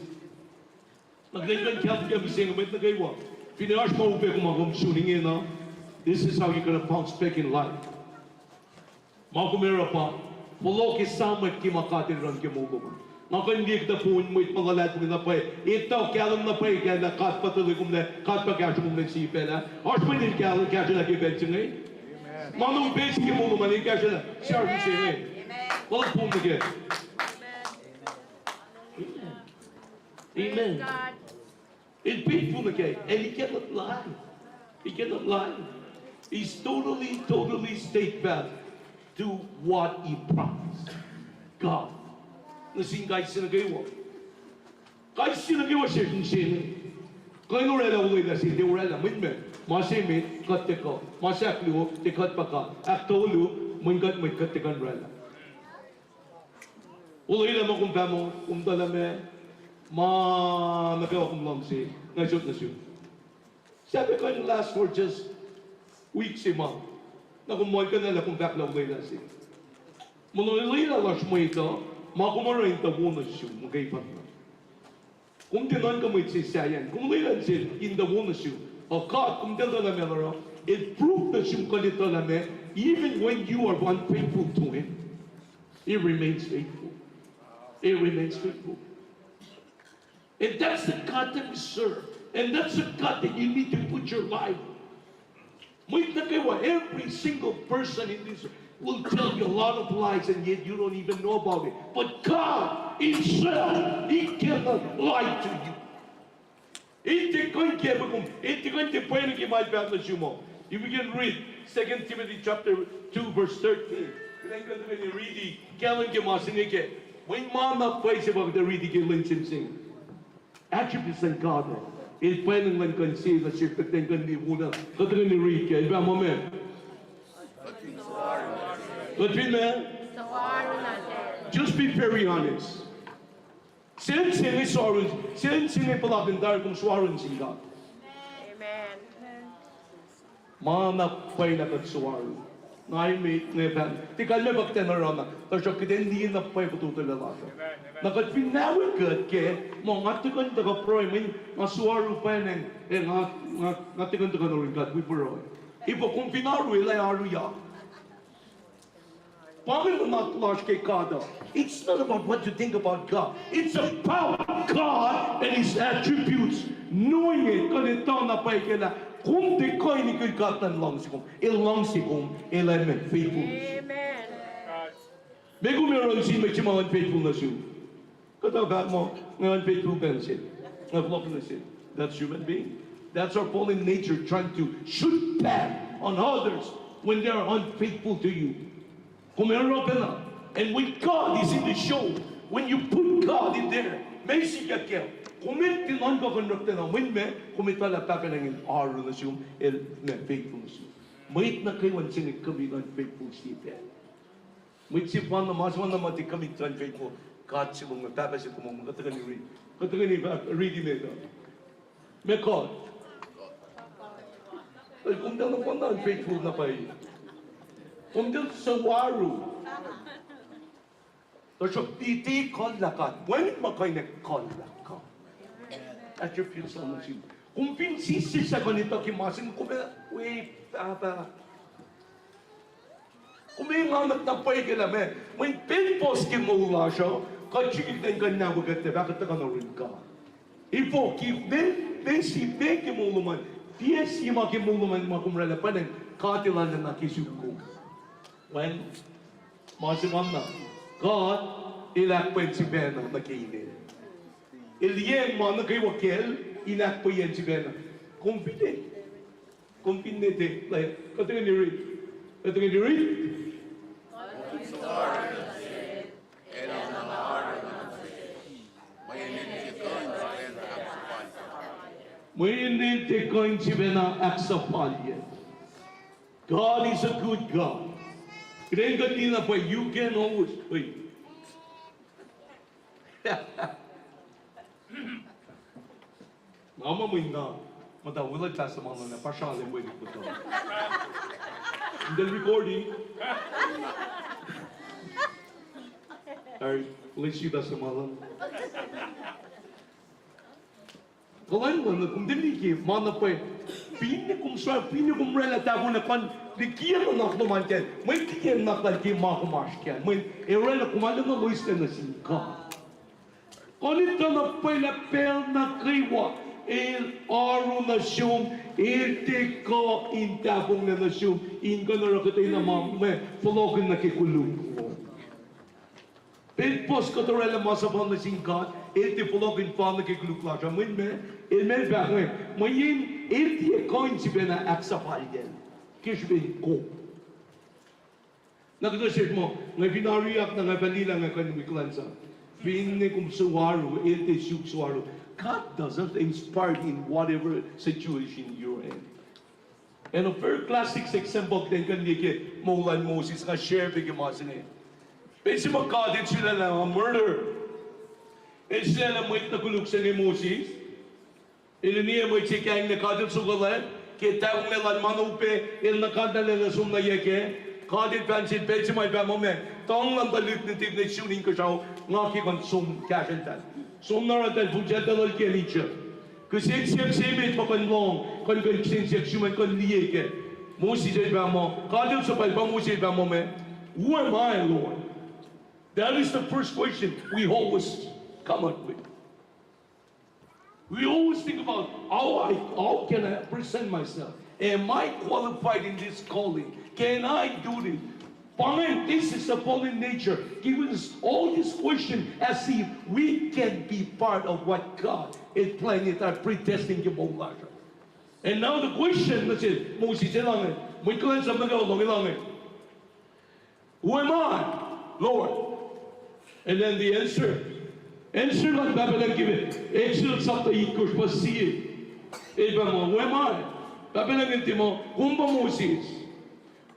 Na kuht in kuh in kahlwem ke mihsenge met nuh kwewa. Finne oasr ma upac kom ac kom sun ingena, this is how you're gonna bounce back in life. Ma kom oruh pa, fohlohk esamwack ke ma God El oruh ke moul lom an. Nga kuh in liye kuhtuh pon mwet ma luhlahlfongi na pwacye, etuh kahlwem na pwacye kac lah God pa tuhlac kom lac, God pa kahsruh kom lac sie pacl ah. Oasr mwet El kahlwem kahsruh lah ke pacl se inge. Ma na upac se ke moul lom an El kahsruh lah sie oasr mihsenge. Kuloh pum nuh kac. Amen. El faithful nuh kac, and He cannot lie. He cannot lie. He's totally, totally steadfast. to what he promised. God. Nuh sin kais sie nuh kwewa. Kais sie nuh kwewa sesr inge. Kuh in oraclah olwelah se, tiac oraclah, mwet me. Ma se met, kuht tiac kuh. Ma se ahkluo, tiac kuht pa God. Ahktolu, mweyen kuht mwet, kuht tiac kuh in oraclah. Olwelah ma kom fahk muh, kom tuh lah ma, ma nuh kwewa kom luhngse, nga sot nuh sum. Sahp ac kuh in last for just week se ma. Na kom muhlkuhnlah lah kom fahk lah olwelah se. Muh olwelah lasr mwet uh, ma kom oruh in tuh wo nuh sum, muhkwena. Kom tiac nuhnkuh mwet se sahyacn, kom olwelah se in tuh wo nuh sum. O God, kom tiac tuh lah ma el oruh, el prove nuh sum kuh in tuh lah ma, even when you are unfaithful to him, he remains faithful. He remains faithful. And that's the God that we serve. And that's the God that you need to put your life. Mwet nuh kwewa, every single person in this will tell you a lot of lies and yet you don't even know about it. But God himself, he cannot lie to you. El tiac kuh in kac kom, el tiac kuh in tiac pwacye nuh ke ma el fahk nuh sum uh. If we can read Second Timothy chapter two, verse thirteen. Kuht ac kuh in riti, kahlwem ke ma se inge ke. Mweyen ma na pwacye se pa kuht ac riti ke lwen se inge. Attributes luhn God. El pwacnwacng luhn kuh in sie, nuh sesr kuht in kuh in liye na. Kuht in kuh in riti ke, el fahk muh meac? Kuht fin meac? Just be very honest. Sensen inge soaru, sensen inge puhlakihn tari kom soaru nuh sin God. Amen. Ma na pwacye lah kuht soaru. Na emet inge pacna. Tiac kalmac pa kuht in oruh na. Tuhsruhk kuht in liye na pwacye fototo lasr uh. Na kuht fin nawe kuht ke, muh nga tiac kuh in tuhkuh pruhe, mweyen nga soaru pwacnwacng, eh, nga, nga, nga tiac kuh in tuhkuh nuh yurin God wi pruhe. Efuh kom fin oaru, el ac oaruyak. Pa inge nuhnak lasr ke God uh. It's not about what you think about God. It's about God and his attributes. Knowing it, kuht etuh na pwacye ke lah kom tiac kuh in ikil God na luhngse kom. El luhngse kom, el ac meac, faithfulness. Amen. Meac kom ac oruh nuh sin mwet se ma unfaithful nuh sum? Kuht ac fahk muh, nga unfaithful pacna se. Nga fohlohk nuh se. That's human being. That's our fallen nature trying to shoot back on others when they are unfaithful to you. Kom ac oruh pacna. And when God is in the show, when you put God in there, meac sikyak kac? Kom ac tiac nuhnkuh kuh in oruh pacna, mweyen meac, kom etuh lah Pahpah Lucng el oaru nuh sum, el meac, faithful nuh sum. Mwet nuh kwewa se inge commit unfaithful se pac. Mwet sefanna, ma sefanna ma tiac commit unfaithful, God se lom, Pahpah se lom, kuht tuhkweni riti, kuht tuhkweni riti met uh. Meac God? Kom tiac nuhfanna unfaithful na pwacye. Kom tiac suc oaru. Tuhsruhk tiac ekuhllah God. Wacngihn ma kuh in ekuhllah God. Attributes lal nuh sin. Kom fin sislah kuh in etuh ke ma se inge, kom ac wi Pahpah. Kom ac engan na pwacye ke lah meac, mweyen pacl puhs ke moul lasr uh, kuht srihke kuht in kuh in nawe kuht ac fahk kuht tuhkuh nuh yurin God. Efuh ke meac, meac se, meac ke moul lom an, tiac sie ma ke moul lom an ma kom oraclah pwacnwacng God El arulacna ke sum kom. Wacngihn ma sefanna, God El ahkpwacye sifacna nuh ke inen. El liyacacng ma nuh kwewa kacl, El ahkpwacye sifacna. Kom fin, kom fin nete, like, kuht tuhkweni riti, kuht tuhkweni riti. Mweyen El tiac kuh in sifacna ahksahfalye. God is a good God. Kuht in kuh in liye na pwacye, you can always, wait. Nga muh mweyen nga muhta weluhl Pastor Marlon ah, pa srale mwe lihk muhta. Ntel recording. All right, let's see Pastor Marlon. Kuhlwacng luhn, kom tiac liki ma na pwacye. Finne kom sra, finne kom oraclah tahfonglac kuh in likiyac nuhnak lom an kacl. Mwe likiyac nuhnak lal ke ma kom oasr kac an. Mweyen El oraclah kom arulacna loeslac nuh sin God. Kuh in etuh na pwacye lah pacl nuh kwewa El oaru nuh sum, El tiac kuh in tahfonglac nuh sum in kuh in oruh kuhtwena ma, ma fohlohkihn nuh ke koluk lom. Pacl puhs kuht oraclah ma suhpwacl nuh sin God, El tiac fohlohkihn fal nuh ke koluk lasr uh. Mweyen meac, El meac El fahk inge, mweyen El tiac kuh in sifacna ahksahfalyacl ke srihpen kom. Na kuhtuh sesr muh, nga fin ariyak na nga fah liye lah nga kuh in wi kuhlwacnsap. Finne kom suwohs, el tiac suk suwohs. God doesn't inspire in whatever situation you're in. And a very classic example kuht in kuh in liye ke moul lal Moses, nga share pac ke ma se inge. Pacl se ma God el sulaclah murder. El sulaclah mwet na koluk se inge Moses. El liye mwet se kainglac, God el sokwack ke tahfonglac lal ma na upac, el nuhkanlah lah som na yac kac. God el fahk nuh sel pacl se ma el fahk muh, ma tuhng luhn tuhlihk nuhtihk nuh sum inkuhsrao, nga ke kuh in som kahsrweltahl. Som na oruh eltahl fihsrwacsr tuh lal ke Egypt. Kihsen siyuck se met ma kuh in lohng, kuh in, kuh in kihsen siyuck sum an kuh in liye kac. Moses el fahk muh, God el suhpwacl pa Moses el fahk muh, ma, who am I, Lord? That is the first question we always come up with. We always think about how I, how can I present myself? Am I qualified in this calling? Can I do this? But this is a fallen nature, giving us all these questions as if we can be part of what God is planning and predestined ke moul lasr uh. And now the question nuh sel Moses el inge, mwet kuhlwacnsap nuh kwewa lohng el inge, who am I, Lord? And then the answer. Answer luhn Pahpah Lucng ke Exodus chapter itkohsr fuhs sie. El fahk muh, who am I? Pahpah Lucng el tiac muh, kom pa Moses.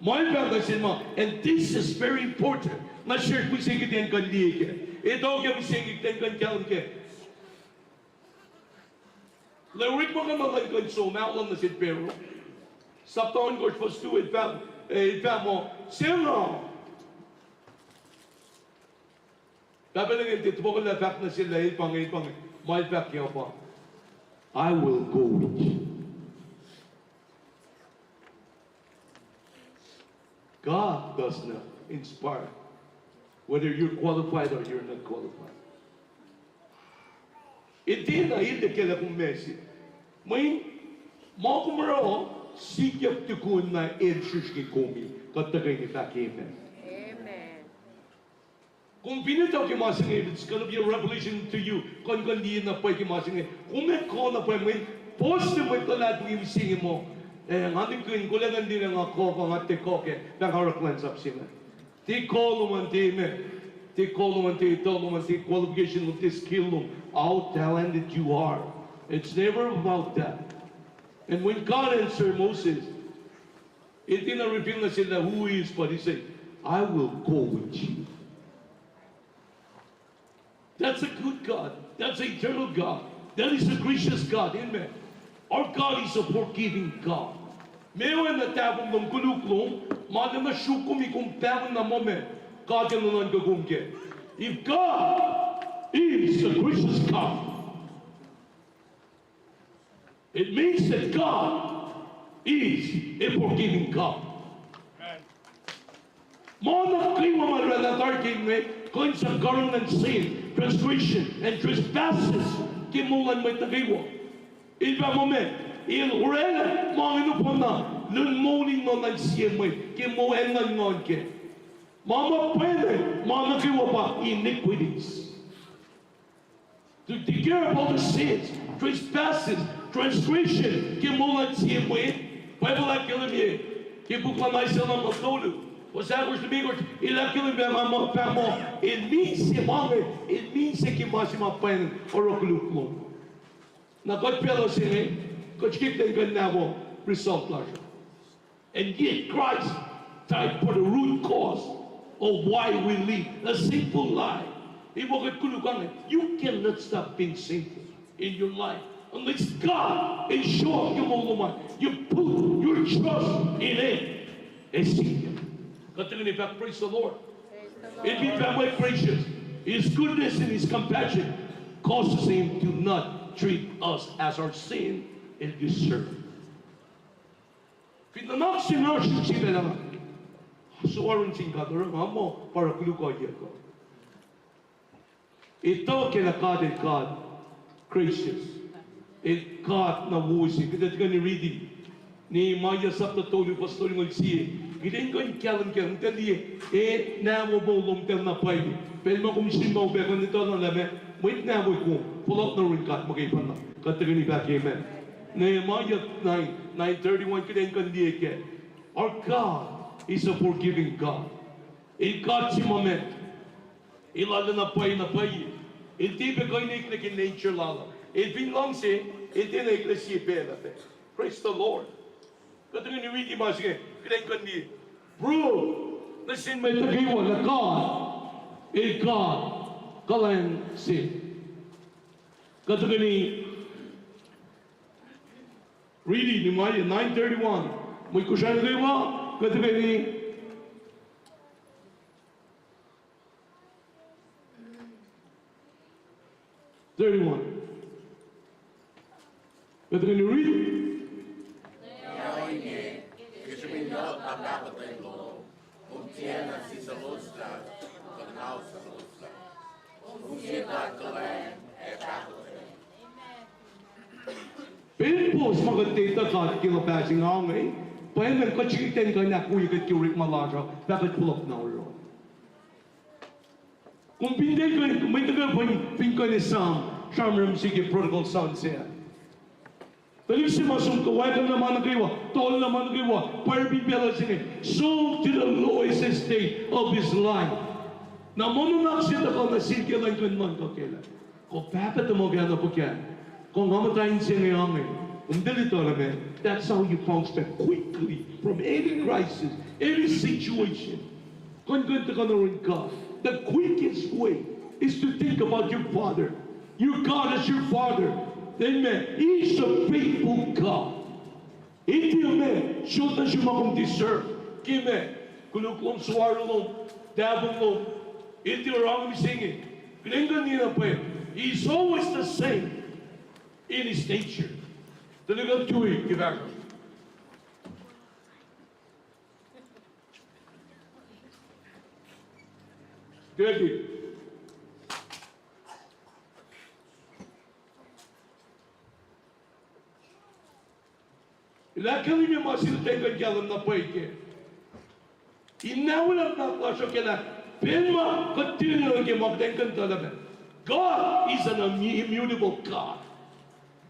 Ma el fahk nuh sel ma, and this is very important. Nga srihke mihsenge kuht in kuh in liye kac. Etuh ke mihsenge kuht in kuh in kahlwem kac. Lah orekma kuh ma luhn kuh in som ahkolah nuh sel Pharaoh. Sapta ohnkohsr fuhs luo el fahk, eh, el fahk muh, sel na. Pahpah Lucng el tiac tuhkuh lah fahk nuh sel lah el pa inge, el pa inge. Ma el fahk ke uh pa, I will go with you. God does not inspire whether you're qualified or you're not qualified. El tiacna el tiac kahlwem kom mesi. Mweyen, ma kom oruh, sikyak tukun na el srihsrngi kom, kuht tuhkweni fahk amen. Kom fin etuh ke ma se inge, it's gonna be a revelation to you. Kuh in kuh in liye na pwacye ke ma se inge. Kom ac kuh na pwacye mweyen, puhs na mwet luhlahlfongi mihsenge muh, eh, nga nihkihn, kolac kuh in liye lah nga kuh, kuh nga tiac kuh kac, pa nga oruh kuhlwacnsap se inge. Tiac kuh lom an, tiac, amen. Tiac kuh lom an, tiac etuh lom an, tiac qualification lom, tiac skill lom, how talented you are. It's never about that. And when God answered Moses, he didn't reveal nuh sel lah who he is, but he said, I will go with you. That's a good God. That's an eternal God. That is a gracious God. Amen. Our God is a forgiving God. Meac oacna tahfong lom, koluk lom, ma na sruok kom, kom pahng na muh ma God el nuhnuhnkuh kom kac. If God is a gracious God, it means that God is a forgiving God. Ma nuh kwewa ma oraclah tari ke inge, kuh in sang karihngihn sin, transgression, and trespasses ke moul luhn mwet nuh kwewa. El fahk muh ma, el oraclah ma inge nohfohnna luhn moul in nguhn luhn sie mwet ke moul in nguhn kac. Ma ma pwacye, ma nuh kwewa pa iniquities. To take care of all the sins, trespasses, transgression ke moul luhn sie mwet. Bible ahkkahlwemye ke puk luhn Isaiah lumngaul tolu, fuhs ahkosr limekohsr, el ahkkahlwemye ma, ma, pa ma, el mean se ma inge, el mean se ke ma se ma pwacye oruh koluk lom. Na kuht pacl se inge, kuht srihke in kuh in nahwo result lasr. And yet Christ died for the root cause of why we live a sinful life. Efuh kuht koluk inge, you cannot stop being sinful in your life unless God ensure ke moul lom an, you put your trust in Him, a Savior. Kuht tuhkweni fahk, praise the Lord. It means that my gracious, His goodness and His compassion causes Him to not treat us as our sin and deserve. Fin nuhnak se nga srihk sifacna, suwohs sin God oruh nga muh pa oruh koluk ohiyac kuh. Etuh ke lah God el God gracious, el God na wo se. Kuht ac tuhkweni riti Nehemiah sapta tolu fuhs tolngoul sie. Kuht in kuh in kahlwem kac, kuht ac liye, e, nahwo moul lom tari na pwacye. Pacl ma kom srihk ma upac kuh in etuh na lah ma, mwet nahwo kom, fohlohk nuh yurin God muhkwena. Kuht tuhkweni fahk amen. Nehemiah nine, nine thirty-one, kuht in kuh in liye kac. Our God is a forgiving God. El God se ma met. El arulacna pwacye na pwacye. El tiac pac kuh in eklac ke nature lal uh. El fin luhngse, el tiacna eklac sie pacl uh pac. Praise the Lord. Kuht tuhkweni riti ma se inge, kuht in kuh in liye proof nuh sin mwet nuh kwewa lah God, el God kuhlwacng se. Kuht tuhkweni riti, Nehemiah nine thirty-one. Mwet Kosrae nuh kwewa, kuht tuhkweni thirty-one. Kuht tuhkweni riti. Ohinge, ke srihpen yohk na pahkotwen lom, kom tiacna sisacloslah, kuh na usacloslah. Kom sie God kuhlwacng ac pahkotwen. Pacl puhs ma kuht etuh God ke luhpah se inge, pa ingacn kuht srihkitacn kuh in ahkwoye kuht ke orekma lasr uh, pa kuht fohlohk na oruh. Kom fin tiac kuh, mwet nuh kwewa fin kuh in esam sramsram se ke prodigal son se. Tuhlihk se ma som kuhwackuhna ma nuh kwewa, tohlna ma nuh kwewa, pwacr fin pacl uh se inge, sold to the lowest estate of his life. Na ma nuhnak se tuhkuh nuh sel ke elan kuh in nuhnkuh kac lah, kuh pahpah tuhmuhk ah na fuhkah? Kuh nga muhta in se inge ange? Kom tiac etuh lah meac, that's how you bounce back quickly from any crisis, any situation. Kuh in kuh in tuhkuh nuh yurin God, the quickest way is to think about your Father. Your God is your Father. Amen. He is a faithful God. El tiac, amen, sot nuh sum ma kom deserve. Ke, amen, koluk lom, suwohs lom, tahfong lom, el tiac oruh mihsenge. Kuht in kuh in liye na pwacye, He is always the same in His nature. Tuhlihk uh tui ke fahsruh Keti. El ahkkahlwemye ma se kuht in kuh in kahlwem na pwacye kac. In na wolac na lasr uh ke lah, pacl ma kuht tiac nuh ke ma kuht in kuh in tuhlac pac, God is an immu-, immutable God.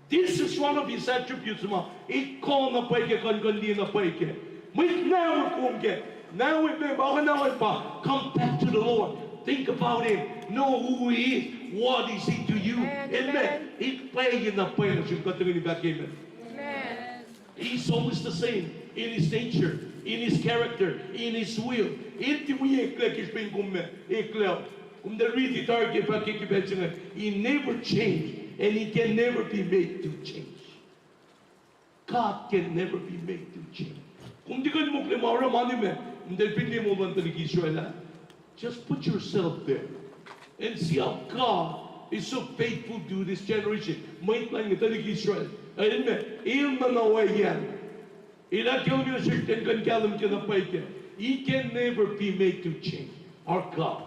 This is one of His attributes ma el kuh na pwacye kac, kuh in kuh in liye na pwacye kac. Mwet na kom kac, na meac, pa kuh na pa, come back to the Lord. Think about Him. Know who He is. What is He to you? Amen. Amen. El pwacye na pwacye nuh sum, kuht tuhkweni fahk amen. Amen. He's always the same in His nature, in His character, in His will. El tiac wi eklac ke srihpen kom ma eklac. Kom tiac riti tari ke fahk ke pacl se inge, He never changed, and He can never be made to change. God can never be made to change. Kom tiac kuh in mokle ma oruh ma nuh me, kom tiac fin liye moul luhn tuhlihk Israel ah. Just put yourself there and see how God is so faithful to this generation. Mwet luhn tuhlihk Israel, el ma, el na na oacyacpac. El ahkkahlwemye nuh sesr kuht in kuh in kahlwem ke na pwacye kac, He can never be made to change. Our God.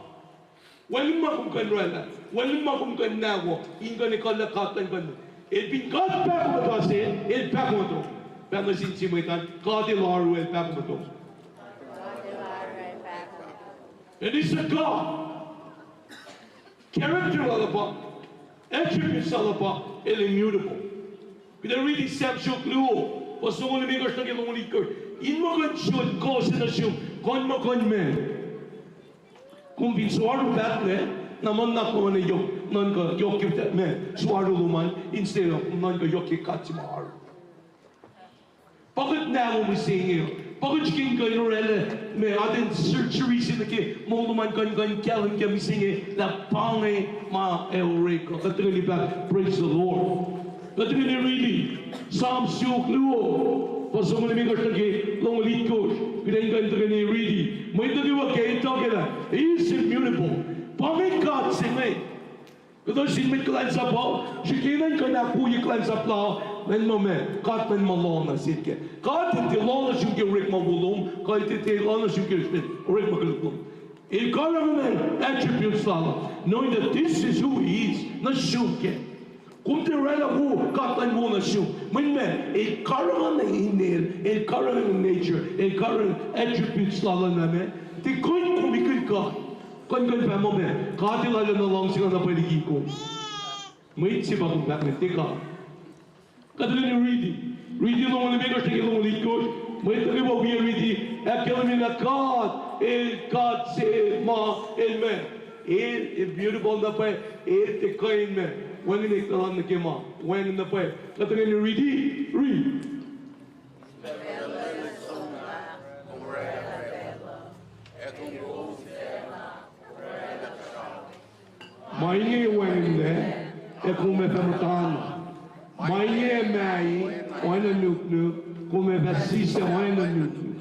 Wacngihn ma kom kuh in oraclah, wacngihn ma kom kuh in nahwo, in kuh in ekuhllah God luhn kuh in. El fin God pahkomuhta se, El pahkomuhta. Pahng nuh sin sie mwet an, God El oaru, El pahkomuhta. And He's a God. Character Lal uh pa, attributes Lal uh pa, El immutable. Kuht ac riti Sam siofok luo, fuhs longoul limekohsr nuh ke longoul itkohsr. In muh kuh in sun kuh se nuh sum, kuh in muh kuh in ma, kom fin suwohs pahtlac, na muh nuhnak lom an yohk, nuhnkuh yohk ke ma suwohs lom an, instead of nuhnkuh yohk ke God se ma oaru. Pa kuht nahwo mihsenge, pa kuht srihke in kuh in oraclah ma atacn surgery se nuh ke moul lom an, kuh in kuh in kahlwem kac mihsenge lah pa inge ma ac orek uh. Kuht tuhkweni fahk praise the Lord. Kuht tuhkweni riti Sam siofok luo, fuhs longoul limekohsr nuh ke longoul itkohsr. Kuht in kuh in tuhkweni riti, mwet nuh kwewa ke etuh kac lah He is immutable. Pa inge God se inge. Kuhtuh sin mwet kuhlwacnsap uh srihke in kuh in ahkwoye kuhlwacnsap lal, mweyen ma, God El ma loh nuh sel kac. God El tiac loh nuh sum ke orekma wo lom, kuh El tiac loh nuh sum ke orekma koluk lom. El karihngihn attributes Lal, knowing that this is who He is nuh sum kac. Kom tiac oraclah wo, God El wo nuh sum, mweyen ma, El karihngihn inel, El karihngihn nature, El karihngihn attributes Lal an ma, tiac kuh in kom ikihn God. Kuh in kuh in fahk muh ma, God El arulacna luhngse na pwacye liki kom. Mwet se pa kom fahk ma tiac God. Kuht tuhkweni riti, riti longoul limekohsr nuh ke longoul itkohsr. Mwet nuh kwewa wi riti, ahkkahlwemye lah God, El God se ma, El ma, El, El beautiful na pwacye, El tiac kuh in ma, wacngihn eklac nuh ke ma wacngihn na pwacye. Kuht ingena riti, ri. Ma inge wacngihnlac, ac kom ac fah muhta na. Ma inge mahi, oacna nuknuk, kom ac fah sislah oacna nuknuk.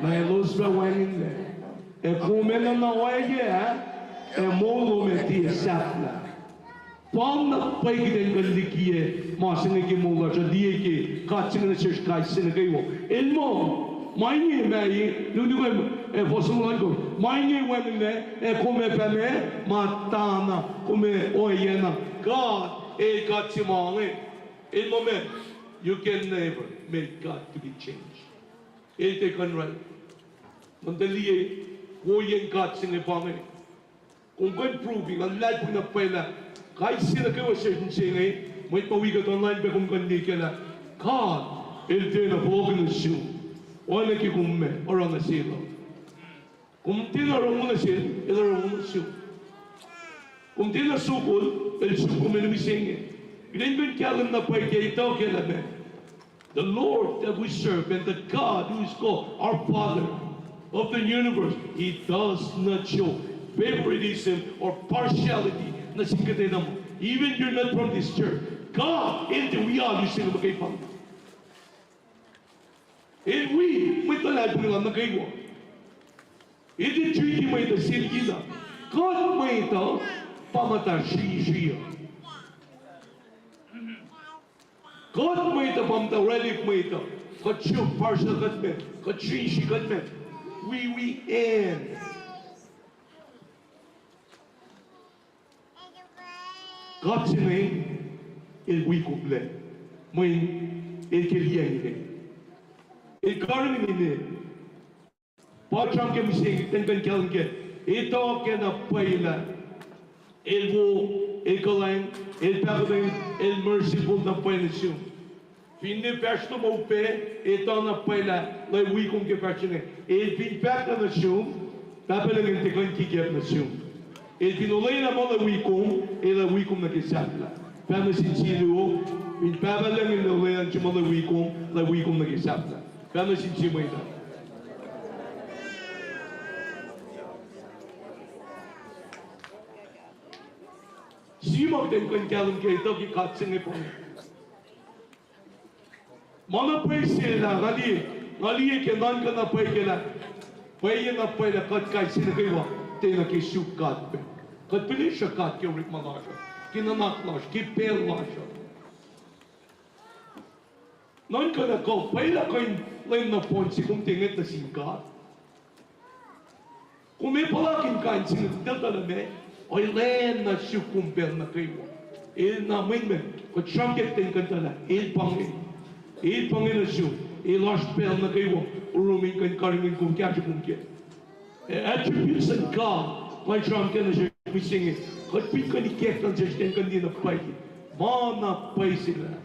Na elos fah wacngihnlac, ac kom enenuh ohiyac, ac moul lom ac tiac sahflah. Pa na pwacye kuht in kuh in likiyac ma se inge ke moul lasr uh, liye ke God se inge nuh sesr kais sie nuh kwewa. El muh, ma inge mahi, nuknuk, ac fohs luhn God, ma inge wacngihnlac, ac kom ac fah ma, muhta na, kom ac ohiyac na. God, El God se ma inge. El muh ma, you can never make God to be changed. El tiac kuh in oraclah. Kom tuh liye, woiyacn God se inge pa inge. Kom kuh in prove-i, nga luhlahlfongi na pwacye lah kais sie nuh kwewa sesr inse inge, mwet ma wi kuht online pac, kom kuh in liye kac lah God El tiacna fohlohk nuh sum, oacna ke kom ma oruh nuh sel uh. Kom tiacna oruh nuh sel, El oruh nuh sum. Kom tiacna sukul, El suk kom mihsenge. Kuht in kuh in kahlwem na pwacye ke etuh kac lah ma, the Lord that we serve and the God who is called our Father of the universe, He does not show favoritism or partiality nuh sin kuhtwena ma. Even you're not from this church, God El tiac wi alu se inge muhkwena. El wi mwet luhlahlfongi Lal nuh kwewa. El tiac treat-i mwet uh sel kila. Kuht mwet uh pa muhta srisri uh. Kuht mwet uh pa muhta oraclihk mwet uh. Kuht sruok partial, kuht ma, kuht srisri, kuht ma, wi wi acn. God se inge, El wi kom lac. Mweyen El ke liyacng ine, El karihngihn ine. Pa sramsram ke mihsenge, kuht in kuh in kahlwem kac. Etuh kac na pwacye lah El wo, El kuhlwacng, El pahkotwen, El merciful na pwacye nuh sum. Finne fahsr lom uh upac, etuh na pwacye lah El wi kom ke fahsr inge. El fin fahk nuh sum, Pahpah Lucng El tiac kuh in kikiacp nuh sum. El fin olwelah ma El wi kom, El ac wi kom nuh ke sahflah. Pahpah nuh sin sie luo, fin Pahpah Lucng El olwelah nuh sum ma El wi kom, El ac wi kom nuh ke sahflah. Pahpah nuh sin sie mwet ah. Sie ma kuht in kuh in kahlwem kac, etuh ke God se inge pa inge. Ma na pwacye se lah nga liye, nga liye ke nuhnkuh na pwacye kac lah, pwacye na pwacye lah kuht kais sie nuh kwewa tiacna ke suk God pac. Kuht pihlesruh God ke orekma lasr uh, ke nuhnak lasr, ke pacl lasr uh. Nuhnkuh na kuh, pwacye lah kuh in lwen na fohn se kom tiac ngwet nuh sin God. Kom ac puhlakihn kain se inge, tuh tuh lah ma, ohiyac na suk kom pacl nuh kwewa. El na mwenmen, kuht sramsram ke ten kuh tuh lah El pa inge. El pa inge nuh sum, El oasr pacl nuh kwewa, oruh in kuh in karihngihn kom, kahsruh kom kac. Attributes of God, ma sramsram ke nuh sesr mihsenge, kuht fin kuh in ikacklah nuh sesr ten kuh in liye na pwacye. Ma na pwacye se lah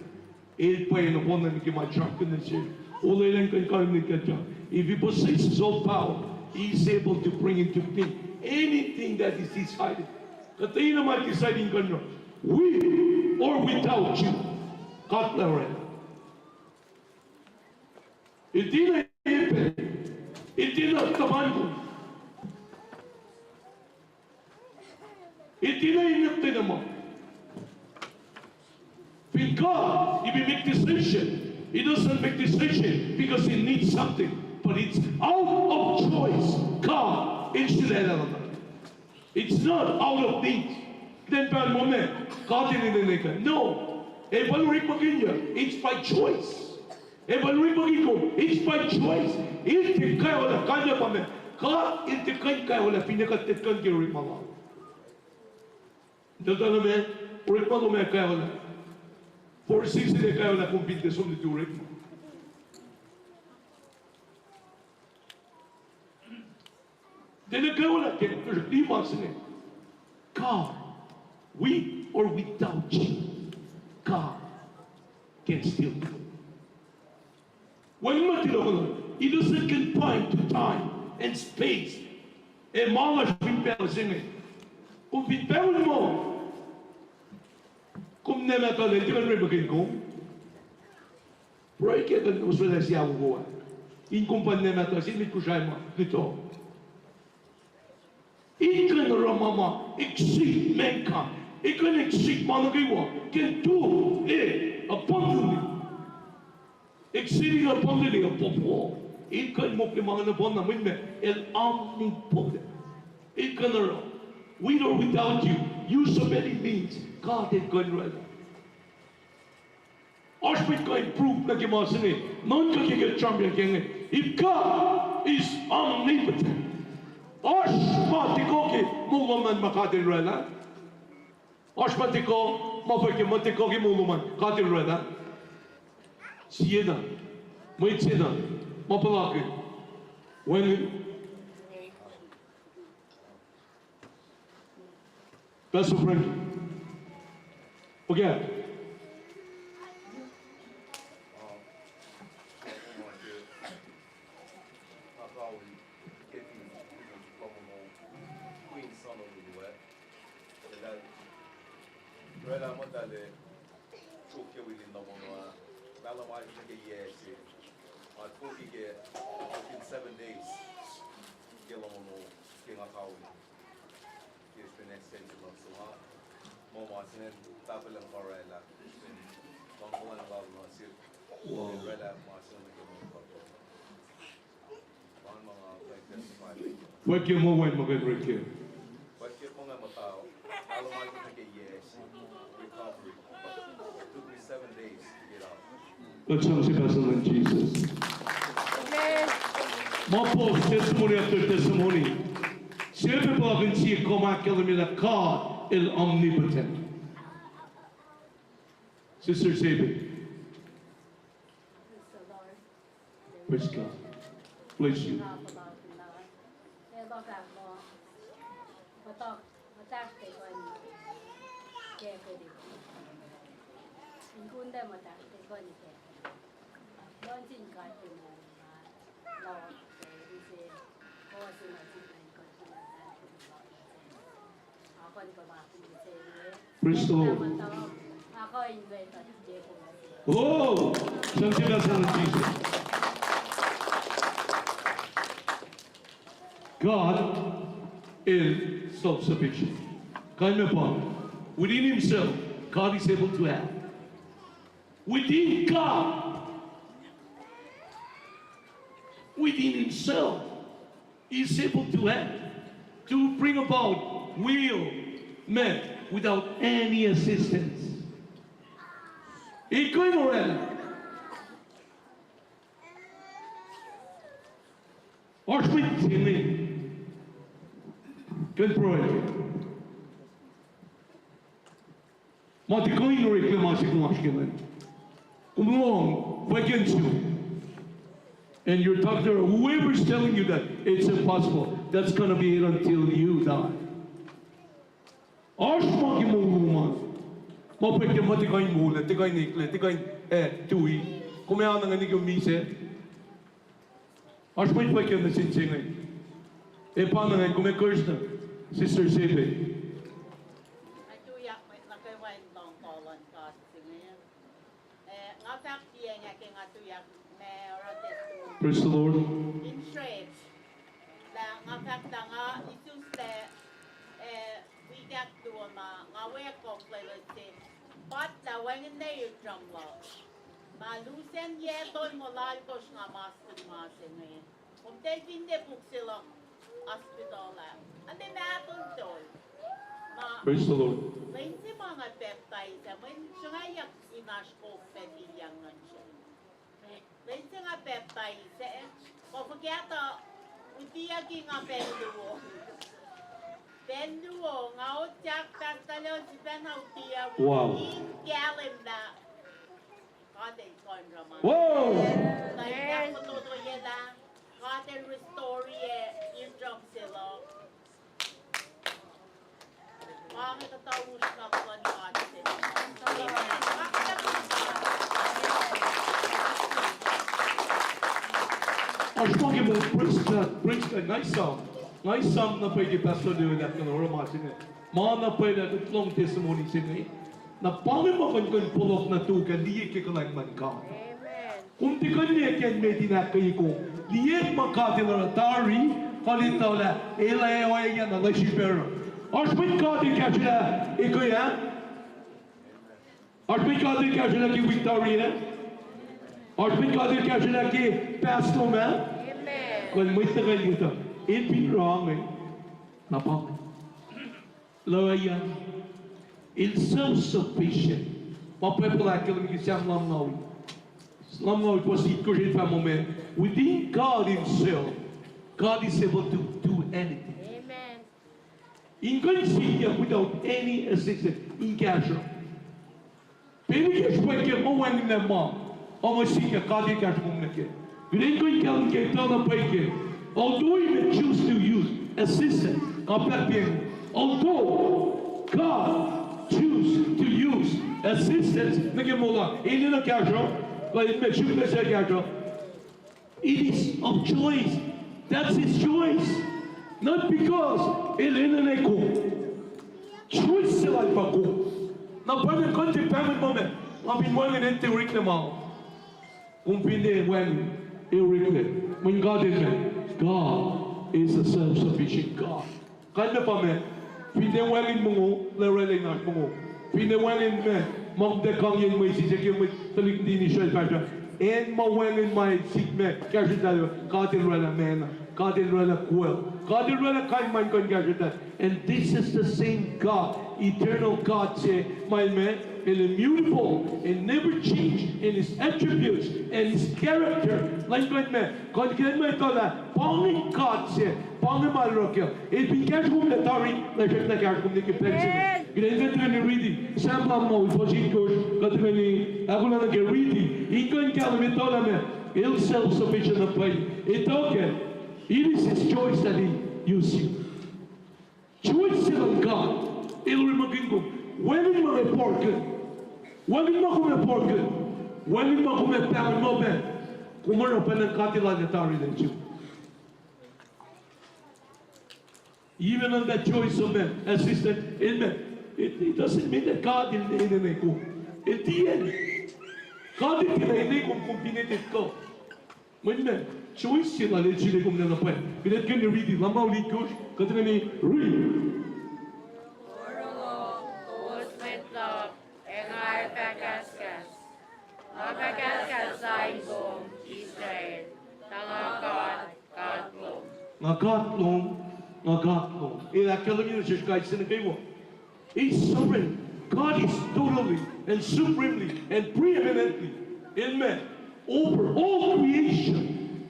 El pwacye nohfohn nuh ke ma sramsram ke nuh sesr. Olwelah in kuh in karihngihn kuht uh. If He possesses all power, He is able to bring into being anything that is decided. Kuhtwena ma decide in kuh in, with or without you, God lah oraclah. El tiacna epac, El tiacna tuhpan kom. El tiacna enenuh kuhtwena ma. Fin God, if He make decision, He doesn't make decision because He needs something, but it's out of choice. God, El sulaclah na. It's not out of need. Then pa ma, God El enenwekuh. No. Ac pa orekmakihnyuck, it's by choice. Ac pa orekmakihn kom, it's by choice. El tiac kaolah, kalmac pa ma, God El tiac kuh in kaolah finne kuht tiac kuh in ke orekma Lal. Tuh tuh na ma, orekma lom ac kaolah. Four season ac kaolah kom fin tiac som nuh ke orekma. Tiacna kaolah ke lima se inge. God, with or without you, God can still do it. Wacngihn mwet in okolah. It doesn't confine to time and space. Ac ma lasr fin pacl se inge. Kom fin pacl muh kom namatal, el tiac kuh in orekmakihn kom. Pruhe ke kuh in oswelah sie ahwowo ah, in kom pa namatal, sie met Kosrae ma kuhtuh. It kuh in oruh ma ma exceed mankind. It kuh in exceed ma nuh kwewa can do, eh, abundantly. Exceeding abundantly above all. It kuh in mokle ma ngacn abundant, mwet ma el omnipotent. It kuh in oruh, with or without you, use of any means, God el kuh in oraclah. Oasr mwet kuh in prove nuh ke ma se inge, nuhnkuh ke ke champion ke inge, if God is omnipotent. Oasr ma tuhkuh ke moul lom an ma God el oraclah? Oasr ma tuhkuh, ma fwackyuck ma tuhkuh ke moul lom an God el oraclah? Sie na, mwet se na, ma puhlakihn, wacngihn Pastor Frank. Okay. Oraclah muhtahl, sruok ke wilin lohm ono ah, mahlwem alkosr nuh ke yac se. Nga fourteen ke, fourteen seven days ke lohm ono ke nga kawi. Ke srihpen extension luhk se ma, ma ma se inge tahfwelah oraclah, srihpen luhngkuhlwacng lal nuh sihk. Oraclah ma se inge ke moul luhk. Fwackyuck muh wacngihn ma kuh in orek kac. Let's sing se pastor in Jesus. Ma po testimony after testimony. Sie pac puhlakihn sie kom ahkkahlwemye lah God el omnipotent. Sister Sabin. Praise the Lord. Praise God. Bless you. Praise the Lord. Oh, something else in Jesus. God is self-sufficient. Kalmac pa, within himself, God is able to act. Within God, within himself, he is able to act, to bring about will met without any assistance. He kuh in oraclah. Oasr mwet se inge kuh in pruhe. Ma tiac kuh in oreklac ma se kom oasr ke inge. Kom lohng, fwackyuck sum. And your doctor, whoever is telling you that it's impossible, that's gonna be it until you die. Oasr ma ke moul lom an. Ma fwackyuck ma tiac kuh in moul, tiac kuh in eklac, tiac kuh in, eh, tui. Kom ac anacng nuh ke misac. Oasr mwet fwackyuck nuh sin se inge. Ac pa na ngan kom ac curse na, Sister Sebe. Nga tuyak mwet nuh kwewa in lohng kuh luhn God se inge. Eh, nga fahk tiacna ke nga tuyak ma oruh testimony. Praise the Lord. In short, lah nga fahk lah nga isuslac, eh, wik ahkluo ma nga we kuh flelot se, but lah wacngihnlac eardrum luhk. Ma lusen yac tolngoul alkosr nga masrinsral ma se inge. Kom tiac fin tiac puk se luhk hospital ah, ane mahtuh tol. Ma, praise the Lord, lwen se ma nga pacptais ah, mweyen sruhngwacyuck in oasr kok pac tiac nuhn sel. Lwen se nga pacptais ah, kuh fuhkah tuh utiyucki nga pacl luo. Pacl luo nga otyak pahs talau sifacna utiyuc, in kahlwem lah God el kuh in oruh ma, kuh in ahkfototoyelah, God el restore eardrum se luhk. Pa inge kuhtuh usrnguck luhn God se. Amen. Amen. Oasr ma ke mwe praise God, praise God, nga esam. Nga esam na pwacye ke Pastor Leo el ahkkahlwemye oruh ma se inge. Ma na pwacye lah kuht lohng testimony se inge. Na pa inge ma kuh in fohlohk nuh tok ac liye ke kuhlwacng luhn God. Kom tiac kuh in liye ke met in ahkkweye kom. Liye ma God el oruh tari, kuht etuh lah el ac ohiyac na lesi pacruh. Oasr mwet God el kahsrwelah ekuh ah? Oasr mwet God el kahsrwelah ke wik tari ah? Oasr mwet God el kahsrwelah ke pahs lom ah? Kuh mwet tuhkuh in etuh, el fin oruh inge, na pa inge. Lwelah, el self-sufficient. Ma Bible ahkkahlwemye ke Sam lumngaul, lumngaul fuhs itkohsr el fahk muh, within God himself, God is able to do anything. In kuh in sikyak without any assistance in kahsruh. Pacl ke srihpac ke ma wacngihnlac ma, ma sikyak God el kahsruh kom nuh kac. Kuht in kuh in kahlwem ke tuh na pwacye ke, although he may choose to use assistance, nga pahtpaht, although God choose to use assistance nuh ke moul lal, el enenuh kahsruh, kuh el ma suk nuh sel kahsruh. It is of choice. That's his choice. Not because el enenuh kom. Choice se lal pa kom. Na pa inge kuht tiac pahngon ma ma, nga fin wacngihn, el tiac oreklac ma. Kom fin tiac wacngihn, el oreklac. Mweyen God el ma, God is a self-sufficient God. Kalmac pa ma, fin tiac wacngihn mongo, lah oraclah in oasr mongo. Fin tiac wacngihn ma, ma kom tiac kangin mwesis, ac ke mwe tuhlihk nuhtin Israel fahsruh, acn ma wacngihn ma el sik ma kahsrweltahl, God el oraclah manna, God el oraclah quail, God el oraclah kain ma in kuh in kahsrweltahl. And this is the same God, eternal God se ma el ma, el immutable and never change in his attributes and his character. Lwen kuh in ma, kuht ke ma etuh lah pa inge God se, pa inge ma el oruh kac. El fin kahsruh kom lah tari, lah srackna kahsruh kom nuh ke pacl se inge. Kuht in kuh in riti Sam lumngaul fuhs itkohsr, kuht in kuh in ahkolah nuh ke riti, in kuh in kahlwem etuh lah ma, el self-sufficient na pwacye. Etuh kac, it is his choice that he use you. Choice se luhn God, el orekmakihn kom. Wacngihn ma kom ac forkihn, wacngihn ma kom ac forkihn, wacngihn ma kom ac pahngon ma pac, kom oruh pacna God el ac tari lal sum. Even on that choice of man, assistant, amen. It, it doesn't mean that God el enenuh kom. El tiac enenuh. God el tiacna enenuh kom, kom fin etuh kuh. Mweyen ma, choice se lal el sule kom na pwacye. Kuht in kuh in riti, lumngaul itkohsr, kuht in kuh in riti. Oruh kowos mwet luhk, ac nga fah kahskahs. Nga fah kahskahs Zion, Israel, tuh nga God, God lom. Nga God lom, nga God lom. El ahkkahlwemye nuh sesr kais sie nuh kwewa. He's sovereign. God is totally and supremely and preeminently, amen, over all creation.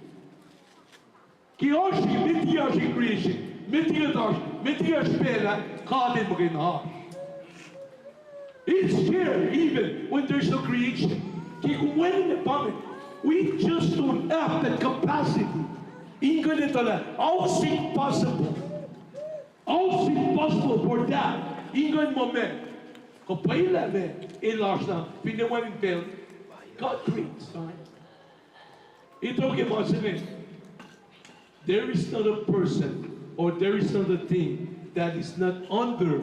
Ke oasr, met liki oasr creation, met liki oasr, met liki oasr pacl ah, God el muhkwena oasr. He's here even when there's no creation. Ke kom wacngihn, pa inge, we just don't have that capacity in kuh in etuh lah how is it possible? How is it possible for that? In kuh in muh ma, kuh pwacye lah ma, el oasr na, fin tiac wacngihn pacl, God creates. Etuh ke ma se inge, there is not a person or there is not a thing that is not under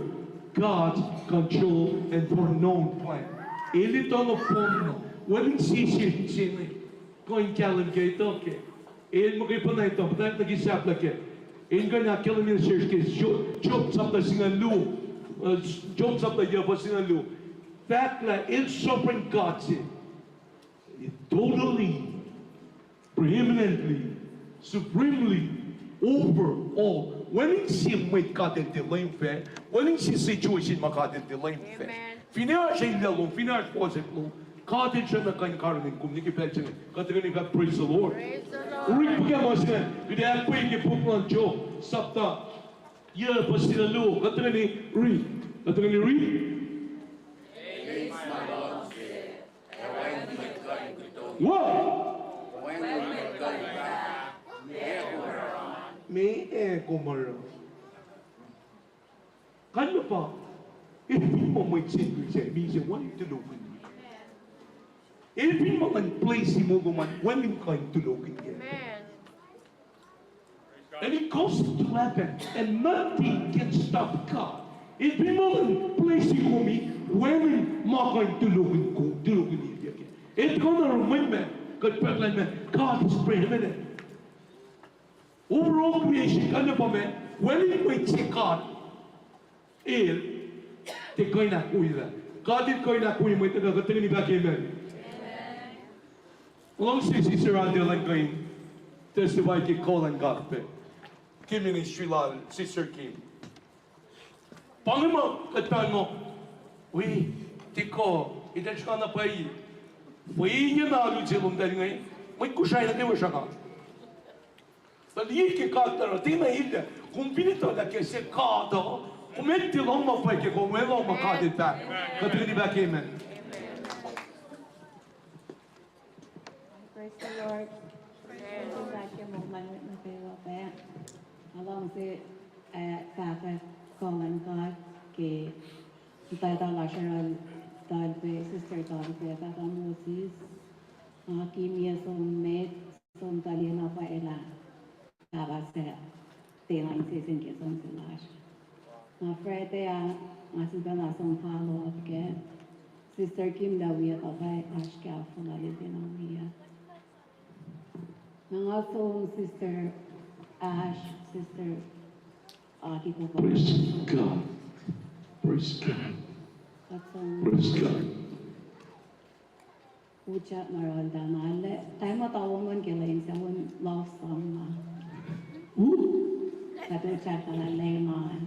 God's control and foreknown plan. El etuh na pom na, wacngihn sie sin sie inge, kuh in kahlwem ke etuh kac. El muhkwena etuh, puhtat nuh ke sahflah kac. In kuh in ahkkahlwemye nuh sesr ke Job, Job sapta singucul luo, uh, Job sapta yuh fuhs singucul luo. Fahk lah el sovereign God se. Totally, preeminently, supremely, over all. Wacngihn sie mwet God el tiac leum fac. Wacngihn sie situation ma God el tiac leum fac. Finne oasr elyah lom, finne oasr fohsack lom, God el sruhmuhn kuh in karihngihn kom nuh ke pacl se inge. Kuht in kuh in fahk, praise the Lord. Rit puhkah ma se inge, kuht ac ahkpwacye ke puk luhn Job, sapta yuh fuhs singucul luo, kuht in kuh in rit. Kuht in kuh in rit. Wo! Meac kom oruh? Kalmac pa, el fin muh mwet se inge, misac, wacngihn tulohkihn. El fin muh ngan place moul lom an, wacngihn kuh in tulohkihn kac. And it causes to happen, and nothing can stop God. El fin molen bless-i kom, wacngihn ma kuh in tulokihn kom, tulokihn ilyak. El tiac na oruh mwet ma, kuht pahklah ma, God is preeminent. Overall creation, kuh na pa ma, wacngihn mwet se God El tiac kuh in ahkwoyelah. God El kuh in ahkwoye mwet nuh kwewa, kuht tuhkweni fahk amen. Nga luhngse Sister Adele an kuh in testify ke kuh luhn God pac ke ministry lal Sister Kim. Pa inge ma kuht pahng muh, wi, tiac kuh, itac srihkana pwacye. Pwacye na alu se lom tahl inge, mwet Kosrae nuh kwewa sruhnga. Tuh liye ke God tuh oruh, tiacna elyah. Kom fin etuh lah ke se God uh, kom etuh lohng ma pwacye ke kom, lohng ma God El fahk. Kuht tuhkweni fahk amen. Praise the Lord. Praise the Lord. Kuht ke moul luhn mwet nuh kwewa pac. Nga luhngse, eh, fahkwack kuh luhn God ke muhtwacta lasr uh, Talpe, Sister Talpe, Pahpah Moses. Nga kihnyac som met, som tuhlihk na pwacye lah pahpah sac tiacna insese ke som se lasr. Na Friday ah, nga sifacna som follow up kac. Sister Kim lah wiyuck, pahpah oasr ke ahkfuhlwactlana wiyuck. Na nga som Sister Ash, Sister Aki Kopa. Praise God. Praise God. Kuht som Praise God. Utyak na rol tana lah, time muhta womon ke lwen se on love song na. Kuht utyak tana lah ngan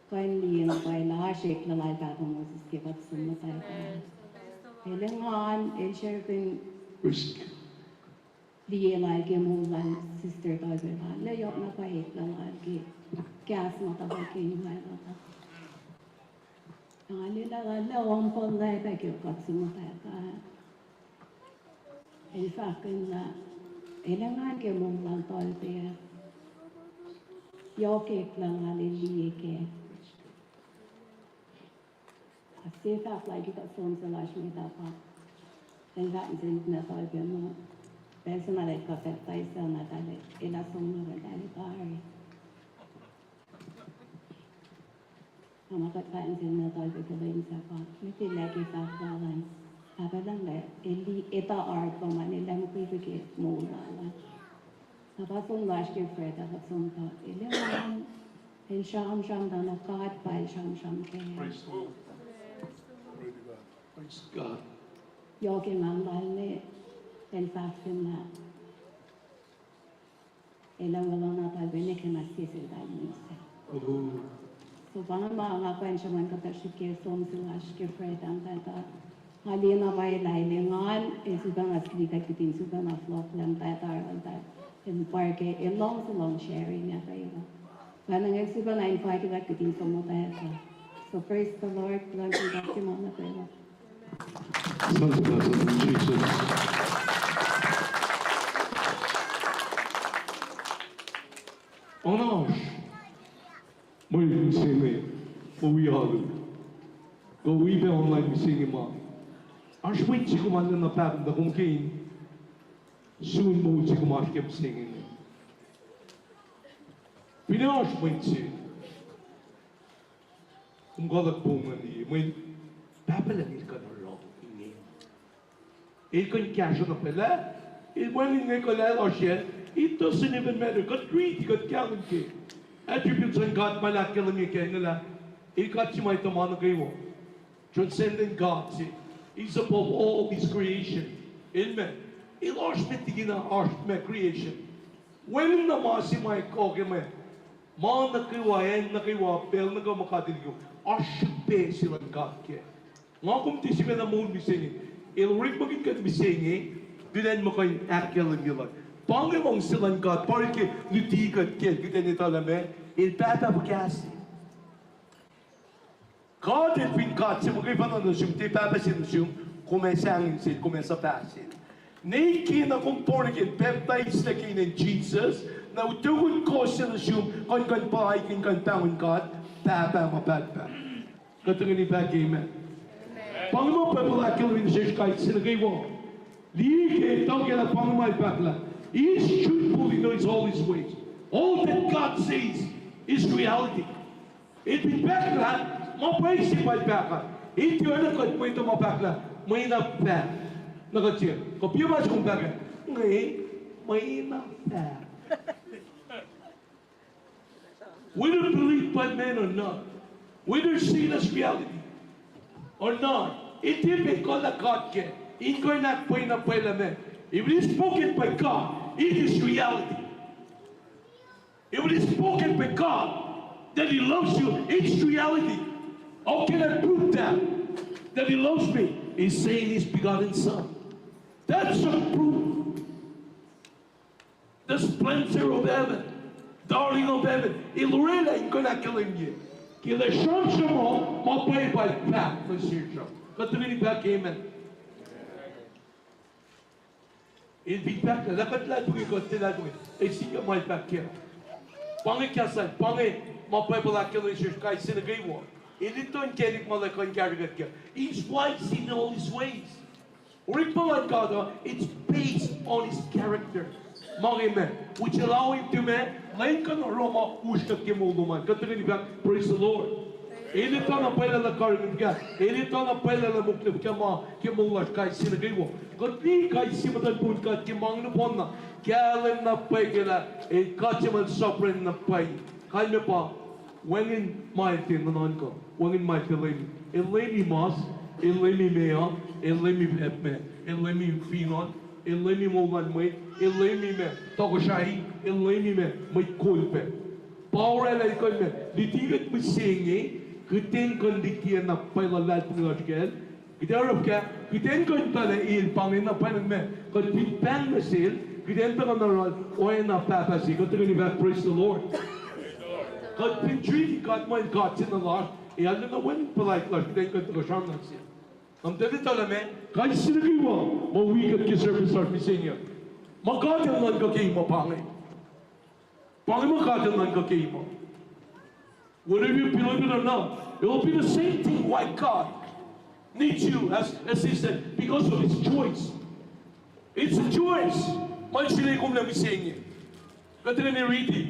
kuh in liye na pwacye lah oasr eklac lal Pahpah Moses ke kuht som muhtwacta. El engan, el share kihn liye lal ke moul lal Sister Talpe lal, lah yohk na pwacye eklac lal ke kahs ma tuhkuh ke email lal. Nga liye lah lal lah humble lah pac ke kuht som muhtwacta. El fahk lah el engan ke moul lal Talpe ah. Yohk eklac lal el liye kac. Ac sie fahk lal ke kuht som se lasr met ah pa, el fahk nuh sel Talpe muh, pacl se na el kuh baptize na tahl, elah som nuh ke tahl tari. Na ma kuht fahk nuh sel Talpe ke lwen sahyac pa, met liki fahk lal an, Pahpah Lucng lah el etuh heart lom an, el mukwikwi ke moul lal an. Na pa som lasr ke Friday, kuht som tuh el engan, el sramsram tuh na God pa el sramsram kac. Praise the Lord. Praise God. Yohk engan lal me, el fahk fin lah el ac weluhl na Talpe nwe ke ma sie sel tahl misac. So pa inge ma nga kuh in sruhmuhn kuhtuh srihke som se lasr ke Friday an, tuh nga liye na pwacye lah el engan, el sifacna suli kuht kihtin sifacna fohlohk lah muhtwacta oruh tahl, el pa ke el luhngse lohng sharing ah kwewa. Pa inge el sifacna invite kuht kihtin som muhtwacta. So praise the Lord, kuloh sin God ke ma nuh kwewa. Sounds better than Jesus. Oasr mwet se inge, ma wi alu, kuh wi pac online mihsenge ma, oasr mwet se kom arulacna pahkotwen tuh kom ke in sun moul se kom oasr ke mihsenge inge. Finne oasr mwet se kom kuh luhk pong an liye, mweyen Pahpah Lucng El kuh in oruh inge. El kuh in kahsruh na pwacye lah el wacngihn inge kuh lah el oasr yacn. It doesn't even matter. Kuht riti, kuht kahlwem ke attributes luhn God ma El ahkkahlwemye kac inge lah el God se ma etuh ma nuh kwewa. Transcendent God se. He's above all His creation. Amen. El oasr met liki na oasr ma creation. Wacngihn na ma se ma kuh ke ma, ma nuh kwewa, acn nuh kwewa, pacl nuh kwewa, ma God El oasr srihpac se luhn God kac. Nga kom tiac sifacna moul mihsenge. El orekmakihn kuht mihsenge, kuht in muh kuh in ahkkahlwemye luhn. Pa inge luhngse luhn God, pa ke luti kuht kac, kuht in etuh lah ma, El Pahpah fuhkah se. God El fin God se muhkwena nuh sum, tiac pahpah se nuh sum, kom ac sahngweng sel, kom ac suhpah sel. Nwe ke na kom born again, pacptaislac ke inen Jisus, na utuckun kos se nuh sum, kuh in kuh in paikihn, kuh in pahngon God Pahpah ma pahtpaht. Kuht tuhkweni fahk amen. Pa inge ma Bible ahkkahlwemye nuh sesr kais sie nuh kwewa. Liye ke, tuh ke lah pa inge ma El fahk lah, He is truthful in all His ways. All that God says is reality. El fin pahklah, ma pwacye se pa el pahklah. El tiac oacna kuht mwet uh ma pahklah, mwe na fahk. Na kuht se, kuh piac ma sum pahklah, nge, mwe na fahk. Whether believed by men or not, whether seen as reality or not, it depends on the God ke. In kuh in ahkpwacye na pwacye lah meac. If it is spoken by God, it is reality. If it is spoken by God that He loves you, it's reality. How can I prove that? That He loves me? He's saying His begotten Son. That's a proof. The splendor of heaven, darling of heaven. El orwaclah in kuh in ahkkahlwemye. Ke el sramsram uh, ma pwacye pa el fahk nuh sesr uh. Kuht tuhkweni fahk amen. El fin fahk lah, lah kuht luhlahlfongi, kuht tiac luhlahlfongi, ac sikyak ma el fahk kac. Pa inge kahs lal, pa inge ma Bible ahkkahlwemye sesr kais sie nuh kwewa. El etuh inkacnek ma el kuh in karihngihn kuht kac. He's wise in all His ways. Orekma luhn God uh, it's based on His character. Ma inge meac, which allow Him to meac, lwen kuh na oruh ma usrnguck ke moul lom an. Kuht tuhkweni fahk, praise the Lord. El etuh na pwacye lah karihngihn fuhkah. El etuh na pwacye lah mokle fuhkah ma ke moul lasr kais sie nuh kwewa. Kuht liye kais sie muhtuhn puk God ke ma inge nohfohn na kahlwem na pwacye ke lah, el God se ma sovereign na pwacye. Kalmac pa, wacngihn ma el tiac nuhnuhnkuh, wacngihn ma el tiac leumi. El leumi mas, el leumi meoa, el leumi epme, el leumi finon, el leumi moul luhn mwet, el leumi meac, tohkohsrahi, el leumi meac, mwet kol pac. Pa orwaclah el kuh in meac, luti kuht mihsenge, kuht in kuh in liki na pwacye luhlahlfongi lasr kacl, kuht ac oruh fuhkah, kuht in kuh in tuhlac el pa inge na pwacye meac, kuht fin pahng nuh sel, kuht in tuhkuh na oruh oacna pahpah se, kuht tuhkweni fahk, praise the Lord. Kuht fin treat God ma God se na lasr, ac arulacna wacngihn puhlaik lasr, kuht in kuh in tuhkuh sramsram nuh sel. Nga muhta etuh lah meac, kais sie nuh kwewa ma wi kuht ke service lasr mihsenge, ma God El nuhnkuh ke ma pa inge. Pa inge ma God El nuhnkuh ke ma. Whether you believe it or not, it will be the same thing why God needs you as, as He said, because of His choice. It's a choice. Ma El srihke kom lah mihsenge. Kuht tuhkweni riti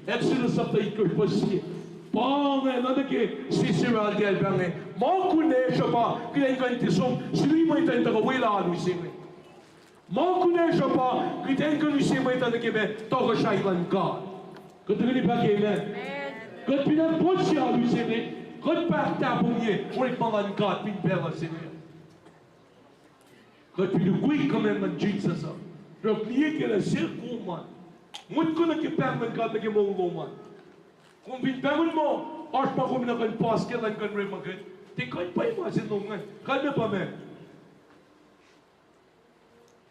Exodus chapter eight, verse sie. Pa inge, na nuh ke Sisera el tiac pahng inge. Ma kunacsr uh pa kuht in kuh in tiac som suli mwet in tuhkuh welah alu se inge. Ma kunacsr uh pa kuht in kuh in use mwet uh nuh ke meac, tohkohsrahi luhn God. Kuht tuhkweni fahk amen. Kuht fin ahkpohsye alu se inge, kuht pa tahfongye orekma luhn God fin pacl uh se inge. Kuht fin ukwe command luhn Jesus uh, sruhk liye ke lah sel kom an, motko nuh ke pahng luhn God nuh ke moul lom an. Kom fin pahngon muh oasr ma kom na kuh in puhs ke lah in kuh in orekmakihn, tiac kuh in pwacye ma se lom ingacn. Kalmac pa meac?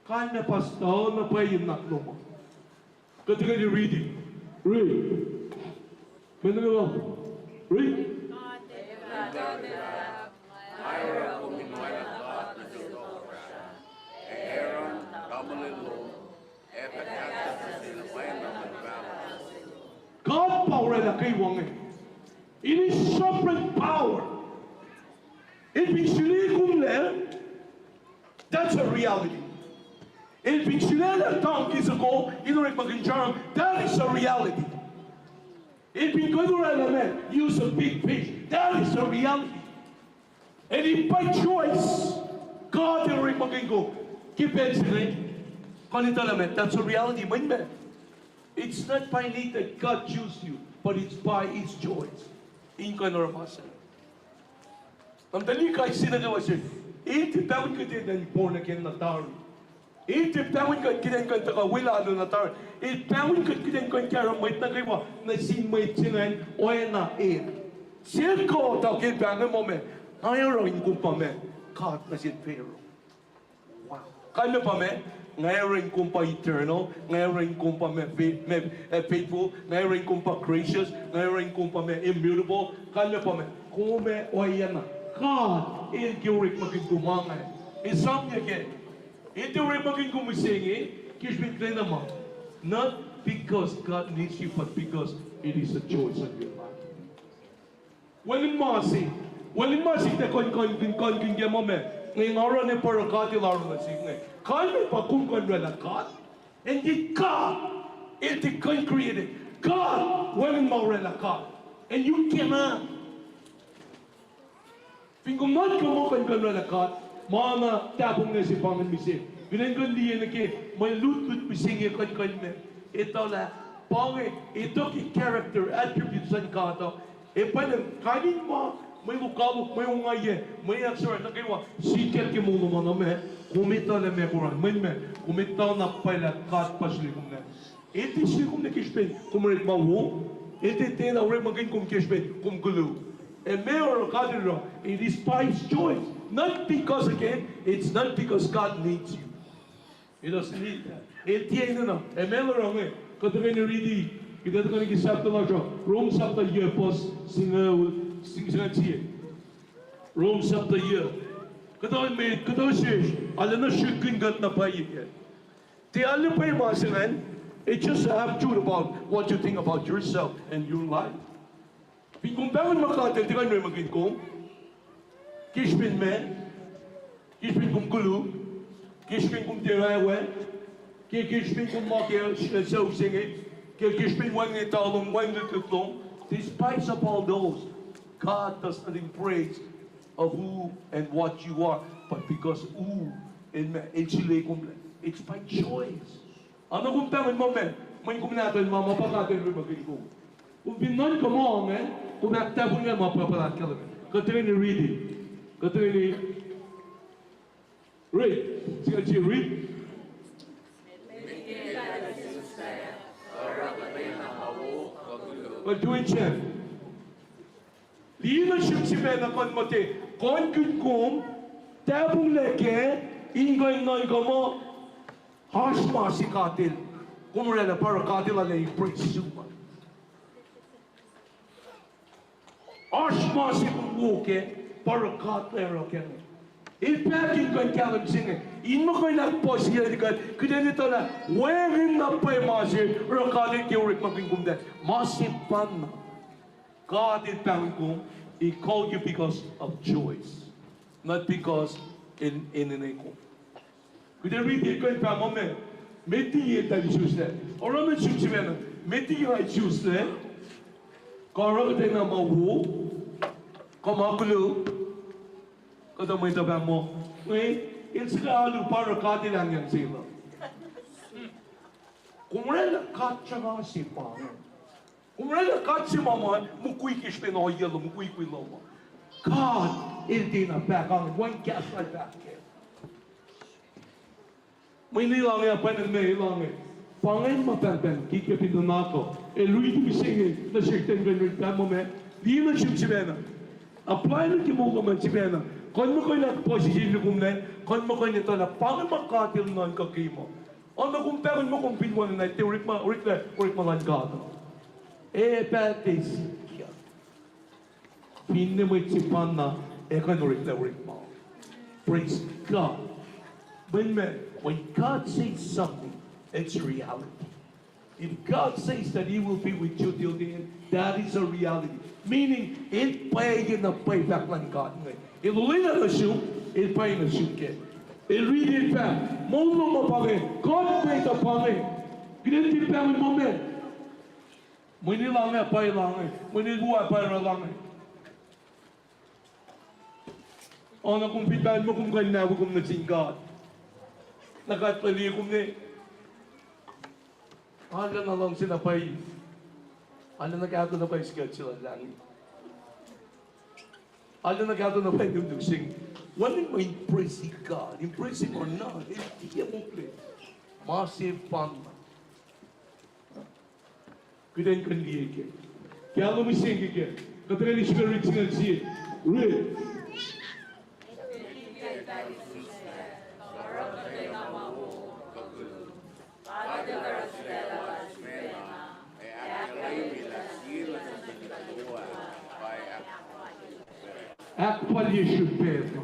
Kalmac pa stuh na pwacye nuhnak lom an. Kuht tuhkweni riti. Riti. Mwe nuh kwewa. Riti. God pa orwaclah kwewa inge. It is sovereign power. El fin suli kom lah, that's a reality. El fin sulaclah donkey soko in orekmakihn sramsram, that is a reality. El fin kuh in orwaclah meac, use a big fish, that is a reality. And if by choice God El orekmakihn kom ke pacl se inge, kuh in etuh lah meac, that's a reality. Mweyen meac, it's not by need that God choose you, but it's by His choice. In kuh in oruh ma se. Nga muhta liye kais sie nuh kwewa se, el tiac pahngon kuht in born again na tari. El tiac pahngon kuht kuht in kuh in tuhkuh welah alu na tari. El pahngon kuht kuht in kuh in karihngihn mwet nuh kwewa nuh sin mwet se ingacn oacna el. Sel God El ke pahngon muh meac, nga oruh in kom pa meac, God nuh sin Pharaoh. Kalmac pa meac, nga oruh in kom pa eternal, nga oruh in kom pa meac, faithful, nga oruh in kom pa gracious, nga oruh in kom pa meac, immutable. Kalmac pa meac, kom ac oacna God El ke orekmakihn kom an. Esamyac kac, El tiac orekmakihn kom mihsenge ke srihpen kuhtwena ma. Not because God needs you, but because it is a choice on your life. Wacngihn ma se, wacngihn ma se tiac kuh in kuh in kuh in kuh in kuh in ke ma meac, nga oruh na pwacye God El oruh nuh sihk inge. Kalmac pa kom kuh in orwaclah God. And did God, El tiac kuh in created. God, wacngihn ma oraclah God. And you cannot. Fin kom nuhnkuh muh kuh in kuh in oraclah God, ma na tahfonglac se pa ingacn mihsenge. Kuht in kuh in liye nuh ke mwe lutlut mihsenge kuh in kuh in me. Etuh lah pa inge, etuh ke character, attributes luhn God uh. Ac pacl in kain in ma, mwe lokoalok, mwe ongaiyac, mwe ahksor nuh kwewa, sikyak ke moul lom an, ma, kom etuh lah meac kom oruh, mweyen ma, kom etuh na pwacye lah God pa sule kom lac. El tiac sule kom lac ke srihpen kom orek ma wo, el tiac tiacna orekmakihn kom ke srihpen kom koluk. Ac meac oruh God El oruh, it is by His choice. Not because, again, it's not because God needs you. He doesn't need that. El tiac enenuh. Ac meac El oruh inge, kuht tuhkweni riti, kuht tuhkweni ke sapta lasr uh, Rom sapta yac, fuhs singucul, sing singucul sie. Rom sapta yac. Kuhtuh met, kuhtuh sesr, arulacna srihkkihn kuht na pwacye kac. Tiac arlac pwacye ma se ingacn, it just have truth about what you think about yourself and your life. Fin kom pahngon ma God El tiac kuh in orekmakihn kom, ke srihpen ma, ke srihpen kom koluk, ke srihpen kom tiac oawe, ke, ke srihpen kom ma ke, uh, sucu se inge, ke, ke srihpen wacngihn etuh lom, wacngihn lutlut lom, despite of all those, God does not embrace of who and what you are, but because who El ma, El sule kom lac. It's by choice. Oacna kom pahngon ma ma, mweyen kom nahtuhl ma, ma pa God El orekmakihn kom. Kom fin nuhnkuh ma inge, kom ahktahfonglac ma pa, pa lah kahlwem. Kuht tuhkweni riti. Kuht tuhkweni read. Singucul sie, read. Kuht do it, Jen. Liye nuh sihk sifacna kuh in muhta, kuh in kihn kom tahfonglac kac, in kuh in nuhnkuh muh oasr ma se God El, kom oraclah pa oruh God El arlac embrace sum an. Oasr ma se kom wo kac, pa oruh God El oruh kac. El fahk in kuh in kahlwem se inge, in muh kuh in ahkpuhsisaclkuht, kuht in etuh lah wacngihn na pwacye ma se oruh God El ke orekmakihn kom lac. Ma sefanna. God El pahngon kom, He called you because of choice, not because El enenwe kom. Kuht ac riti, kuh in fahk muh ma, met liki eltahl isuslac. Oruh nuh sum sifacna, met liki nga isuslac, kuh oruh kuhtwena ma wo, kuh ma koluk, kuhtuh mwet uh fahk muh, mwe, el suhkwac alu pa oruh God El ahngyang se luh. Kom oraclah God sruhnga se pa inge. Kom oraclah God se ma ma mukwi ke srihpen ohiyac lom, mukwikwi lom uh. God El tiacna fahk ange, wacngihn kahs lal fahk kac. Mweyen elange, pwacnwacng ma elange. Pa ingacn ma pahngpahng ke, ke fin nuhnak uh. El riti mihsenge nuh sesr ten kuh in riti muh ma, liye nuh sum sifacna. Apply nuh ke moul lom an sifacna. Kuh in muh kuh in ahkpuhsisaclkuht kom lac, kuh in muh kuh in etuh lah pa ingacn ma God El nuhnkuh ke ma. Oacna kom pahngon muh kom fin wacngihn na tiac orekma, oreklac, orekma luhn God. Ac pac tiac sikyak. Finne mwet sefanna ac kuh in oreklac orekma. Praise God. When, when God says something, it's a reality. If God says that He will be with you till the end, that is a reality. Meaning, El pwacye na pwacye fahk luhn God inge. El olwelah nuh sum, El pwacye nuh sum kac. El riti, El fahk, moul lom uh pa inge, kuht mwet uh pa inge. Kuht in tiac pahngon muh ma, mweyen elange, pa elange, mweyen el wo, pa oraclah inge. Oacna kom fin pahngon muh kom kuh in nahwe kom nuh sin God, na God El liye kom ne, arulacna luhngse na pwacye. Arulacna kahto na pwacye sikuht se luhlahlfongi. Arulacna kahto na pwacye nuknuk se inge. Wacngihn mwe impress God, impress him or not, el tiac mokle. Ma sefanna. Kuht in kuh in liye kac. Kahlwem mihsenge kac. Kuht tuhkweni srihpac riti singucul sie. Riti. Ahkfalye srihpac ma.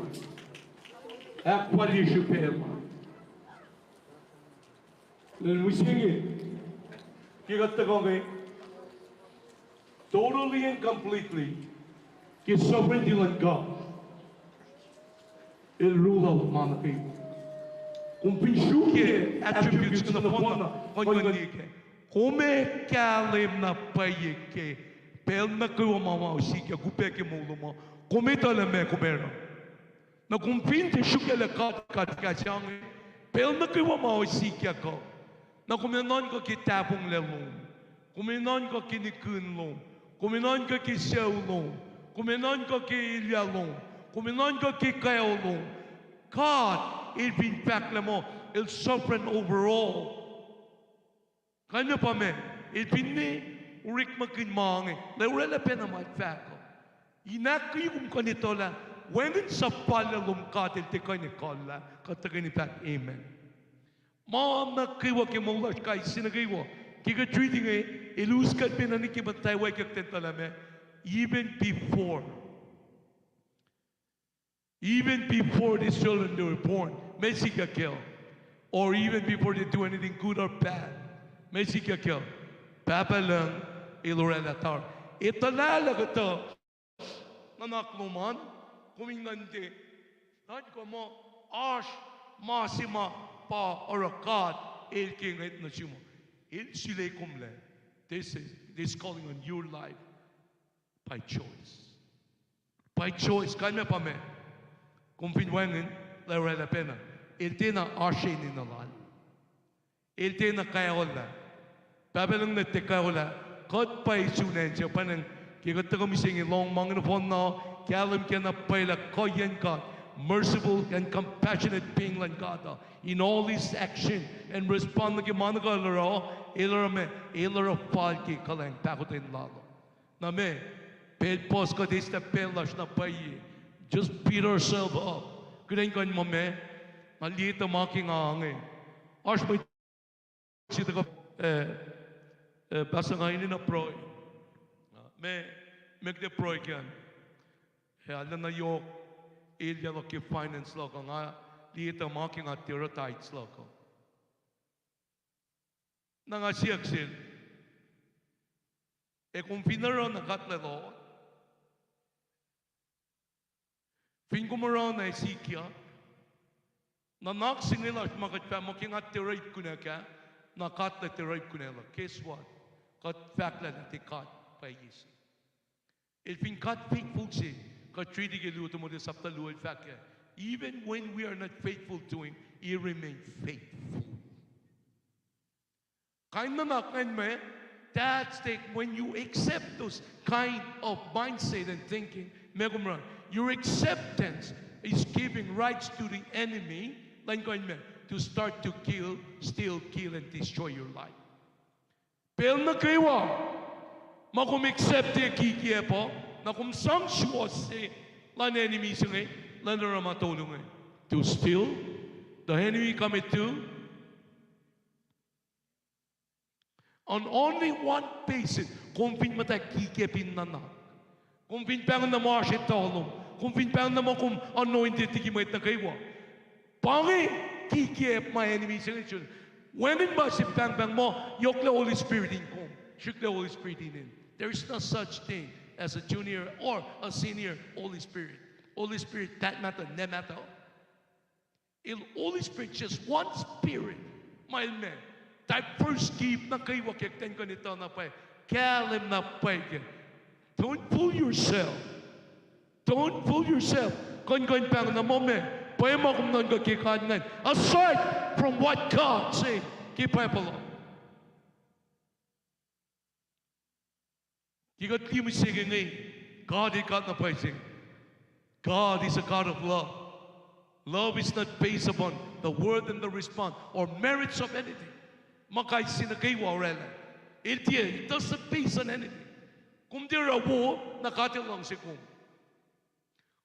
Ahkfalye srihpac ma. Leum mihsenge, ke kuht tuhkuh inge, totally and completely, ke sovereignty luhn God, El rule out ma nuh kwewa. Kom fin sruokyac attributes nohfohn na, kuh in liye kac. Kom ac kahlwem na pwacye ke pacl nuh kwewa ma ma sikyak upac ke moul lom uh, kom etuh lah meac kom ac oruh. Na kom fin tiac srukyac lah God, God kahs se inge, pacl nuh kwewa ma sikyak uh, na kom ac nuhnkuh ke tahfonglac lom, kom ac nuhnkuh ke nihkihn lom, kom ac nuhnkuh ke sucu lom, kom ac nuhnkuh ke elyah lom, kom ac nuhnkuh ke kaol lom. God el fin fahk lah muh el sovereign over all. Kalmac pa meac? El finne orekmakihn ma inge, lah oraclah pacna ma el fahk uh. In ahkkweye kom kuh in etuh lah wacngihn suhfal lom God el tiac kuh in ekuhllah, kuht tuhkweni fahk amen. Ma nuh kwewa ke moul lasr kais sie nuh kwewa, ke kuht riti inge, el us kuht pacna nuh ke muhtwacwacack kuht in etuh lah meac, even before Even before these children they were born, ma sikyak uh, or even before they do anything good or bad, ma sikyak uh, Pahpah Lucng el oraclah tari. Etuh lah kuhtuh nuhnak lom an, kom in ngan tiac nuhnkuh muh oasr ma se ma pa oruh God el ke ngwet nuh sum uh. El sule kom lah this is, this calling on your life by choice. By choice, kalmac pa meac? Kom fin wacngihn, lah oraclah pacna, el tiacna oasr enenuh lal. El tiacna kaolah. Pahpah Lucng nuh tiac kaolah. Kuht pwacye sun acn se pwacnwacng, ke kuht tuhkuh mihsenge lohng ma inge nohfohn na, kahlwem ke na pwacye lah kuhiyacn God, merciful and compassionate being luhn God uh, in all his action and respond nuh ke ma nuh kwewa el oruh, el oruh meac? El oruh fal ke kuhlwacng pahkotwen lal uh. Na meac, pacl puhs kuht eis lah pacl lasr na pwacye, just beat ourselves up. Kuht in kuh in muh meac, nga liye tuh ma ke nga inge. Oasr mwet se tuhkuh, eh, eh, pahsuh nga enenuh pruhe. Ah, meac, meac kuht ac pruhe kac an? Eh, arulacna yohk elyah luhk ke finance luhk uh, nga liye tuh ma ke nga tiac oruh tithes luhk uh. Na nga siyuck sel, ac kom fin oruh na kuht lalo, fin kom oruh na ac sikyak, nuhnak se inge lasr ma kuht fahk muh ke nga tiac oruh ip kunac ah, na kuht lah tiac oruh ip kunac luhk. Guess what? Kuht fahk lah na tiac God pwacye se. El fin God faithful se, kuht riti ke luo Timothy sapta luo el fahk ah, even when we are not faithful to him, he remain faithful. Kain nuhnak ingacn me, that's the, when you accept those kind of mindset and thinking, meac kom oruh, your acceptance is giving rights to the enemy, lah in kuh in meac, to start to kill, steal, kill, and destroy your life. Pacl nuh kwewa ma kom accept-i kikiacp uh, na kom sang suwohs se luhn enemy se inge, lah in oruh ma tolu inge. To steal, the enemy cometh to, on only one basis, kom fin muhta kikiacp in nuhnak. Kom fin pahngon na muh oasr etuh lom. Kom fin pahngon na muh kom anointed liki mwet nuh kwewa. Pa inge kikiacp ma enemy se inge sun. Wacngihn ma se pahngpahng muh yohklac Holy Spirit in kom, srihklac Holy Spirit in el. There is no such thing as a junior or a senior Holy Spirit. Holy Spirit, that matter, ne matter. El Holy Spirit, just one Spirit. Ma el meac, diverse gift nuh kwewa ke kuht in kuh in etuh na pwacye, kahlwem na pwacye kac. Don't fool yourself. Don't fool yourself. Kuh in kuh in pahngon na muh meac, pwacye ma kom nuhnkuh ke God ingacn, aside from what God said ke Bible uh. Ke kuht liye mihsenge inge, God el God na pwacye se. God is a God of love. Love is not based upon the worth and the response or merits of anything. Ma kais sie nuh kwewa oraclah, el tiac, it doesn't base on anything. Kom tiac oruh wo, na God el luhngse kom.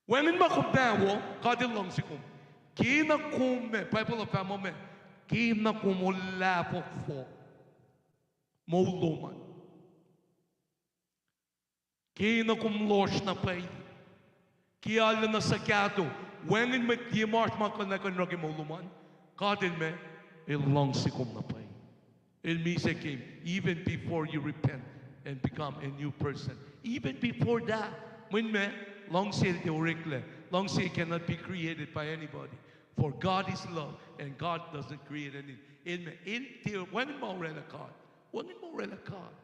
Wacngihn ma kom na wo, God el luhngse kom. Ke na kom meac, Bible uh fahk muh meac, ke na kom olahfohkfohk moul lom an, ke na kom lohsr na pwacye, ke arulacna suhkahto, wacngihn mwet liye ma oasr ma kuh na kuh in oruh ke moul lom an, God el meac, el luhngse kom na pwacye. El misac kom, even before you repent and become a new person. Even before that, mweyen meac, luhngse el tiac oreklac. Luhngse cannot be created by anybody. For God is love, and God doesn't create any. El meac, el tiac, wacngihn ma oraclah God. Wacngihn ma orwaclah God.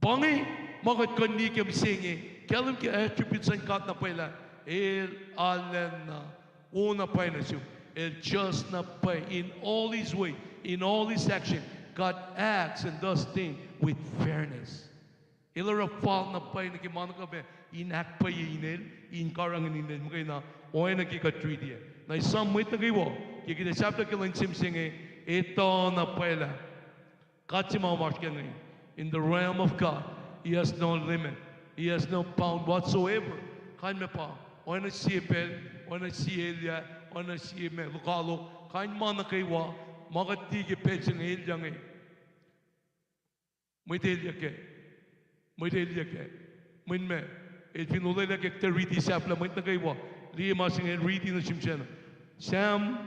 Pa inge ma kuht kuh in liye ke mihsenge, kahlwem ke attributes luhn God na pwacye lah El arulacna, wo na pwacye nuh sum, El just na pwacye in all His way, in all His action. God acts and does things with fairness. El oruh fal na pwacye nuh ke ma nuh kwewa, in ahkpwacye inel, in karihngihn inel muhkwena, oacna ke kuht riti ah. Na esam mwet nuh kwewa, ke kuht ac sahflah ke lwen se mihsenge, etuh na pwacye lah God se ma oasr kac inge, in the realm of God, He has no limit, He has no bound whatsoever. Kain ma pa, oacna sie pacl, oacna sie elyah, oacna sie ma lokoalok, kain ma nuh kwewa, ma kuht liye ke pacl se inge, elyah inge. Mwet elyah kac. Mwet elyah kac. Mwet ma, el fin olwelah ke kuht riti sahflah mwet nuh kwewa, liye ma se inge el riti nuh sum sacna. Sam,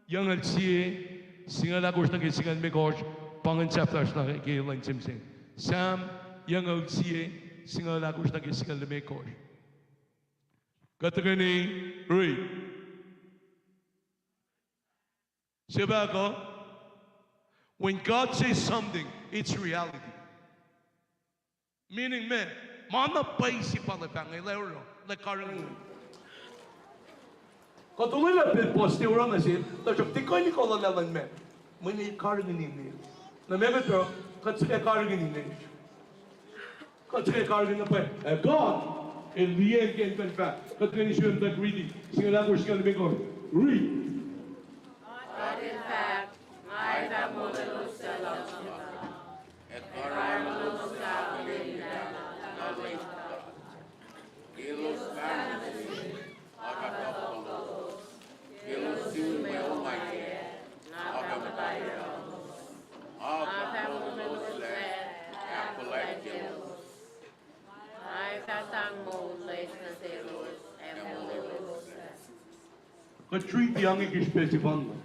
yucngucul sie, singucul ahkosr nuh ke singucul limekohsr, pa ingacn sahflah lasr nuh ke lwen se mihsenge. Sam, yucngucul sie, singucul ahkosr nuh ke singucul limekohsr. Kuht tuhkweni riti. Se pa kuh, when God says something, it's reality. Meaning ma, ma na pwacye se pa lah pahnglah oruh, lah karihngihn. Kuht olwelah pacl puhs tiac oruh nuh sel, tuhsruhk tiac kuh in ekuhllah luhn ma, mweyen karihngihn inel. Na ma kuht oruh, kuht suk karihngihn inel. Kuht suk karihngihn na pwacye, ac God El liye ke kuht in fahk. Kuht tuhkweni siyuck tuh riti, singucul ahkosr, singucul limekohsr. Riti. God El fahk, nga fah molweloslac luhngse God, ac karihngihn luhngse God. Elos fah nuh sihk, nga fah kuhpkuhlos. Elos sun mwe ongaiyac, nga fah muhta yohrohlos. Nga fah molweloslac, ahkfuhlwactyelos. Nga fah sang moul loes nuh selos, ac molweloslac. Kuht riti ange ke srihpac sefanna,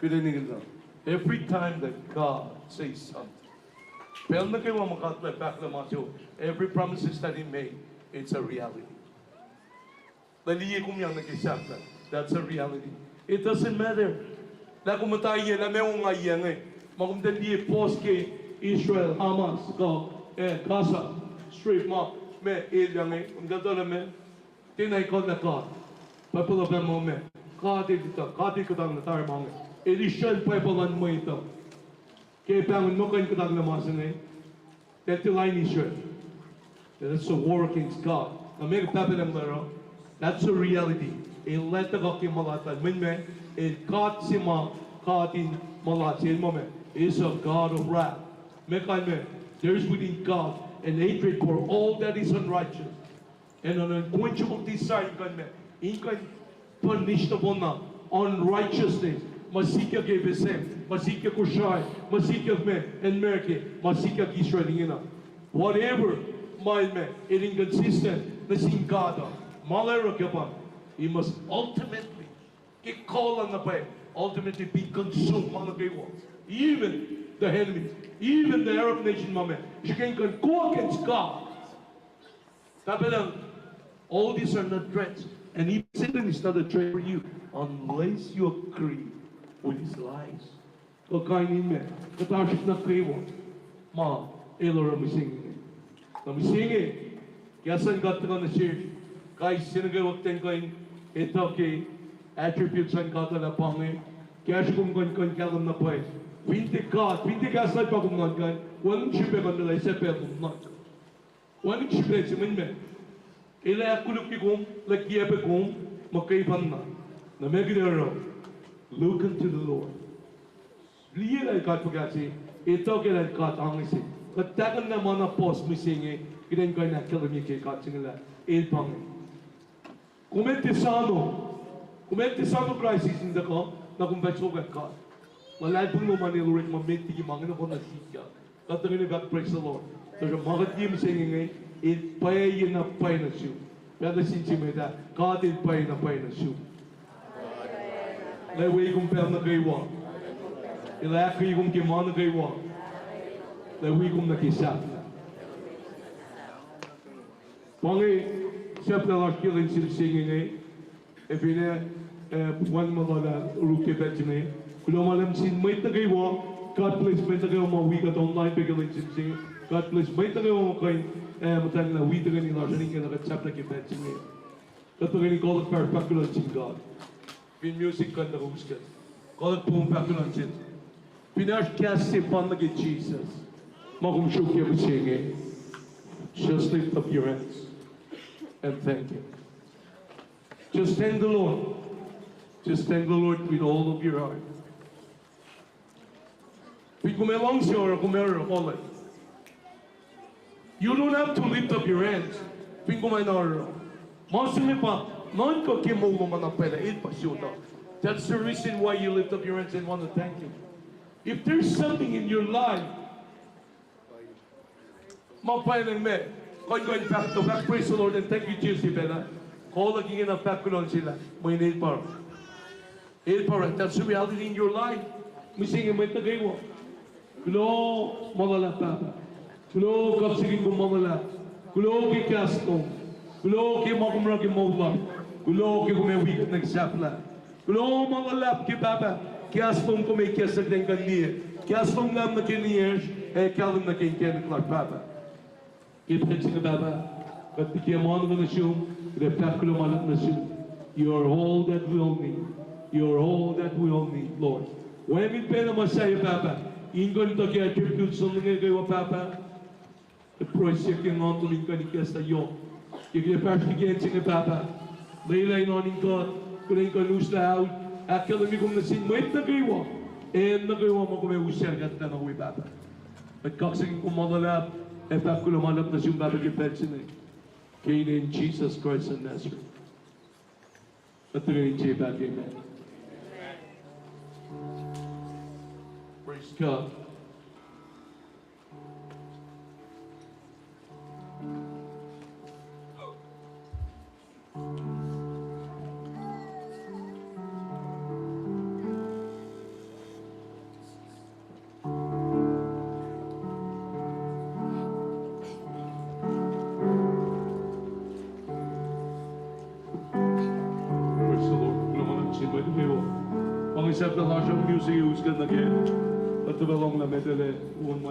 kuht engan lah, every time that God says something, pacl nuh kwewa ma God El fahk lah ma se, every promises that He made, it's a reality. Lah liye kom yang nuh ke sahflah, that's a reality. It doesn't matter lah kom muhta yac, lah meac ongaiyac inge. Ma kom tuh liye puhs ke Israel, Hamas, kuh, eh, Gaza Strip ma, ma elyah inge, kom tuh tuh lah ma, tiacna ekuhllah God. Bible uh fahk muh ma, God El tuh, God El kuhtanglah tari ma inge. El isracl Bible an mwet uh ke pahngon muh kuh in kuhtanglah ma se inge, that the line Israel. That's a war against God. Na ma Pahpah Lucng El oruh, that's a reality. El lwelah tuhkuh ke mulat lal, mweyen ma, El God se ma, God in mulat se, El muh ma, is a God of wrath. Ma kalmac, there is within God an hatred for all that is unrighteous. And an unquenchable desire in kuh in ma, in kuh in punish na pona unrighteousness, ma sikyak F S M, ma sikyak Kosrae, ma sikyak ma America, ma sikyak Israel ingena. Whatever, ma el ma, el inconsistent nuh sin God uh, ma el oruh ke pa, he must ultimately, ke kuh lal na pwacye, ultimately be consumed ma nuh kwewa. Even the enemies, even the Arab nation ma ma, srihke in kuh in go against God. Pahpah Lucng, all these are not threats. And even Satan is not a threat for you unless you agree with his lies. Kuh kain in ma, kuht oasr nuh kwewa ma el oruh mihsenge. Na mihsenge, kahs luhn God tuhkuh nuh sesr, kais sie nuh kwewa kuht in kuh in etuh ke attributes luhn God uh lah pa inge. Kahsruh kom kuh in, kuh in kahlwem na pwacye, fin tiac God, fin tiac kahs lal pa kom nuhnkuh, wacngihn srihpac kuh in lah, esac pacl kom nuhnkuh. Wacngihn srihpac se mweyen ma, el ac ahkkolukye kom, lah kiacpwe kom, muhkwena. Na ma kuht oruh, look unto the Lord. Liye lah God fuhkah se, etuh ke lah God ange se. Kuht tahkuhnlah ma na puhs mihsenge, kuht in kuh in ahkkahlwemye ke God se inge lah el pa inge. Kom ac tiac soano, kom ac tiac soano crisis in tuhkuh, na kom fah sokwack God. Luhlahlfongi lom an el orekma met liki ma inge nohfohn nuh sikyak. Kuht tuhkweni fahk praise the Lord. Tuhsruhk ma kuht liye mihsenge inge, el pwacye na pwacye nuh sum. Pacl nuh sin sie mwet ah, God el pwacye na pwacye nuh sum. Lah wi kom pacl nuh kwewa. El ahkkweye kom ke ma nuh kwewa. Lah wi kom nuh ke sahflah. Pa inge, sahflah lasr ke lwen se mihsenge inge. Ac finne, eh, wacngihn ma lal ah oruk ke pacl se inge, kuloh ma luhlahp sin mwet nuh kwewa. God bless mwet nuh kwewa ma wi kuht online pac ke lwen se inge. God bless mwet nuh kwewa ma kuh in, eh, muhtwacnglah wi tuhkweni lasr an ingena kuht sahflah ke pacl se inge. Kuht tuhkweni koluk pahpah kuloh sin God. Fin music kuh in tuhkuh us kuht, koluk pahpah kuloh sin. Fin oasr kahs sefanna ke Jesus ma kom sruokyac mihsenge, just lift up your hands and thank Him. Just thank the Lord. Just thank the Lord with all of your heart. Fin kom ac luhngse oruh, kom ac oruh, koluk. You don't have to lift up your hands. Fin kom ac oruh. Ma se inge pa nuhnkuh ke moul lom ma na pwacye, el pa sot uh. That's the reason why you lift up your hands and want to thank Him. If there's something in your life, ma pwacye, meac, kuh in, kuh in fahk, to fahk praise the Lord and thank you Jesus pacna. Koluk ingena fahk kuloh nuh sel lah mweyen el pa, el pa oruh. That's the reality in your life. Mihsenge mwet nuh kwewa. Kuloh ma luhlahp Pahpah. Kuloh kaksakihn kom ma luhlahp. Kuloh ke kahs lom. Kuloh ke ma kom oruh ke moul lasr. Kuloh ke kom ac wi kuht nuh ke sahflah. Kuloh ma luhlahp ke Pahpah. Kahs lom kom ac kahs nuh ke kuht in liye. Kahs lom lahm nuh ke niyacsr, ac kahlwem nuh ke inkacnek lasr Pahpah. Ke pacl se inge Pahpah, kuht liye ma nuh sum, kuht ac fahk kuloh ma luhlahp nuh sum. You are all that we all need. You are all that we all need, Lord. Wacngihn pacna ma sahyac Pahpah, in kuh in tuhkuh attribute som nuh ke kwewa Pahpah. Kuht pruhe siyuck ke nguhn lom in kuh in ikacslah yohk. Ke kuht ac fahsr liki acn se inge Pahpah, lwelah in oan in God, kuht in kuh in uslah ahk, ahkkahlwemye kom nuh sin mwet nuh kwewa, acn nuh kwewa ma kom ac uslah kuht nuh we Pahpah. Kuht kaksakihn kom ma luhlahp, ac fahk kuloh ma luhlahp nuh sum Pahpah ke pacl se inge. Ke inen Jesus Christ of Nazareth. Kuht tuhkweni siyuck, amen. Praise God. Praise the Lord. Kuloh ma luhlahp sin mwet nuh kwewa. Pa inge sahflah lasr uh, music us kuht nuh ke, kuht tuh lohnglah met lac, on ma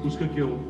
us kuht ke on.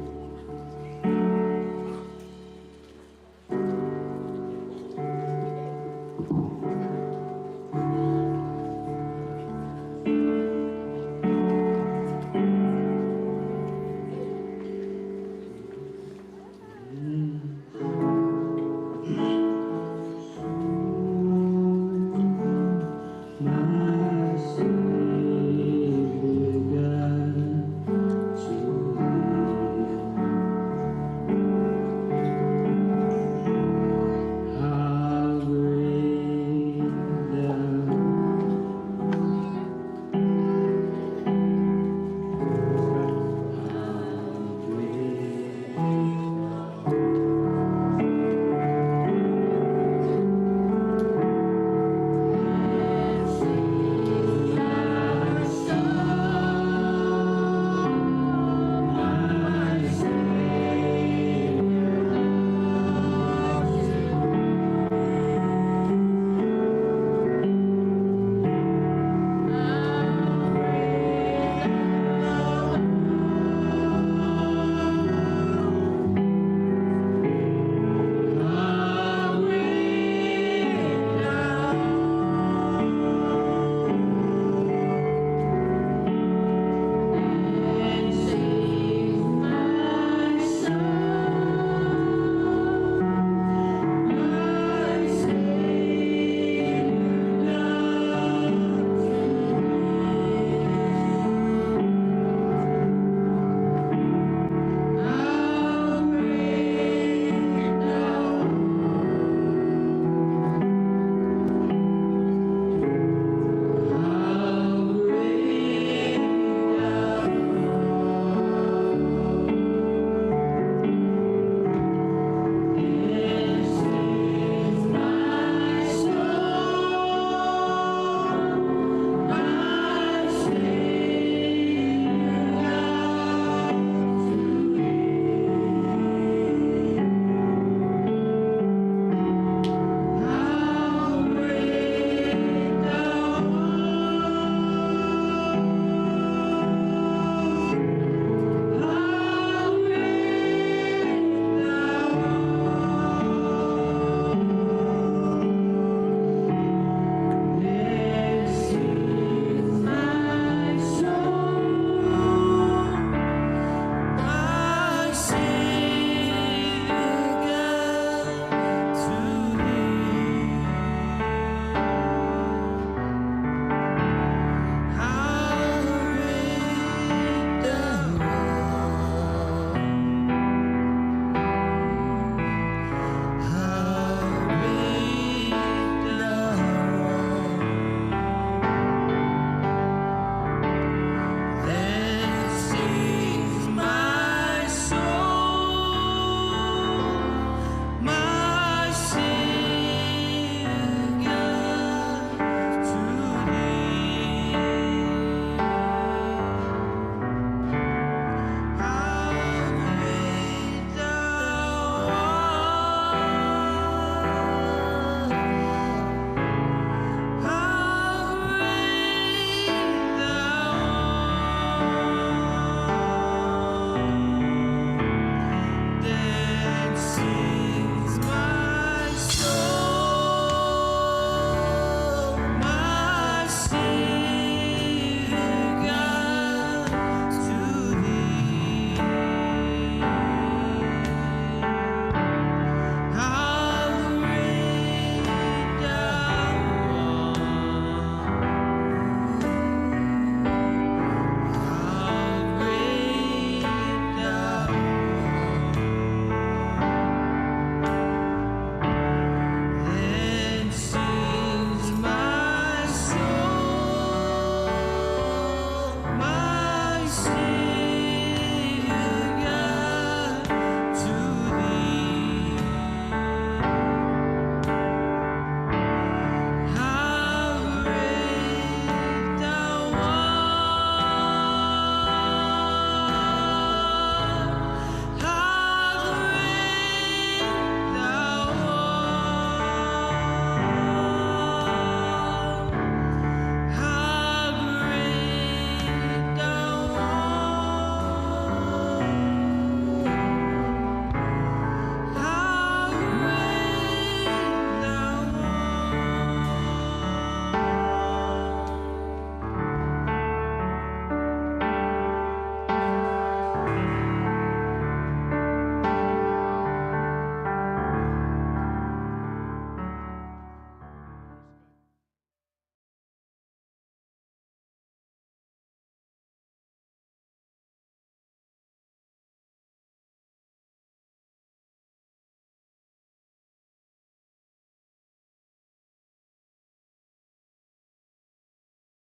ma